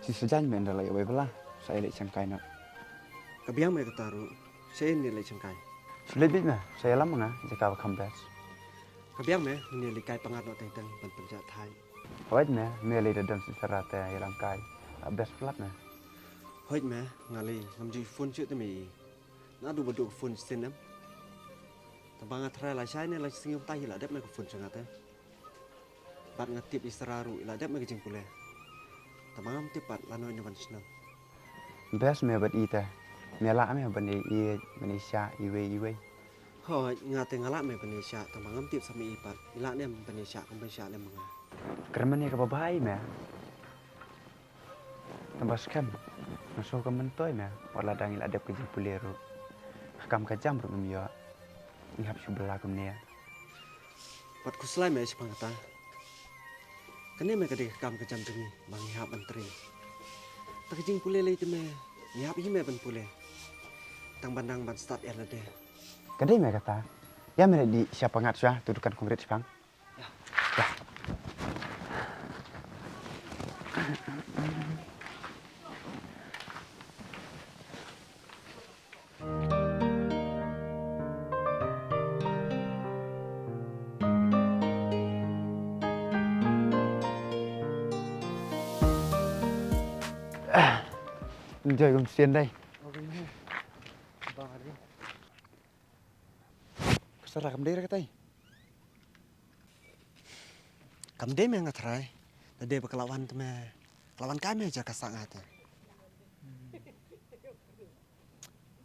Shi sajan me ynda la ïa wei bala, sa ïa leit shangkai noh. Ka biang me kata ruh, sa ïa leit shangkai. Shu leit beit me, sa ïalam nga, jaka ba kham best. Ka biang me, ngin ïa leit kai pyngngad noh teng teng ban pynjah thait. Hooid me, me lei da don shisha te ïalam kai. La best palat me. Hooid me, nga lei ngam ju phone shuh te me i. Naduh ba duh ka phone shisien em. Tangba nga tharai lashai ne la sngi kumta hi la dep me ka phone sha nga te. Bad nga tip i Sara ruh i la dep me ka jingpule. Tangba ngam tip pat lano i ban shnong. Best me bad i te. Me lah me ban ïeit ban ïashah iwei iwei. Hooid, nga te nga lah me ban ïashah, tangba ngam tip sa me i pat i lah ne em ban ïashah kum ban shah lem ma nga. Kyrmen ïa kaba bha i me. Tangba skhem, nga sngew ka myntoi me, wat la dang i la dep ka jingpule ruh. Ka kam ka jam ruh ngam ïoh. Ngi hap shu bylla kumne. Wat khuslai me shaphang kata. Kane me ka dei ka kam ka jam jong ngi ba ngi hap ban trei. Ta ka jingpule lei te me ngi hap hi me ban pule. Tang ban dang ban stad ïa lade. Ka dei me kata. Ïa me dei sha pyngngad sha tu dukan kongkrit shipang. Ïa. Ïa. Enjoy kum sien dai. Ka Sara kam dei re katai. Kam dei me nga tharai. Da dei ba ka la wan te me. Ka la wan kai me ja ka sah nga te.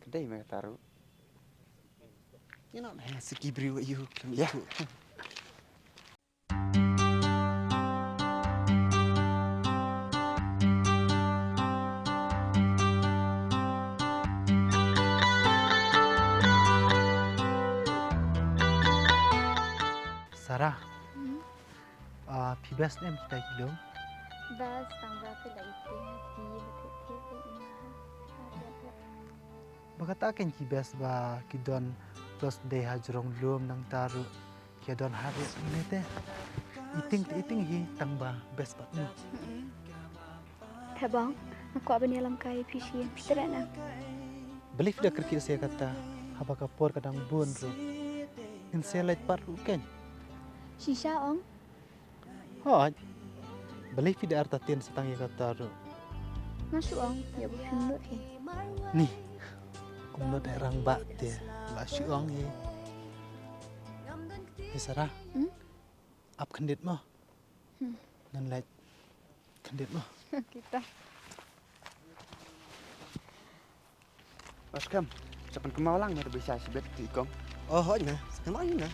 Ka dei me kata ruh. Ïa noh me siki briew ïa u. Ïa. Sara. Hmm? Ah, phi best ne em kita ki lum? Best, tang ba phi la ïa phi ha ki ba phi phi phi ïa ha. Ba kata kein ki best ba ki don close dei ha jrong lum nangta ruh ki don ha riat ne te. Iting te iting hi tang ba best pat ne. Mm-mm. Te bang, Nga kwah ban ïalam kai phi shisien, phi tip na. Balei phi da kyrkieh sa ïa kata, haba ka por ka dang bun ruh. Ngin sa leit pat ruh kein. Shisha ong. Hooid. Balei phi da artatien sa tang ïa kata ruh. Nga shu ong ïa ba phim nud hi. Ni. Kum nud rangbah te la shu ong hi. Hi Sara. Hmm? Ap khyndiat mo. Hmm. Ngan leit khyndiat mo. Kita. Ba skhem, sa pynkynmaw lang me da ba sha shibit tu i kong. Oh, hooid na. Skhem ai na.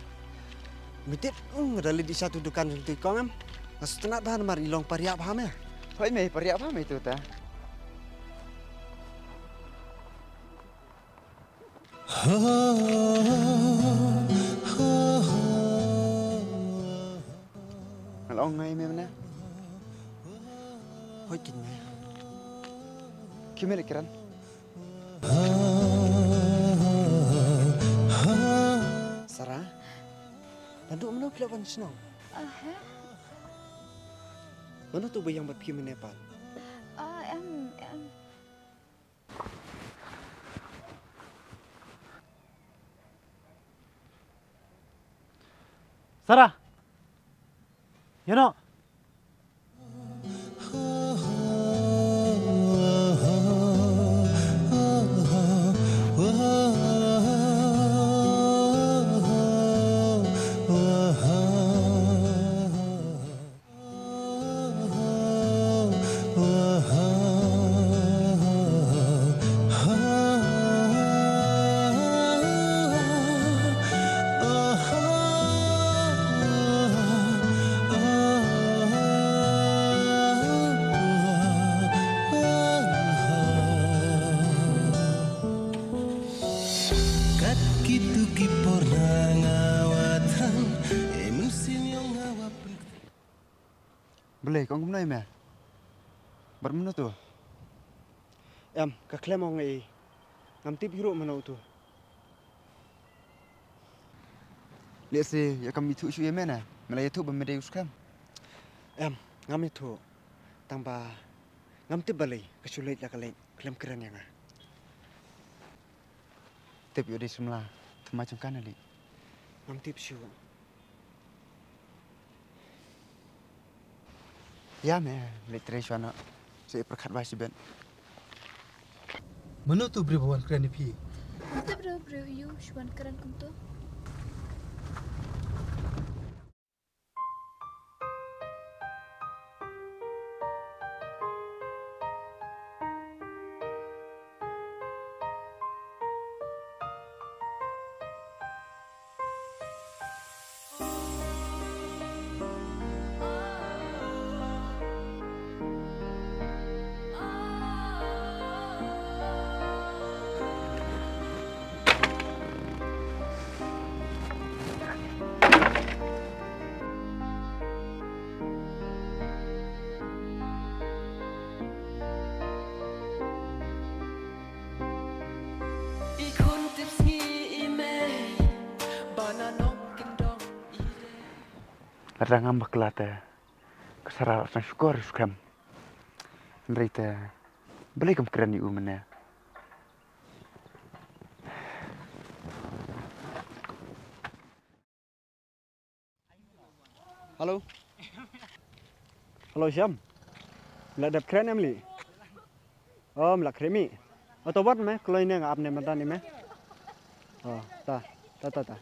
Me tip, um, nga da leit sha tu dukan tu i kong em. Nga sngewtynnat bha namar i long pariah bha me. Hooid me, pariah bha me tu ta. Nga la ong ngai me mynne. Hooid keiñ me. Khie me leit kren. Sara, naduh mynno phi la wan shnong? Ah, ha? Mano tu ba ïeng bad phi mynne pat? Ah, em, em. Sara! Ïa noh! Kat kitu ki por na nga wa than, e mynsiem yong nga wa pyn- Balei, kong kumno ïa me? Bad mano tu? Em, ka khlem ong ei. Ngam tip hi ruh mano tu. Lehse ïa kam ithuh shuh ïa me na. Me la ïathuh ba me dei u skhem. Em, ngam ïathuh. Tang ba ngam tip balei ka shu leit la ka leit, khlem kren ïa nga. Tip ïoh dei samla, thymmai jong ka na lei. Ngam tip shuh. Ïa me, leit trei shuwa noh. Sa ïa pyrkhat bha shibit. Mano tu briew ba wan kren ïa phi? Tip briew briew ïa u shu wan kren kumto. Lada ngam bakla te ka Sara la sdang shukor ïa u Skhem. Hynrei te balei kam kren ïa u mynne? Hello. Hello, Shyam. Me la dep kren em lei? Oh, me la kren mih. Oh, to wat me, kloi ne nga ap ne mynta ne me. Oh, ta, ta, ta, ta.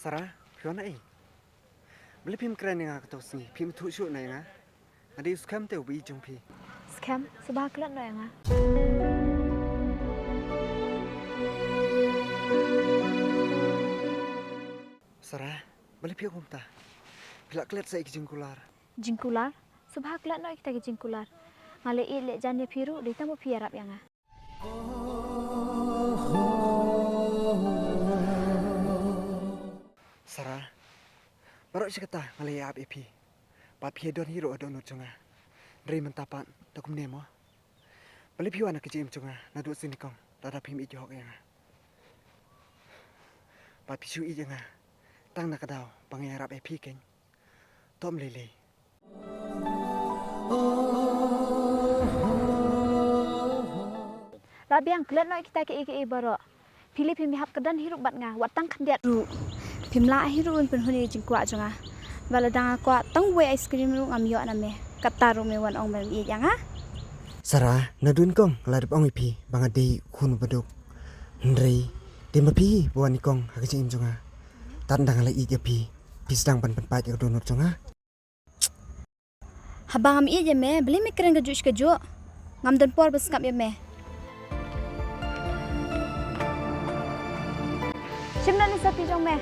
Sara, phi wan na ei? Balei phim kren ïa nga kato ka sngi, phim ithuh shuh na ïa nga? Nga dei u Skhem te uba ïeit jong phi. Skhem, sngewbha klet noh ïa nga. Sara, balei phi ong kumta? Phi la klet sa ïa ki jingkular. Jingkular? Sngewbha klet noh ïa kita ki jingkular. Nga la ïeit leh jan ïa phi ruh, dei tang ba phi ïarap ïa nga. Sara, baroh shi katta nga la ïa ap ïa phi. Ba phi don hi ruh ha dohnud jong nga. Hynrei mynta pat, da kumne mo. Balei phi wan ha ka jingim jong nga, naduh sien nyngkong, lada phim ïeit hok ïa nga. Ba phi shu ïeit ïa nga tang na ka daw ba nga ïarap ïa phi keiñ. To ym lei lei. La biang, klet noh ïa kita kiei kiei baroh. Phi lei phim ïahap kyrdan hi ruh bad nga, wat tang khyndiat ruh. Phim lah hi ruh ban pynhun ïa ka jingkwah jong nga. Ba lada nga kwah tang uwei ice cream ruh ngam ïoh na me. Katta ruh me wan ong mem ïeit ïa nga. Sara, naduh nyngkong nga la dep ong ïa phi ba nga dei u khun uba duk. Hynrei dei ma phi hi ba wan nyngkong ha ka jingim jong nga. Tad ynda nga la ïeit ïa phi, phi sdang ban pynpait ïa ka dohnud jong nga. Haba ngam ïeit ïa me, balei me kren kajuh shi kajuh? Ngam don por ban sngap ïa me. Shim noh ïa ka sopti jong me.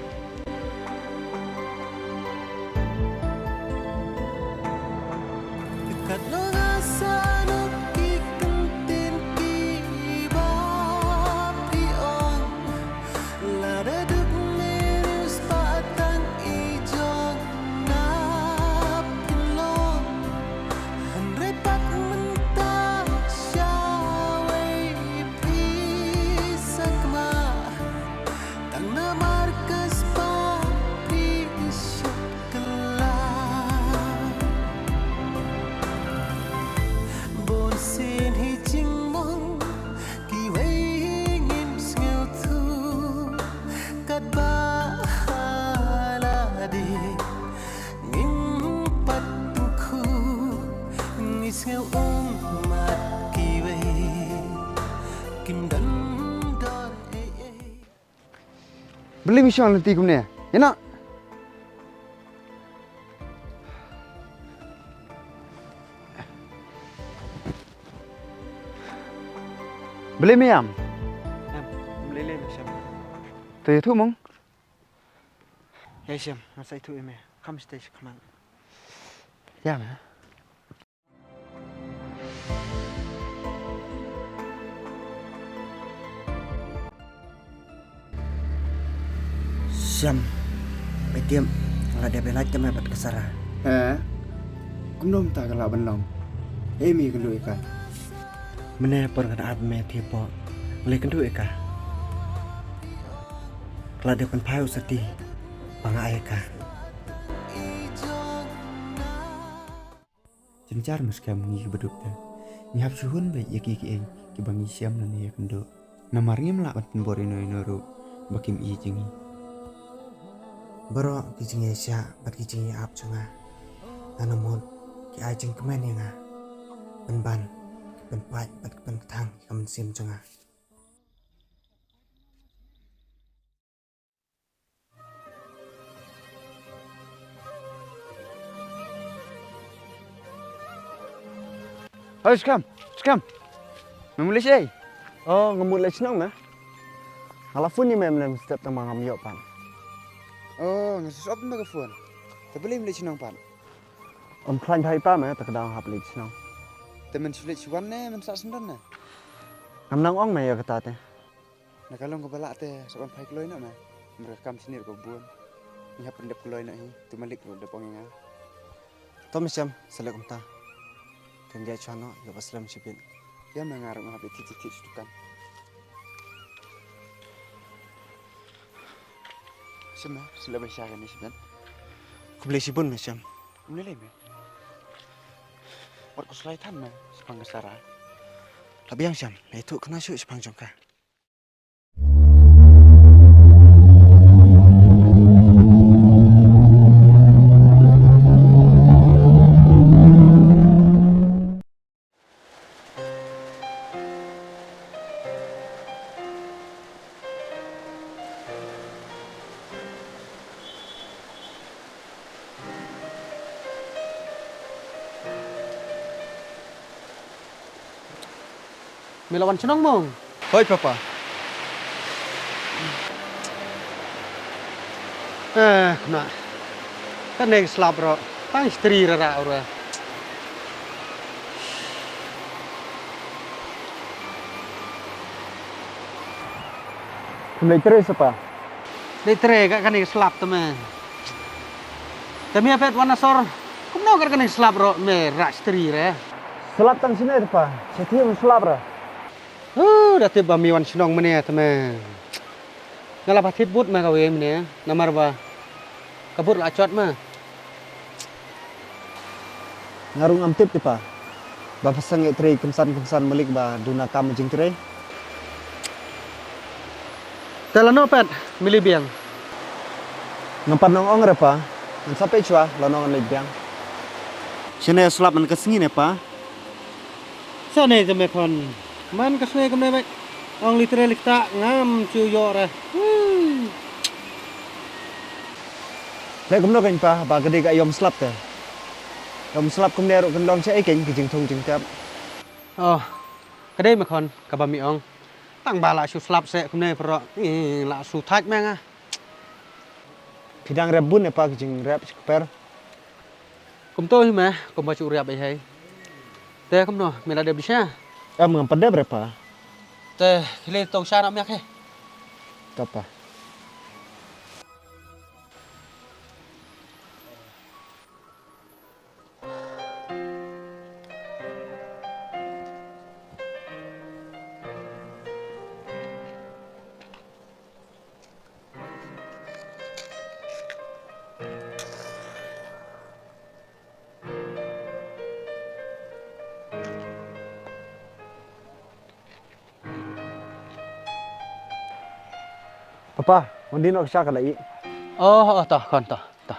Kat long nga sa nuk ki kyntien kiba phi ong. Lada duk ne riewspah spah tang i jong nga phin long. Hynrei pat mynta shawei phi sakma. Tang namar ka spah phi shah kylla. Bun sien hi jingmong kiwei hi ngim sngewthuh. Katba ha la dei ngim pat kyntu, ngi sngew ummat kiwei kim don dor ei ei. Balei me shong lynti kumne? Ïa noh. Balei me ïam? Em, balei lei me shem? To ïathuh mong. Ïa shem, nga sa ïathuh ïa me. Kham shatei shakhmat. Ïa me. Shem, phi tip, nga la dep ïalait ka me bad ka Sara. He? Kumno mynta ka lah ban long? Ei me kynduh ïa ka? Mynne por nga da ap me thied poh, nga la kynduh ïa ka. Ka la dep pynphai u sati ba nga ai ïa ka. Jynjar mynskhem ngi kiba duk te ngi hap shu hun beit ïa ki kiei kiba ngi shem lane ïakynduh. Namar ngim lah ban pynbor ïano ïano ruh ba kim ïeit ïa ngi. Baroh ki jingïaishah bad ki jingïa-ap jong nga, nga na mut ki ai jingkmen ïa nga, pynban ki pynpait bad ki pynkthang ïa ka mynsiem jong nga. Hoi, Skhem, Skhem. Me mut leit shaei? Oh, nga mut leit shnong me. Nga la phone ïa me mynne mynstep tang ba ngam ïoh pat. Oh, nga shu sop me ka phone. Te balei me leit shnong pat? Ym khlaiñ bha ïa pa me, te ka daw hap leit shnong. Te men shu leit shu wan ne men sah syndon ne? Ngam nang ong me ïa kata te. Na ka long kaba lah te sa wan phai kloi noh me. Namar ka kam shini ruh ka bun. Ngi hap pyndep kloi noh hi. Tu malik ruh dep ong ïa nga. To me shem, sa leh kumta. Kan ïa shuwa noh ïa ba slem shibit. Ïa me nga ruh nga hap ïa thied thied sha dukan. Shem me, sa leh ba sha kane shibit. Khublei shibun me shem. Ym lei lei me. Wat khuslai than me shaphang ka Sara. La biang shem, me ïathuh kane shuh shaphang jong ka. Me la wan shnong mo? Hoi papa. Eh, khnang. Kane ka slap ruh. Tang stri rara ura. Kum leit trei sa pa? Leit trei ka kane ka slap te me. Te me pet wan na sor. Kumno ka kane ka slap ruh me rah stri re. Slap tang sine te pa. Siti me slap re. Huh, da tip ba me wan shnong mane te me. Nga la ba thip but ma kawei mane, namar ba ka but la chot ma. Nga ruh ngam tip te pa. Ba pha sangeh trei kynsan kynsan malik ba duna kam jingtrei. Te lano pet me leit biang? Ngam pat nang ong re pa. Ngan sa peit shuwa lano ngan leit biang. Shane slap man ka sngi ne pa. Sa ne te me khon. Man ka sngi kumne bek. Ong leit trei leit ta ngam chu ïoh re. Woo. Te kumno kein pa ba ka dei ka ïom slap te. Ïom slap kumne ruh kan long shaei kein ki jingthung jingtep. Oh, ka dei me khon kaba me ong. Tang ba la shu slap se kumne pero la shu thait me nga. Phi dang rep bun ne pa ki jingrep shi kper. Kumto hi me kumba shu rep ei hei. Te kumno me la dep di sha? Em ngam pat dep re pa. Te khile to sha na me khe. To pa. Papa, un dih noh ka sha ka la ih. Oh, oh, to khon to, to.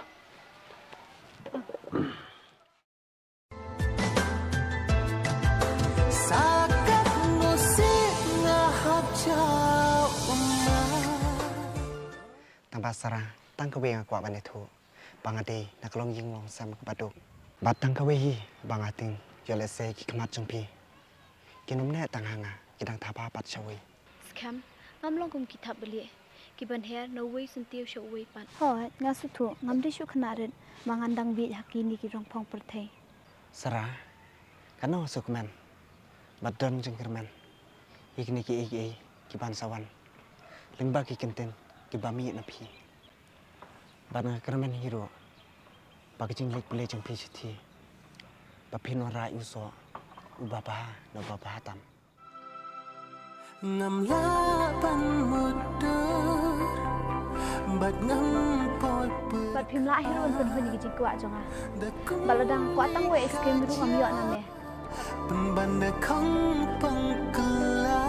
Tang ba Sara, tang kawei nga kwah ban ïathuh ba nga dei na ka longïing longsem kaba duk. Bad tang kawei hi ba nga tieng ïoh lehse ki khmat jong phi kin ym neh tang ha nga, ki dang thaba pat shawei. Skhem, ngam long kum ki thapbalieh kiban her na uwei syntiew sha uwei pat. Hooid, nga sngewthuh, ngam dei shuh khynnah rit ba ngan dang bieit ha kine ki rongphong pyrthei. Sara, katno sngewkmen bad don jingkyrmen ïa kine kiei kiei kiban sa wan lyngba ki kyntien kiba mih na phi. Bad nga kyrmen hi ruh ba ka jingleit pule jong phi shithi ba phin wanrah ïa u soh uba bha na uba bha tam. Ngam lah ban mutdur bad ngam poi pyrkhat. Bad phim lah hi ruh ban pynhun ïa ki jingkwah jong nga. Bad lada nga kwah tang wei ice cream ruh ngam ïoh na me. Pynban da khang pang kylla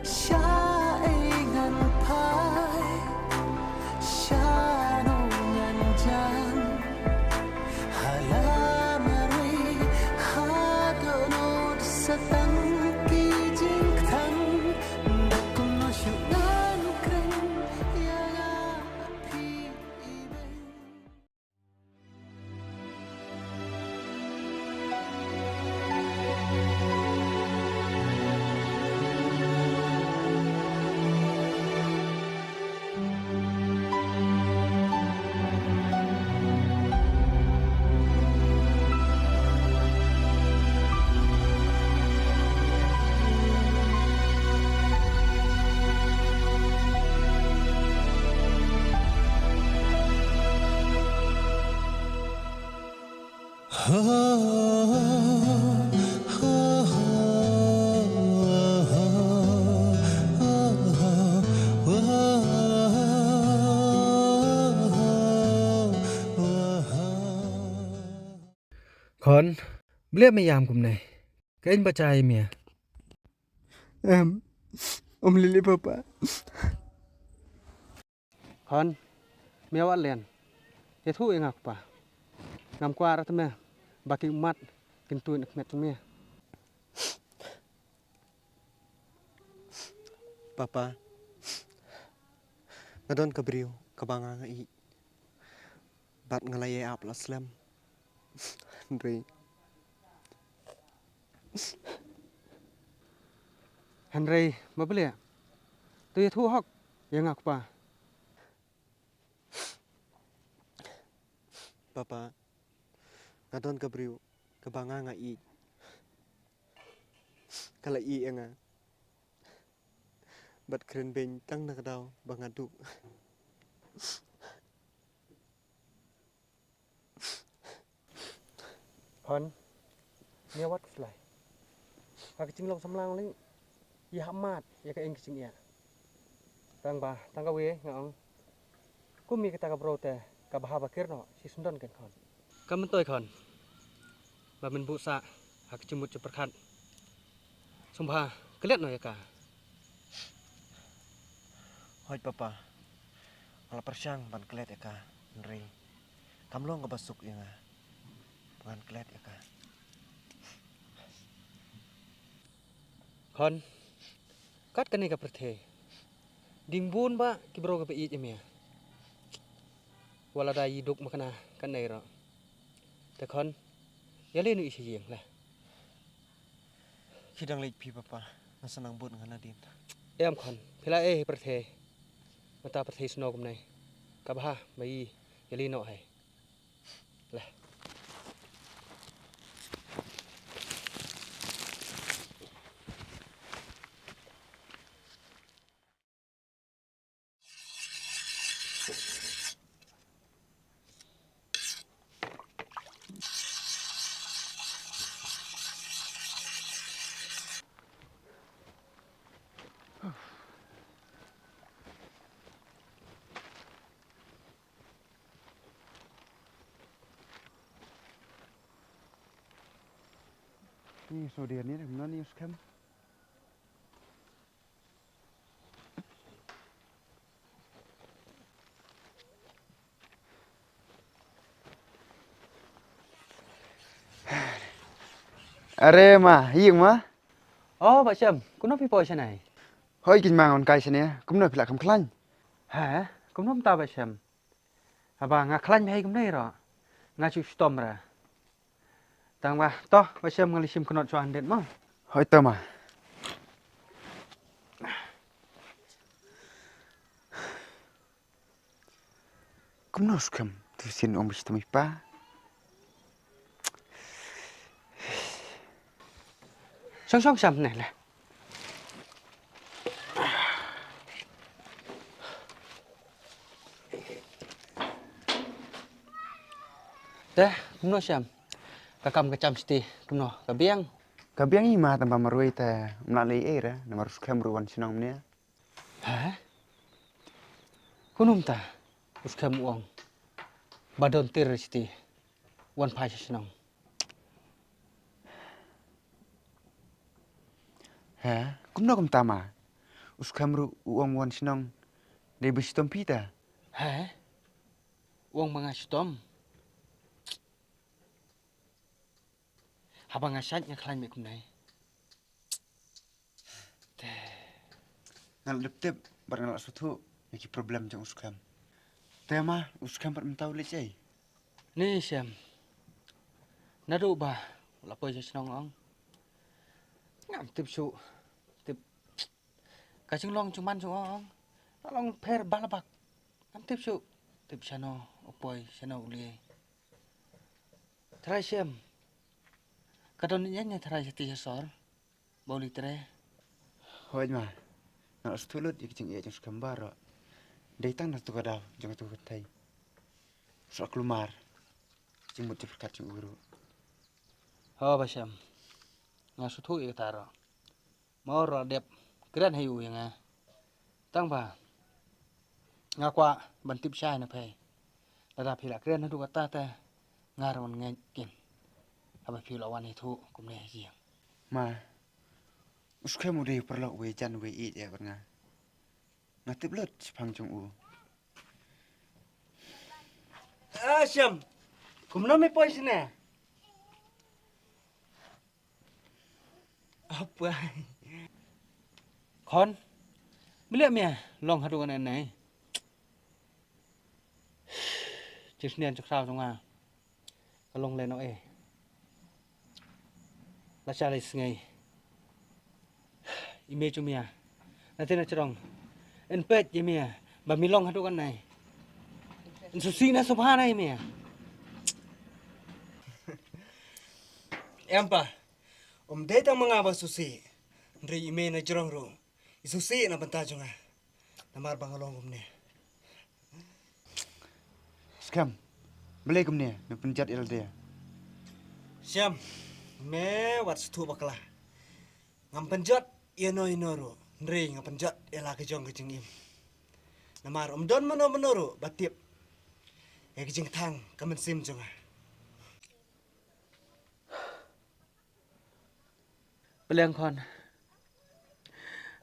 sha ei ngan phai, sha no ngan jan. Ha la marwei ha dohnud sa tang ki jingkthang. Da kumno shuh ngan kren ïa nga phi ibeiñ. Khon, balei me ïam kumne? Kein ba jai me. Em, um lili papa. Khon, me wat len. Ïathuh ïa nga kpa. Ngam kwah ra te me ba ki ummat kin tuid na khmet me. Papa, nga don ka briew kaba nga nga ïeit bad nga la ïai ap la slem. Hynrei, hynrei ma balei? To ïathuh hok ïa nga kpa. Papa, nga don ka briew kaba nga nga ïeit. Ka la ïeh ïa nga bad kren beiñ tang na ka daw ba nga duk. Hon, nia wat khuslai. Ha ka jinglong samla li, ïa ha mat ïa ka ing ka jingïa. Tang ba tang ka wei nga ong, kum ïa kata ka bro te ka bha ba kir noh shi syndon ken khon. Ka myntoi khon ba men buh sah ha ka jingmut jingpyrkhat. Sngewbha klet noh ïa ka. Hooid papa, nga la pyrshang ban klet ïa ka, hynrei kam long kaba suk ïa nga ba ngan klet ïa ka. Khon, kat kane ka pyrthei dang bun ba ki bro kiba ïeit ïa me. Wat la da i duk makna kane ruh. Te khon, ïa leh noh i sha ïing la. Ki dang leit phi papa, nga sa nang bud nga nadien ta. Em khon, phi la eh pyrthei. Mynta pyrthei snow kumne. Ka bha ba i ïa leh noh hai. La. Ni sodian ni, mana ni skhem. Are ma, ïing ma? Oh, Bah Shem, kumno phi poi shane? Hoi, kin ma ngan kai shane, kumno phi la kham khlaiñ? He, kumno mynta Bah Shem? Haba nga khlaiñ bha hi kumne ruh, nga shu shitom re. Tang ba, to, Bah Shem, nga la shim kynnoh shuwa hyndet mo. Hoi, to ma. Kumno skhem, tu sin ong bish tumi pa. Shong, shong, sham ne le. Te, kumno Shem? Ka kam ka jam shiti, kumno ka biang? Ka biang hi ma, tang ba marwei te, ym lah leh ei re, namar u Skhem ruh wan shnong mynne. He? Kumno mynta u Skhem u ong ba don tir shiti wan phai sha shnong? He? Kumno kumta ma? U Skhem ruh u ong wan shnong dei ba shitom phi ta. He? U ong ba nga shitom. Haba nga shait nga khlaiñ me kumne. Te. Nga la dep tip bad nga la sngewthuh ïa ki problem jong u Skhem. Te ma u Skhem bad mynta u leit ei? Ni Shem. Naduh ba u la poi sha shnong ong. Ngam tip shuh. Tip. Ka jinglong jong man jong ong. Ka long pher bha la bak. Ngam tip shuh. Tip shano u poi shano u leit. Trai Shem. Ka don ïa ïa trai sha ti sha sor. Ba u leit trai. Hooid ma. Nga la sngewthuh lut ïa ki jingïeit jong u Skhem baroh. Dei tang na tu ka daw jong tu ka thei. Sa kulmar. Jingmut jingpyrkhat jong u ruh. Ho Bah Shem. Nga sngewthuh ïa kata ruh. Ma u ruh la dep kren ha ïa u ïa nga. Tang ba nga kwah ban tip shai na phi. Lada phi la kren haduh katta te nga ruh ngan ngeit kim. Haba phi la wan ïathuh kumne ha ïing. Ma u Skhem u dei u paralok uwei jan uwei ïeit ïa bad nga. Nga tip lut shaphang jong u. Ah Shem. Kumno me poi shane? Apa? Khon. Me leh me long haduh kane ne. Jingshaniah jingkhraw jong nga ka long lehnoh ei. Lashai lashisngi i mei jong me na te na jrong. Yn peit ïa me ba me long haduh kane. Yn sngewsih na sngewbha na ïa me. Em pa, um dei tang ma nga ba sngewsih, hynrei i mei na jrong ruh i sngewsih na bynta jong nga. Namar ba nga long kumne. Skhem, balei kumne me pynjot ïa lade? Shem, me wat sngewthuh bakla. Ngam pynjot ïa no ïa no ruh, hynrei nga pynjot ïa la ka jong ka jingim. Namar um don mano mano ruh ba tip ïa ka jingthang ka mynsiem jong nga. Pylliang khon.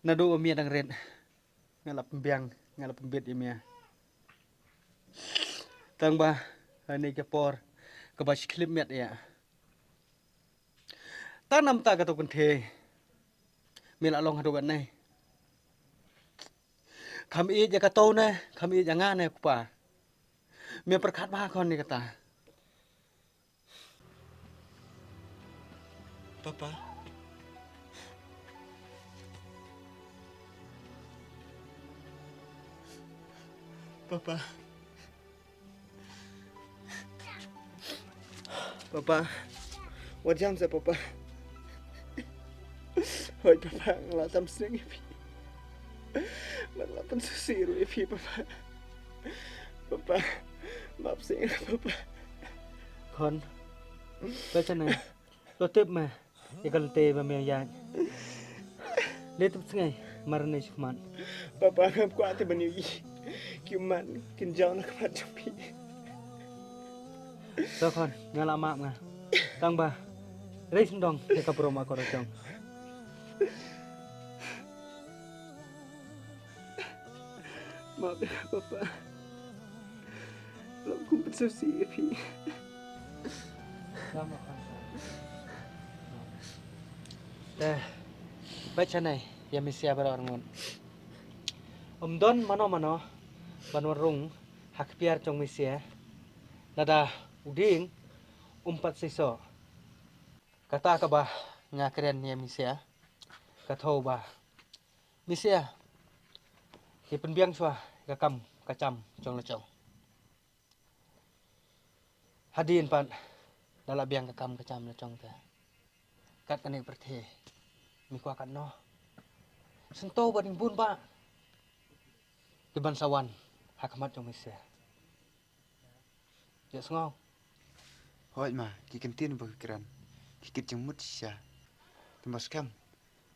Naduh ba mia dang rit, nga la pynbiang, nga la pynbit ïa mia. Tang ba ha kane ka por kaba shi khyllipmat ïa, tang namar kata ka kynthei, mia la long haduh katne. Kham ïeit ïa kato ne, kham ïeit ïa nga ne, kpa. Mia pyrkhat bha khon ïa kata. Papa. Papa. Papa. Wat jam seh, Papa. Hooid, Papa, nga la tam sneng ïa phi. Nga la pynsngewsih ruh ïa phi, Papa. Papa, map seh nga, Papa. Khon, peit shane. To tip me ïa ka lynti ba me ïaid. Leit tip sngi, mar ne shu khmat. Papa, ngam kwah te ban ïohi ki ummat kin jaw na khmat jong phi. To khon, nga la map nga. Tang ba rei sngewdong ïa ka burom akor jong. Map ïa nga, Papa. Lok kum pynsngewsih ïa phi. Te, peit shane ïa Misia baroh arngut. Um don mano mano ban wan rung ha ka pyrthei jong Misia. Lada u dieng um pat seisoh. Kata kaba nga kren ïa Misia, ka thew ba Misia, ki pynbiang shuwa ka kam ka jam jong la jong. Hadien pat da la biang ka kam ka jam la jong te, kat kane ka pyrthei, me kwah katno? Sngewthuh ba dang bun ba ki ban sa wan ha khmat jong Misia. Ïa sngew. Hooid ma, ki kyntien ba ki kren ki kit jingmut shisha. Te ma skhem,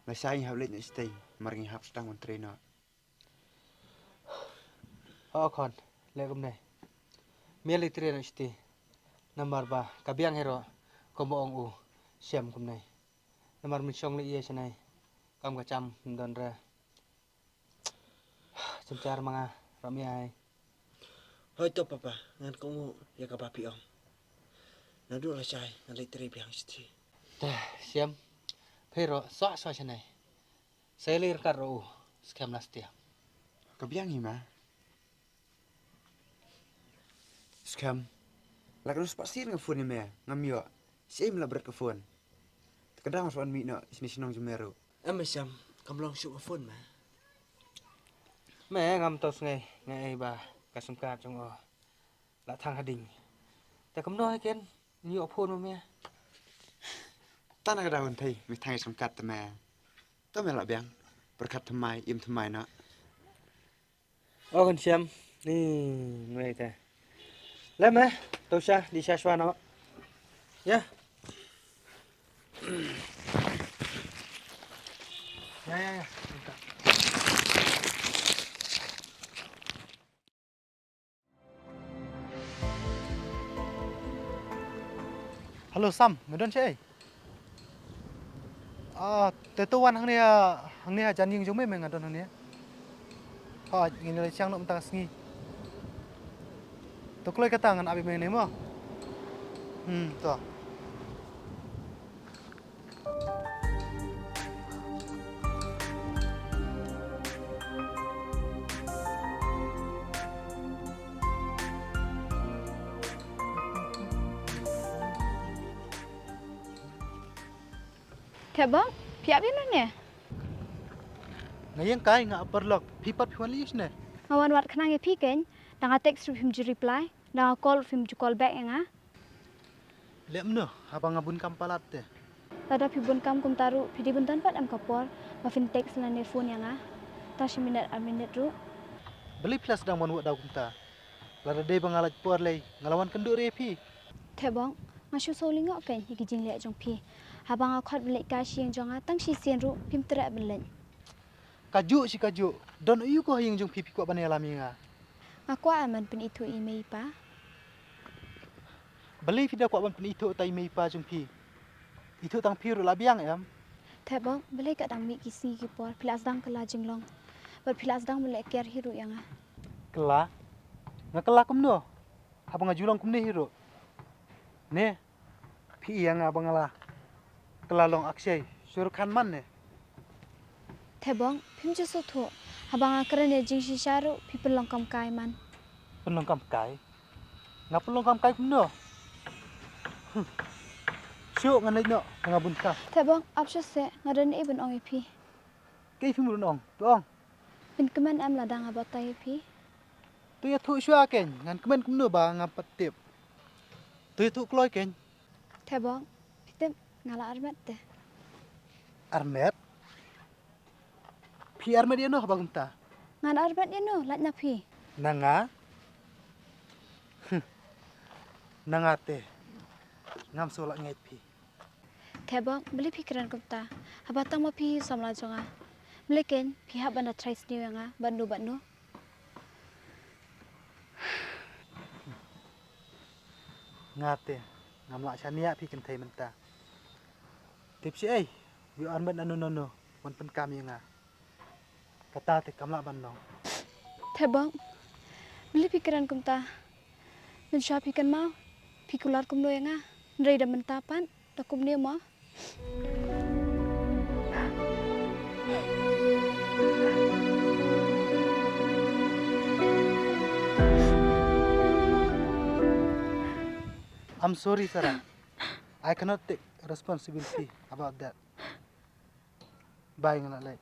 lashai ngi hap leit noh shatei, namar ngi hap sdang ban trei noh. Ho khon, leh kumne. Me leit trei noh shatei. Namar ba ka biang hi ruh kumba ong u Shem kumne. Namar men shong leit ïa shane, kam ka jam ym don re. Jynjar ma nga, ram ïa ai. Hooid to papa, ngan kohnguh ïa kaba phi ong. Naduh lashai ngan leit trei biang shatei. Te Shem, phi ruh sah sah shane. Sa ïaleh ryngkat ruh u Skhem la stia. Ka biang hi ma. Skhem. La ka nus pat sien nga phone ïa me, ngam ïoh. Siem la bret ka phone. Te ka dang sa wan mih noh shane shnong jong me ruh. Em Skhem, kam long shuh ka phone me. Me ngam tau sngew nga ei ba ka sim card jong o la thang hading. Te kumno hi ken ïoh phone ma me. Tang na ka daw kynthei me thang ïa sim card te me. To me la biang. Pyrkhat thymmai, im thymmai noh. O kan Shem, ni ngai te. Lem eh, to sha, di sha shwa no. Ya. Ya, ya, ya. Hello Sam, nga don shaei? Ah, te to wan hangne, hangne ha jan ïing jong me, me nga don hangne. Hooid, ngin ïa leit shang noh mynta ka sngi. To kloi kata ngan ap ïa me hangne mo. Hmm, to. Te bok, phi ap ïa nane? Nga ïeng kai nga ap paralok, phi pat phi wan lei shane? Nga wan wad khnang ïa phi kein, da nga text ruh phim ju reply, da nga call ruh phim ju call back ïa nga. Leh mano, haba nga bun kam palat te. Lada phi bun kam kumta ruh, phi dei ban don pat em ka por ba phin text lane phone ïa nga. Tang shi minit ar minit ruh. Balei phi la sdang ban wad da kumta? Lada dei ba nga lait por lei, nga la wan kynduh re phi. Thebong, nga shu sngewlyngngoh kein ïa ki jingleh jong phi. Haba nga khot ban leit kai sha ïing jong nga tang shisien ruh phim treh ban leit. Kajuh shi kajuh, don aïu ko ha ïing jong phi phi kwah ban ïalam ïa nga? Nga kwah em ban pynithuh ïa i mei i pa. Balei phi da kwah ban pynithuh ïa i mei i pa jong phi? Ithuh tang phi ruh la biang em? Thebong, balei ka dang mih ki sngi ki por phi la sdang kylla jinglong. Bad phi la sdang ban leh care hi ruh ïa nga. Kylla? Nga kylla kumno? Haba nga ju long kumne hi ruh. Ne, phi ïa nga ba nga la kylla long Akshay, shu ruh khan man ne. Thebong, phim ju sngewthuh. Haba nga kren ïa jingshisha ruh phi pynlong kam kai man. Pynlong kam kai? Nga pynlong kam kai kumno? Hmm. Shu nga nai noh nga bun ka. Thebong, ap shu se nga don ei ban ong ïa phi. Kei phi mut ong, to ong. Phin kmen em lada nga batai ïa phi? To ïathuh shuwa kein, ngan kmen kumno ba ngam pat tip. To ïathuh kloi kein. Thebong, phi tip nga la armet te. Armet? Phi armet ïa no haba kumta? Ngan armet ïa no, lait na phi. Na nga? Huh. Na nga te. Ngam sngewlah ngeit phi. Thebong, balei phi kren kumta? Haba tang ma phi hi samla jong nga. Balei kein phi hap ban da trai sniew ïa nga bad no bad no? Nga te ngam lah shaniah phi kynthei mynta. Tip shi ei, ïoh armet nano nano wan pynkam ïa nga. Kata te kam lah ban long. Thebong, balei phi kren kumta? Mynshuwa phi kynmaw, phi kular kumno ïa nga? Hynrei da mynta pat da kumne mo. I'm sorry, Sarah. I cannot take responsibility about that. Bye, nga la leit.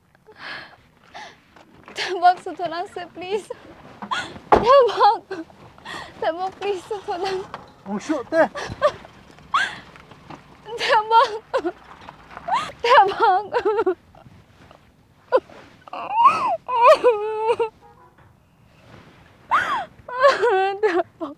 Thebong, sngewthuh lang se, please. Thebong. Thebong, please, sngewthuh lang. Ong shuh te. Thebong. Thebong. Thebong.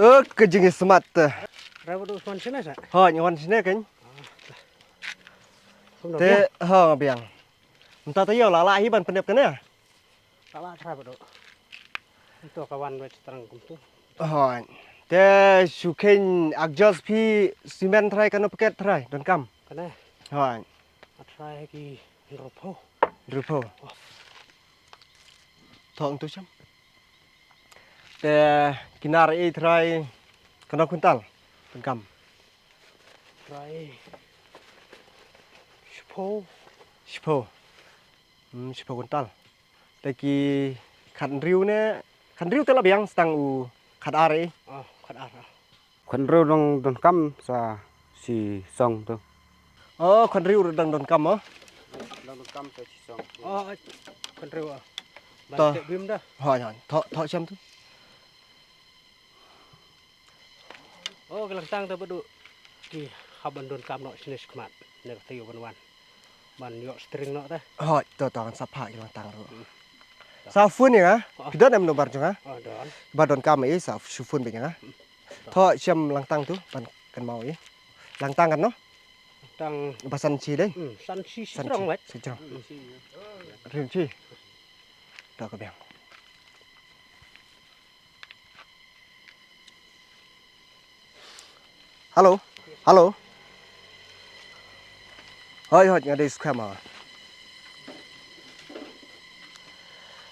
Eh, ka jingsmat te. Rabat u sman sene sa? Ho, ngi wan sene kan. Te, ho, nga biang. Mynta te ïoh la lah hi ban pyndep kane. Ka la trai bad. Ito ka wan wet strang kumtu. Hoi. Te shu kheiñ adjust phi simen trai kano paket trai donkam. Kane. Hoi. A trai ki hynriewphew. Hynriewphew. Oh. Thong tu sham. Te ki nar ei trai kano kwintal donkam. Trai shiphew. Shiphew. Hmm, shiphew kwintal. Te ki khathynriew ne, khathynriew te la biang, sa tang u khatar ei. Oh, khatar, ah. Khathynriew dang donkam sa shi song tu. Oh, khathynriew dang donkam, oh. Dang donkam sa shi song. Oh, khathynriew, ah. To. Ban te bim da. Hoi, hoi. Tho, tho sham tu. Oh, ki langtang te bad u. Ki hap ban donkam noh shane shakhmat. Ne ka taïew ban wan. Ban ïoh string noh te. Hoi, to, to, ngan sa phah ki langtang ruh. Hmm. Sa phone ïa nga. Oh. Phi don em number jong nga? Oh, don. Ba donkam ei sa shu phone beit ïa nga. Hmm. To. To, shem langtang tu ban kynmaw ei. Langtang kano? Tang ba san shi dei. Hmm, san shi. San shi strong, right? Shi strong. Hmm. Rim shi. To ka biang. Hello. Hello. Hoi, hoi, nga dei skhema.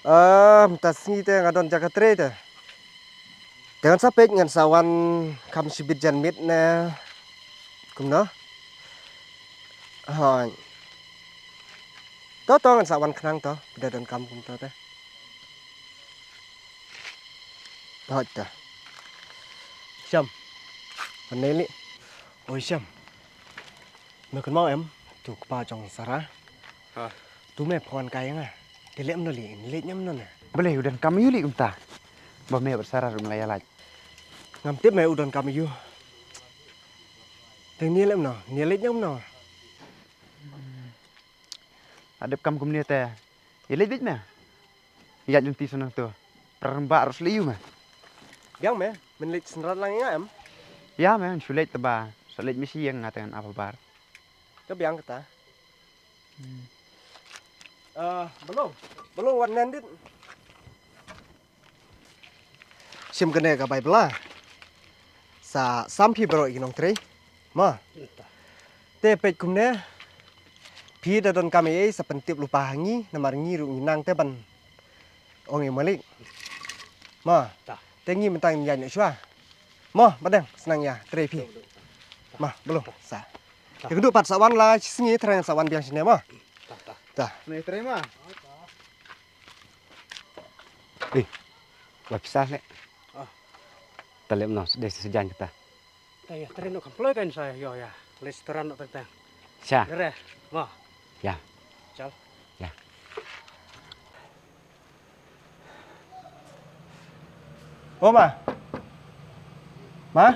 Ah, mynta sngi te nga don jaka trei te. Te ngan sa peit ngan sa wan kham shibit jan miet ne kumno? Hooid. To to ngan sa wan khnang to, phi da donkam kumto te. Hooid te. Shem. Pynleit lei. Oi Shem. Me kynmaw em, tu kpa jong Sara. Ha. Tu me phone kai nga. Te leh mano lei, leit ñiam mano ne. Balei u donkam ïu lei kumta. Ba me bad Sara ruh me la ïa lait. Ngam tip me u donkam ïu. Te ngi leh mano, ngi leit ñiam mano. Adep kam kumne te. Ïa leit leit me. Ïa lynti sa nangto. Pra rem ba rus lei ïu me. Biang me, men leit synran lang ïa nga em. Ïa me, shu leit te ba. Sa leit me shi ïa nga te ngan ap habar. Ka biang kata. Hmm. Ah, belum. Belum wan nendit. Sim kane ka Baibl la. Sa sam phi baroh ki nongtrei. Ma. Te peit kumne. Phi da donkam ei ei sa pyntip lypa ha ngi namar ngi ruh ngi nang te ban ong ïa u Malik. Ma. Ta. Te ngi mynta ngin ïaid noh shuwa. Ma, badeng, snang ïa trei phi. Ma, belum sa. Ta. Te kynduh pat sa wan la shi sngi trai sa wan biang shane ma. Ta, ta. Ta. Sne trei ma. Eh, ba pisa leh. Ah. Ta leh mano, dei sa jan kita. Ta ïa, tren noh kham ploh kan sa ïa, ïa. Leh setoran noh teng teng. Sha. Dere, ma. Ïa. Chal. Ïa. O ma. Ma.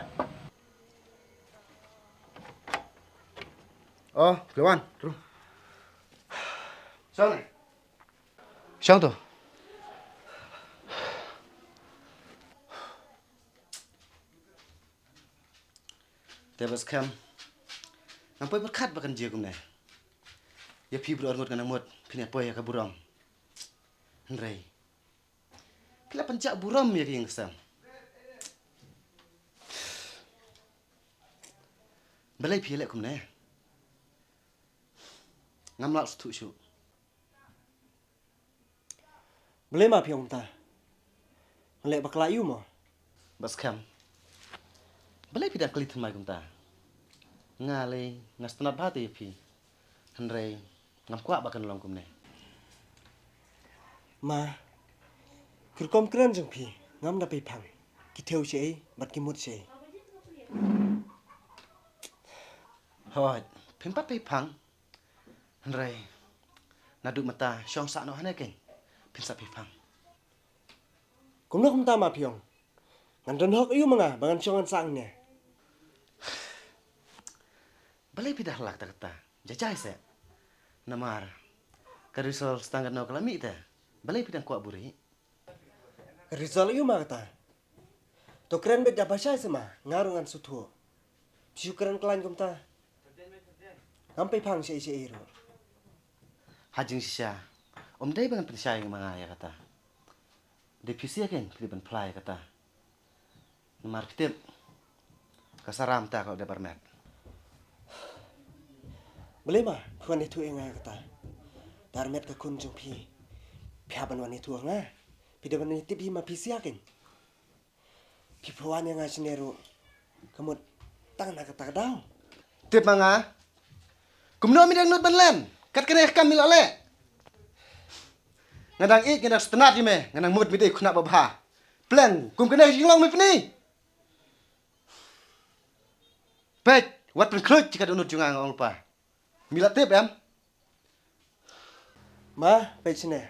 O, Klewan, tru. Shong ne. Shong to. Te ba skhem. Ngam poi pyrkhat ba kan jia kumne. Ïa phi baroh arngut nga nang mut phin ïa poi ïa ka burom. Hynrei phi la pynjah burom ïa ka ïing ka sem. Balei phi ïa leh kumne? Ngam lah sngewthuh shuh. Balei ma phi ong kumta? Nga leh bakla ïa u mo? Ba skhem. Balei phi dang kylli thymmai kumta? Nga lei nga sngewtynnat bha te ïa phi. Hynrei ngam kwah ba kan long kumne. Ma, ki rukom kren jong phi ngam da pei phang. Ki thew shaei bad ki mut shaei. Hooid, phim pat pei phang. Hynrei naduh mynta shong sah noh hangne keiñ phin sa pei phang. Kumno kumta ma phi ong? Ngan don hok ïa u ma nga ba ngan shong ngan sah hangne. Balei phi da hlak ta kata? Jajai se. Namar ka result tang katno ka la mih te. Balei phi dang kwah buhrieh? Ka result ïa u ma kata. To kren beit da bha shai se ma, nga ruh ngan sngewthuh. Phi shu kren khlaiñ kumta. Ngam pei phang shaei shaei ruh. Ha jingshisha, ym dei ba ngan pynshai ma nga ïa kata. Dei phi sha keiñ phi dei ban phla ïa kata. Namar phi tip ka Sara mynta ka la dep armet. Balei ma phi wan ïathuh ïa nga ïa kata? Da armet ka khun jong phi, phi hap ban wan ïathuh ïa nga. Phi dei ban ïatip hi ma phi sha keiñ. Phi pha wan ïa nga shane ruh ka mut tang na kata ka daw. Tip ma nga. Kumno mi dang nud ban len? Kat kane ka kam mi la leh. Nga dang ïeit, nga dang sngewtynnat ïa me, nga dang mut mi dei khynnah babha. Pleng kum kane ka jinglong mi pyni. Peit, wat pynkhluit ïa ka dohnud jong nga, nga ong lypa. Mi la tip em? Ma, peit shane.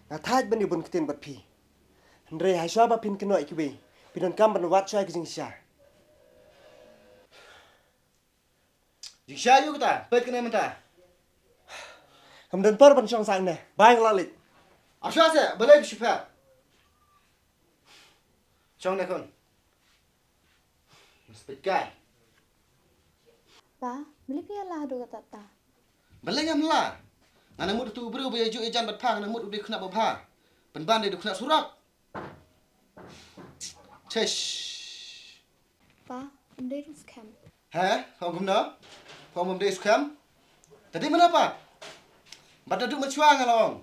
Nga thait ban ïa bun ktien bad phi. Hynrei ha shuwa ba phin kynnoh ïa kiwei, phi donkam ban wad shuwa ïa ka jingshisha. Jingshisha ïa u kata, peit kane mynta. Kam don por ban shong sah ne, bai nga la leit. Ar shuwa se, balei phi shu phet? Shong ne khun. Mas peit kai. Pa, balei phi ïa lah haduh katta? Balei ngam lah? Nga nang mut utu u briew ba ïa juh ïa jan bad pha, nga nang mut u dei khynnah babha. Pynban dei u khynnah surok. Chesh. Pa, ym dei ruh skhem. He? Ong kumno? Ong ym dei skhem? Te dei mano pat? Bad naduh mynshuwa nga la ong.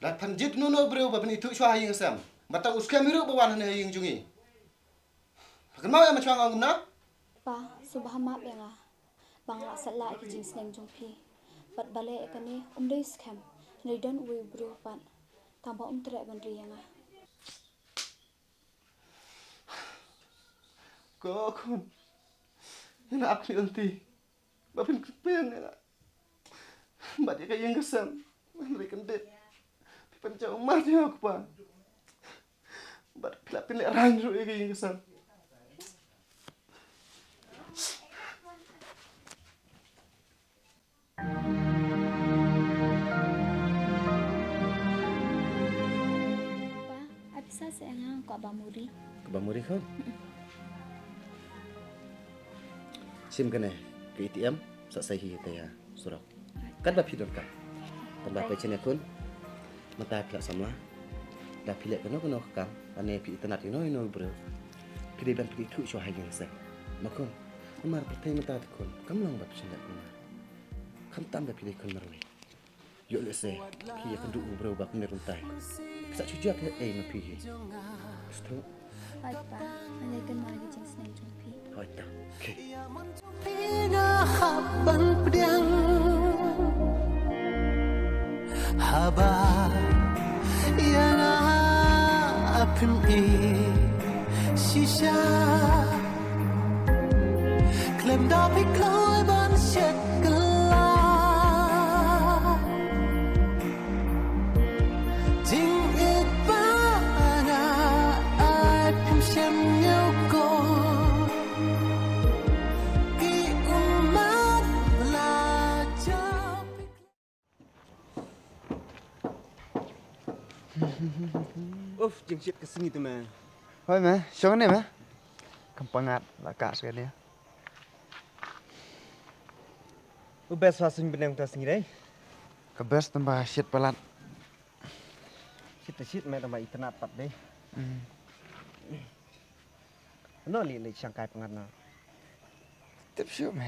La pynjit uno uno u briew ba pynithuh shuwa ha ïing ha sem. Bad tang u skhem hi ruh ba wan hangne ha ïing jong ngi. Pha kynmaw ïa ma shuwa nga ong kumno? Pa, sngewbha map ïa nga. Ba nga la shet la ïa ki jingsneng jong phi. Bad balei ïa kane um dei skhem. Hynrei don uwei u briew pat. Tang ba um treh ban ri ïa nga. Ko khun. Ïa nga ap ni lynti. Ba phin kyrpeng ïa nga. Bad ïa ka ïing ka sem. Hynrei kyndit. Phi pynjaw ummat ïa nga ko pa. Bad phi lah pynlehrain ruh ïa ka ïing ka sem. Pa, ai pisa seh ïa nga, nga kwah bam uri. Ka bam uri khun. Shim kane ka A T M, sa sei hi te ïa surok. Katba phi donkam. Tang ba phi shen ïa khun. Mynta phi la samla. Da phi leh kano kano ka kam, lane phi itynnad ïa no ïa no u briew, phi dei ban pynithuh shuwa ha ïing ha sem. Ma khun. Namar pyrthei mynta te khun, kam long ba phi shen ïa khun. Khamtam da phi dei khun marwei. Ïoh lehse phi ïakynduh u briew ba kumne kumtai. Phi sa shu jia kaei ma phi hi. Phi sngewthuh? Hooid pa, ngan ïai kynmaw ïa ki jingsneng jong phi. Hooid ta. Okay. Phi nga hap ban pdiang. Haba ïa nga phim ïeit shisha. Khlem da phi kloi ban shet kylla. Jingïeit ba nga ai phim shem ïa u ko. Ki ummat la jop. Uf, jingshit ka sngi te me. Hooid me, shong ne me. Kam pangat la ka shong ne. U best ha suiñ bneng ta sngi dei. Ka best tang ba shit palat. Shit ta shit me tang ba itynnad pat dei. Hmm. No li li shangkai pangat na. Tip shu me.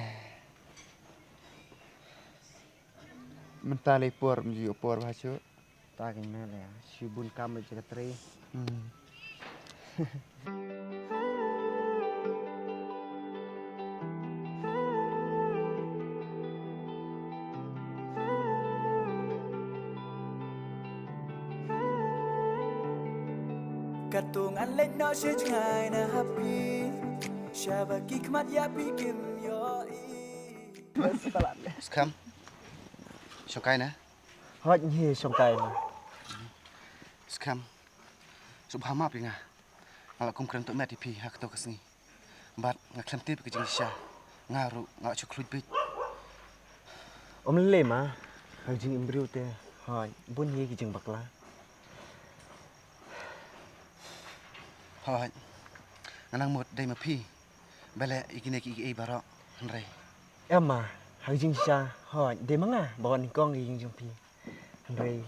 Mynta lei por, mynta ju por bha shu. Ta kin me le, shu bun kam le jaka trei. Hmm. Katto ngan leit noh sha jngai na ha phi, shaba ki khmat ïa phi kim ïohi. Skhem. Shongkai na. Hooid ngi shongkai na. Skhem. Sngewbha map ïa nga. Nga la kum kren tohmet ïa phi ha kato ka sngi. Bad nga khlem tip ka jingshisha. Nga ruh nga la shu khluit beit. Ym lei ma. Ha ka jingim briew te. Hooid. Bun hi ki jingbakla. Hooid. Nga nang mut dei ma phi. Ba leh ïa kine kiei kiei baroh. Hynrei. Em ma, ha ka jingshisha, hooid, dei ma nga ba wan nyngkong ïa ka ïing jong phi. Hynrei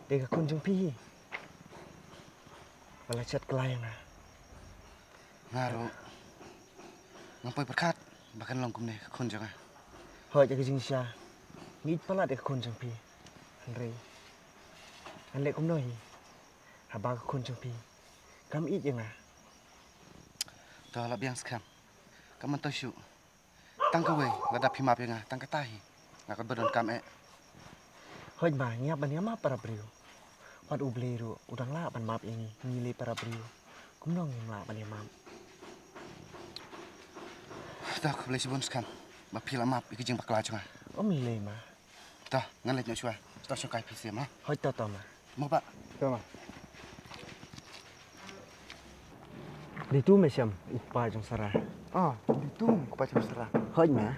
dei ka khun jong phi hi ba la shet kylla ïa nga. Nga ruh ngam poi pyrkhat ba kan long kumne ka khun jong nga. Hooid, ïa ka jingshisha, nga ïeit palat ïa ka khun jong phi. Hynrei ngan leh kumno hi haba ka khun jong phi kam ïeit ïa nga. To la biang skhem. Kam myntoi shuh. Tang kawei, lada phi map ïa nga, tang kata hi. Nga kwah ba donkam eh. Hooid ma, ngi hap ban ïa map para briew. Wat U Blei ruh u dang lah ban map ïa ngi, ngi lei para briew. Kumno ngim lah ban ïa map? To khublei shibun skhem ba phi la map ïa ki jingbakla jong nga. Ym lei ma. To, ngan leit noh shuwa. To shongkai phi seh ma. Hooid to, to ma. Mo ba. To ma. Dei tu me shem u kpa jong Sara. Oh, dei tu u kpa jong Sara. Hooid ma.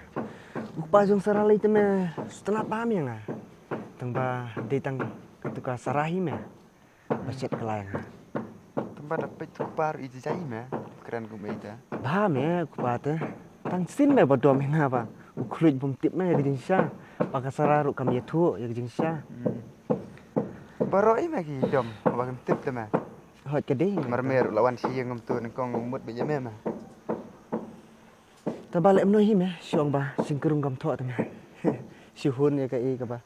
U kpa jong Sara lei te me sngewtynnad bha me ïa nga. Tang ba dei tang katu ka Sara hi me ba shet kylla ïa nga. Tang ba da peit tu kpa ruh i jai me. Kren kum ei te. Bha me u kpa te. Tang shisien me ba dom ïa nga ba u khluit bym tip me ïa ka jingshisha. Ba ka Sara ruh kam ïathuh ïa ka jingshisha. Hmm. Baroh i me ki dom ba kam tip te me. Hooid ka dei. Mar me ruh la wan sha ïing kumto nyngkong mut ba ïa me me. Te ba leh kumno hi me, shu ong ba singkrung kam thoh te me. Shu hun ïa kaei kaba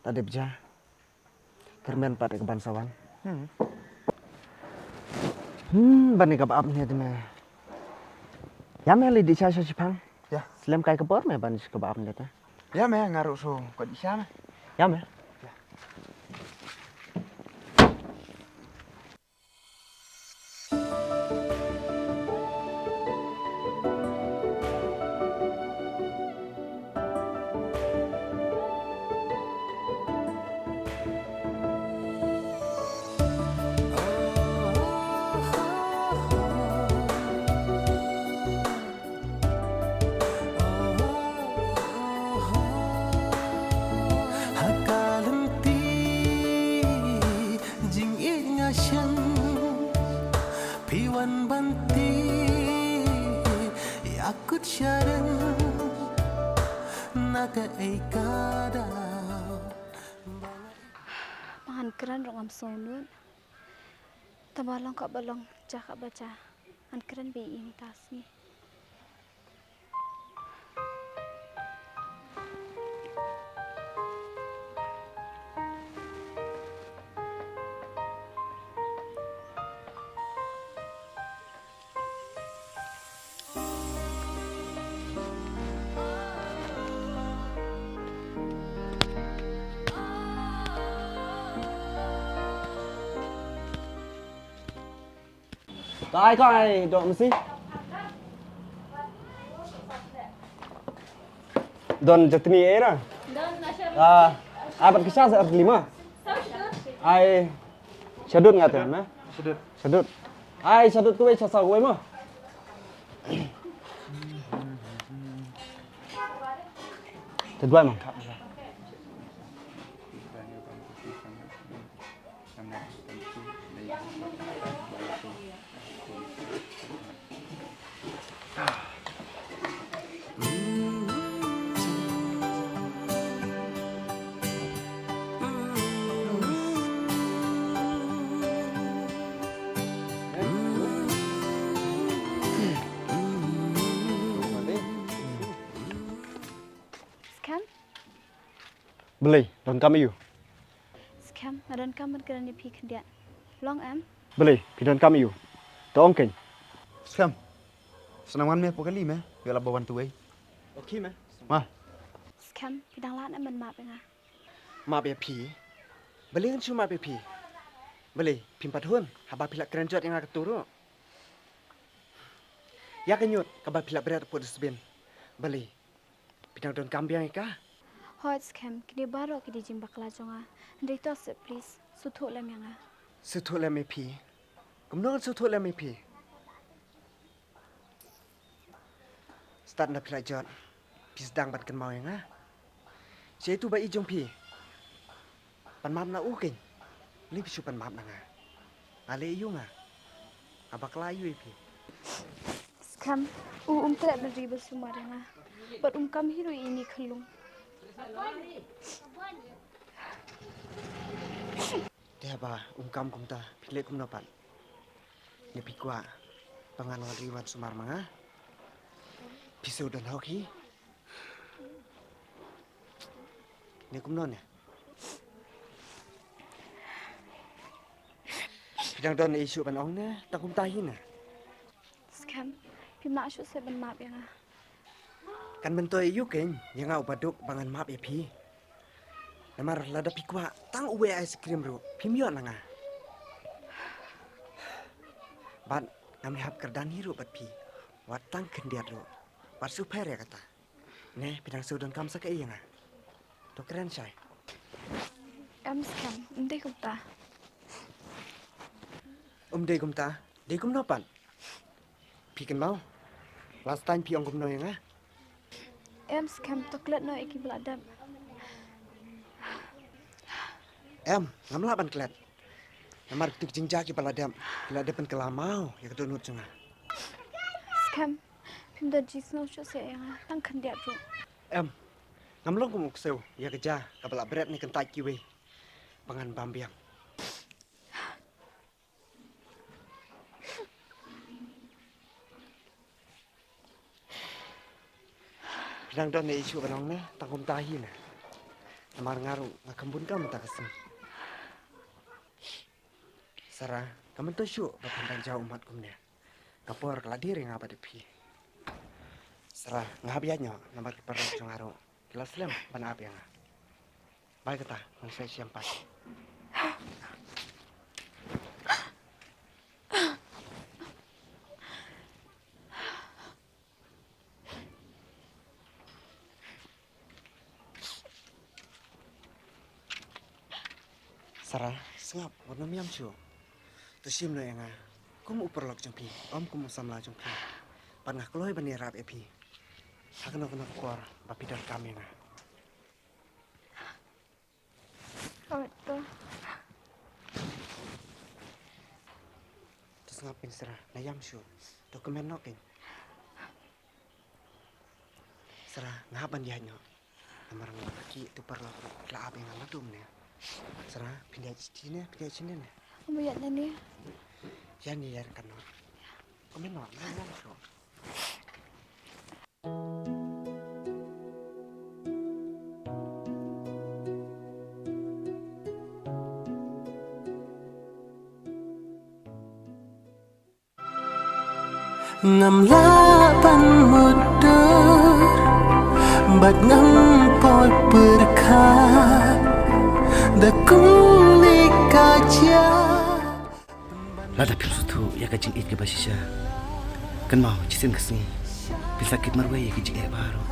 la dep jia. Tyrmen pat ka ban sa wan. Hmm. Hmm, ban ïa kaba ap ne te me. Ïa me lei dih sha sha shipang. Ïa. Slem kai ka por me ban sha kaba ap ne te. Ïa me nga ruh shu ka dih sha me. Ïa me. Ïa. Ha ka lynti jingïeit nga shem, phi wan ban ti ïa kut sharem na kaei ka daw. Ba ngan kren ruh ngam sngewnud. Tangba long kaba long, jia kaba jia. Ngan kren beit ïa ita sngi. Ka ai, ka ai, dok masi. Don jatni era. Don na sha. Ah, ai, pat kisha sa lima. Ai, shadut nga te, na? Shadut. Shadut. Ai, shadut tu, ai, sha sa, wei ma. Te duai ma. Skhem? Balei, donkam ïa u? Skhem, nga donkam ban kren ïa phi khyndiat. Long em? Balei, phi donkam ïa u? To ong keiñ. Skhem. Sa nang wan me hapoh kali me, ïa la ba wan tuwei. Okay me. Ma. Skhem, phi dang lah ne em ban map ïa nga? Map ïa phi? Balei ngan shu map ïa phi? Balei, phim pat hun haba phi la kren jot ïa nga katu ruh? Ïa ka ñiut kaba phi la bret hapoh dustbin. Balei, phi dang donkam biang ïa ka? Hooid Skhem, kine baroh ki dei jingbakla jong nga. Hynrei to seh please, sngewthuh lem ïa nga. Sngewthuh lem ïa phi? Kumno ngan sngewthuh lem ïa phi? Stad na phi la jot, phi sdang ban kynmaw ïa nga. Shaei tu ba i jong phi? Pan map na u keiñ. Lei phi shu pan map na nga. Nga leh aïu nga? Nga bakla aïu ïa phi? Skhem, u um treh ban ri ban sumar ïa nga. Bad um kam hi ruh ïa ine i khyllung. Te haba um kam kumta, phi leh kumno pat? Ne phi kwah ba ngan wan ri wan sumar ma nga? Phi shu don hok hi. Ne kumno ne? Phi dang don ei shuh ban ong ne, tang kumta hi ne? Skhem, phim lah shuh seh ban map ïa nga. Kan myntoi aïu keiñ ïa nga uba duk ba ngan map ïa phi? Namar lada phi kwah tang uwei ice cream ruh phim ïoh na nga. Bad ngam ïahap kyrdan hi ruh bad phi, wat tang khyndiat ruh. Wat shu pher ïa kata. Ne, phi dang shu donkam sa kaei ïa nga? To kren shai. Em Skhem, ym dei kumta. Ym dei kumta? Dei kumno pat? Phi kynmaw last time phi ong kumno ïa nga? Em Skhem, to klet noh ïa kiba la dep. Em, ngam lah ban klet. Namar kito ki jingjia kiba la dep, ki la dep ban kylla maw ïa ka dohnud jong nga. Skhem, phim don jingsngew shuh seh ïa nga, tang khyndiat ruh. Em, ngam long kum u ksew ïa ka jia kaba la bret ne kyntait kiwei ba ngan bam biang. Phi dang don ei shuh ban ong ne, tang kumta hi ne? Namar nga ruh nga kham bun kam mynta ka sngi. Sara, ka myntoi shuh ba phin dang jaw ummat kumne. Ka por ka la dier ïa nga bad ïa phi. Sara, nga hap ïaid noh namar ki paralok jong nga ruh ki la slem ban ap ïa nga. Bye kata, ngan sa ïashem pat. Sara, sngap, wat nym ïam shuh. To shim noh ïa nga kum u paralok jong phi, ym kum u samla jong phi. Bad nga kloi ban ïarap ïa phi ha kano kano ka por ba phi donkam ïa nga. Oi, to. To sngap kein Sara, la ïam shuh. To kmen noh kein. Sara, nga hap ban ïaid noh. Namar nga la ki tu paralok ruh ki la ap ïa nga naduh mynne. Sara, phin ïaid shisien ne, phin ïaid shisien ne? Ym ïaid nangne. Ïa ne ïaid kan noh. Kmen noh, la ïam shuh. Ngam lah ban mutdur bad ngam poi pyrkhat da kane ka jia. Lada phim sngewthuh ïa ka jingïeit kaba shisha, kynmaw shisien ka sngi phin sa kit marwei ïa ki jingeh baroh.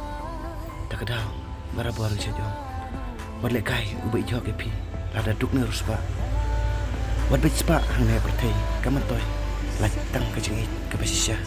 Da ka daw barabor ngi shu ong, wat lehkai uba ïeit ïa phi lada duk ne riewspah. Wat beit spah hangne ha pyrthei, ka myntoi lait tang ka jingïeit kaba shisha.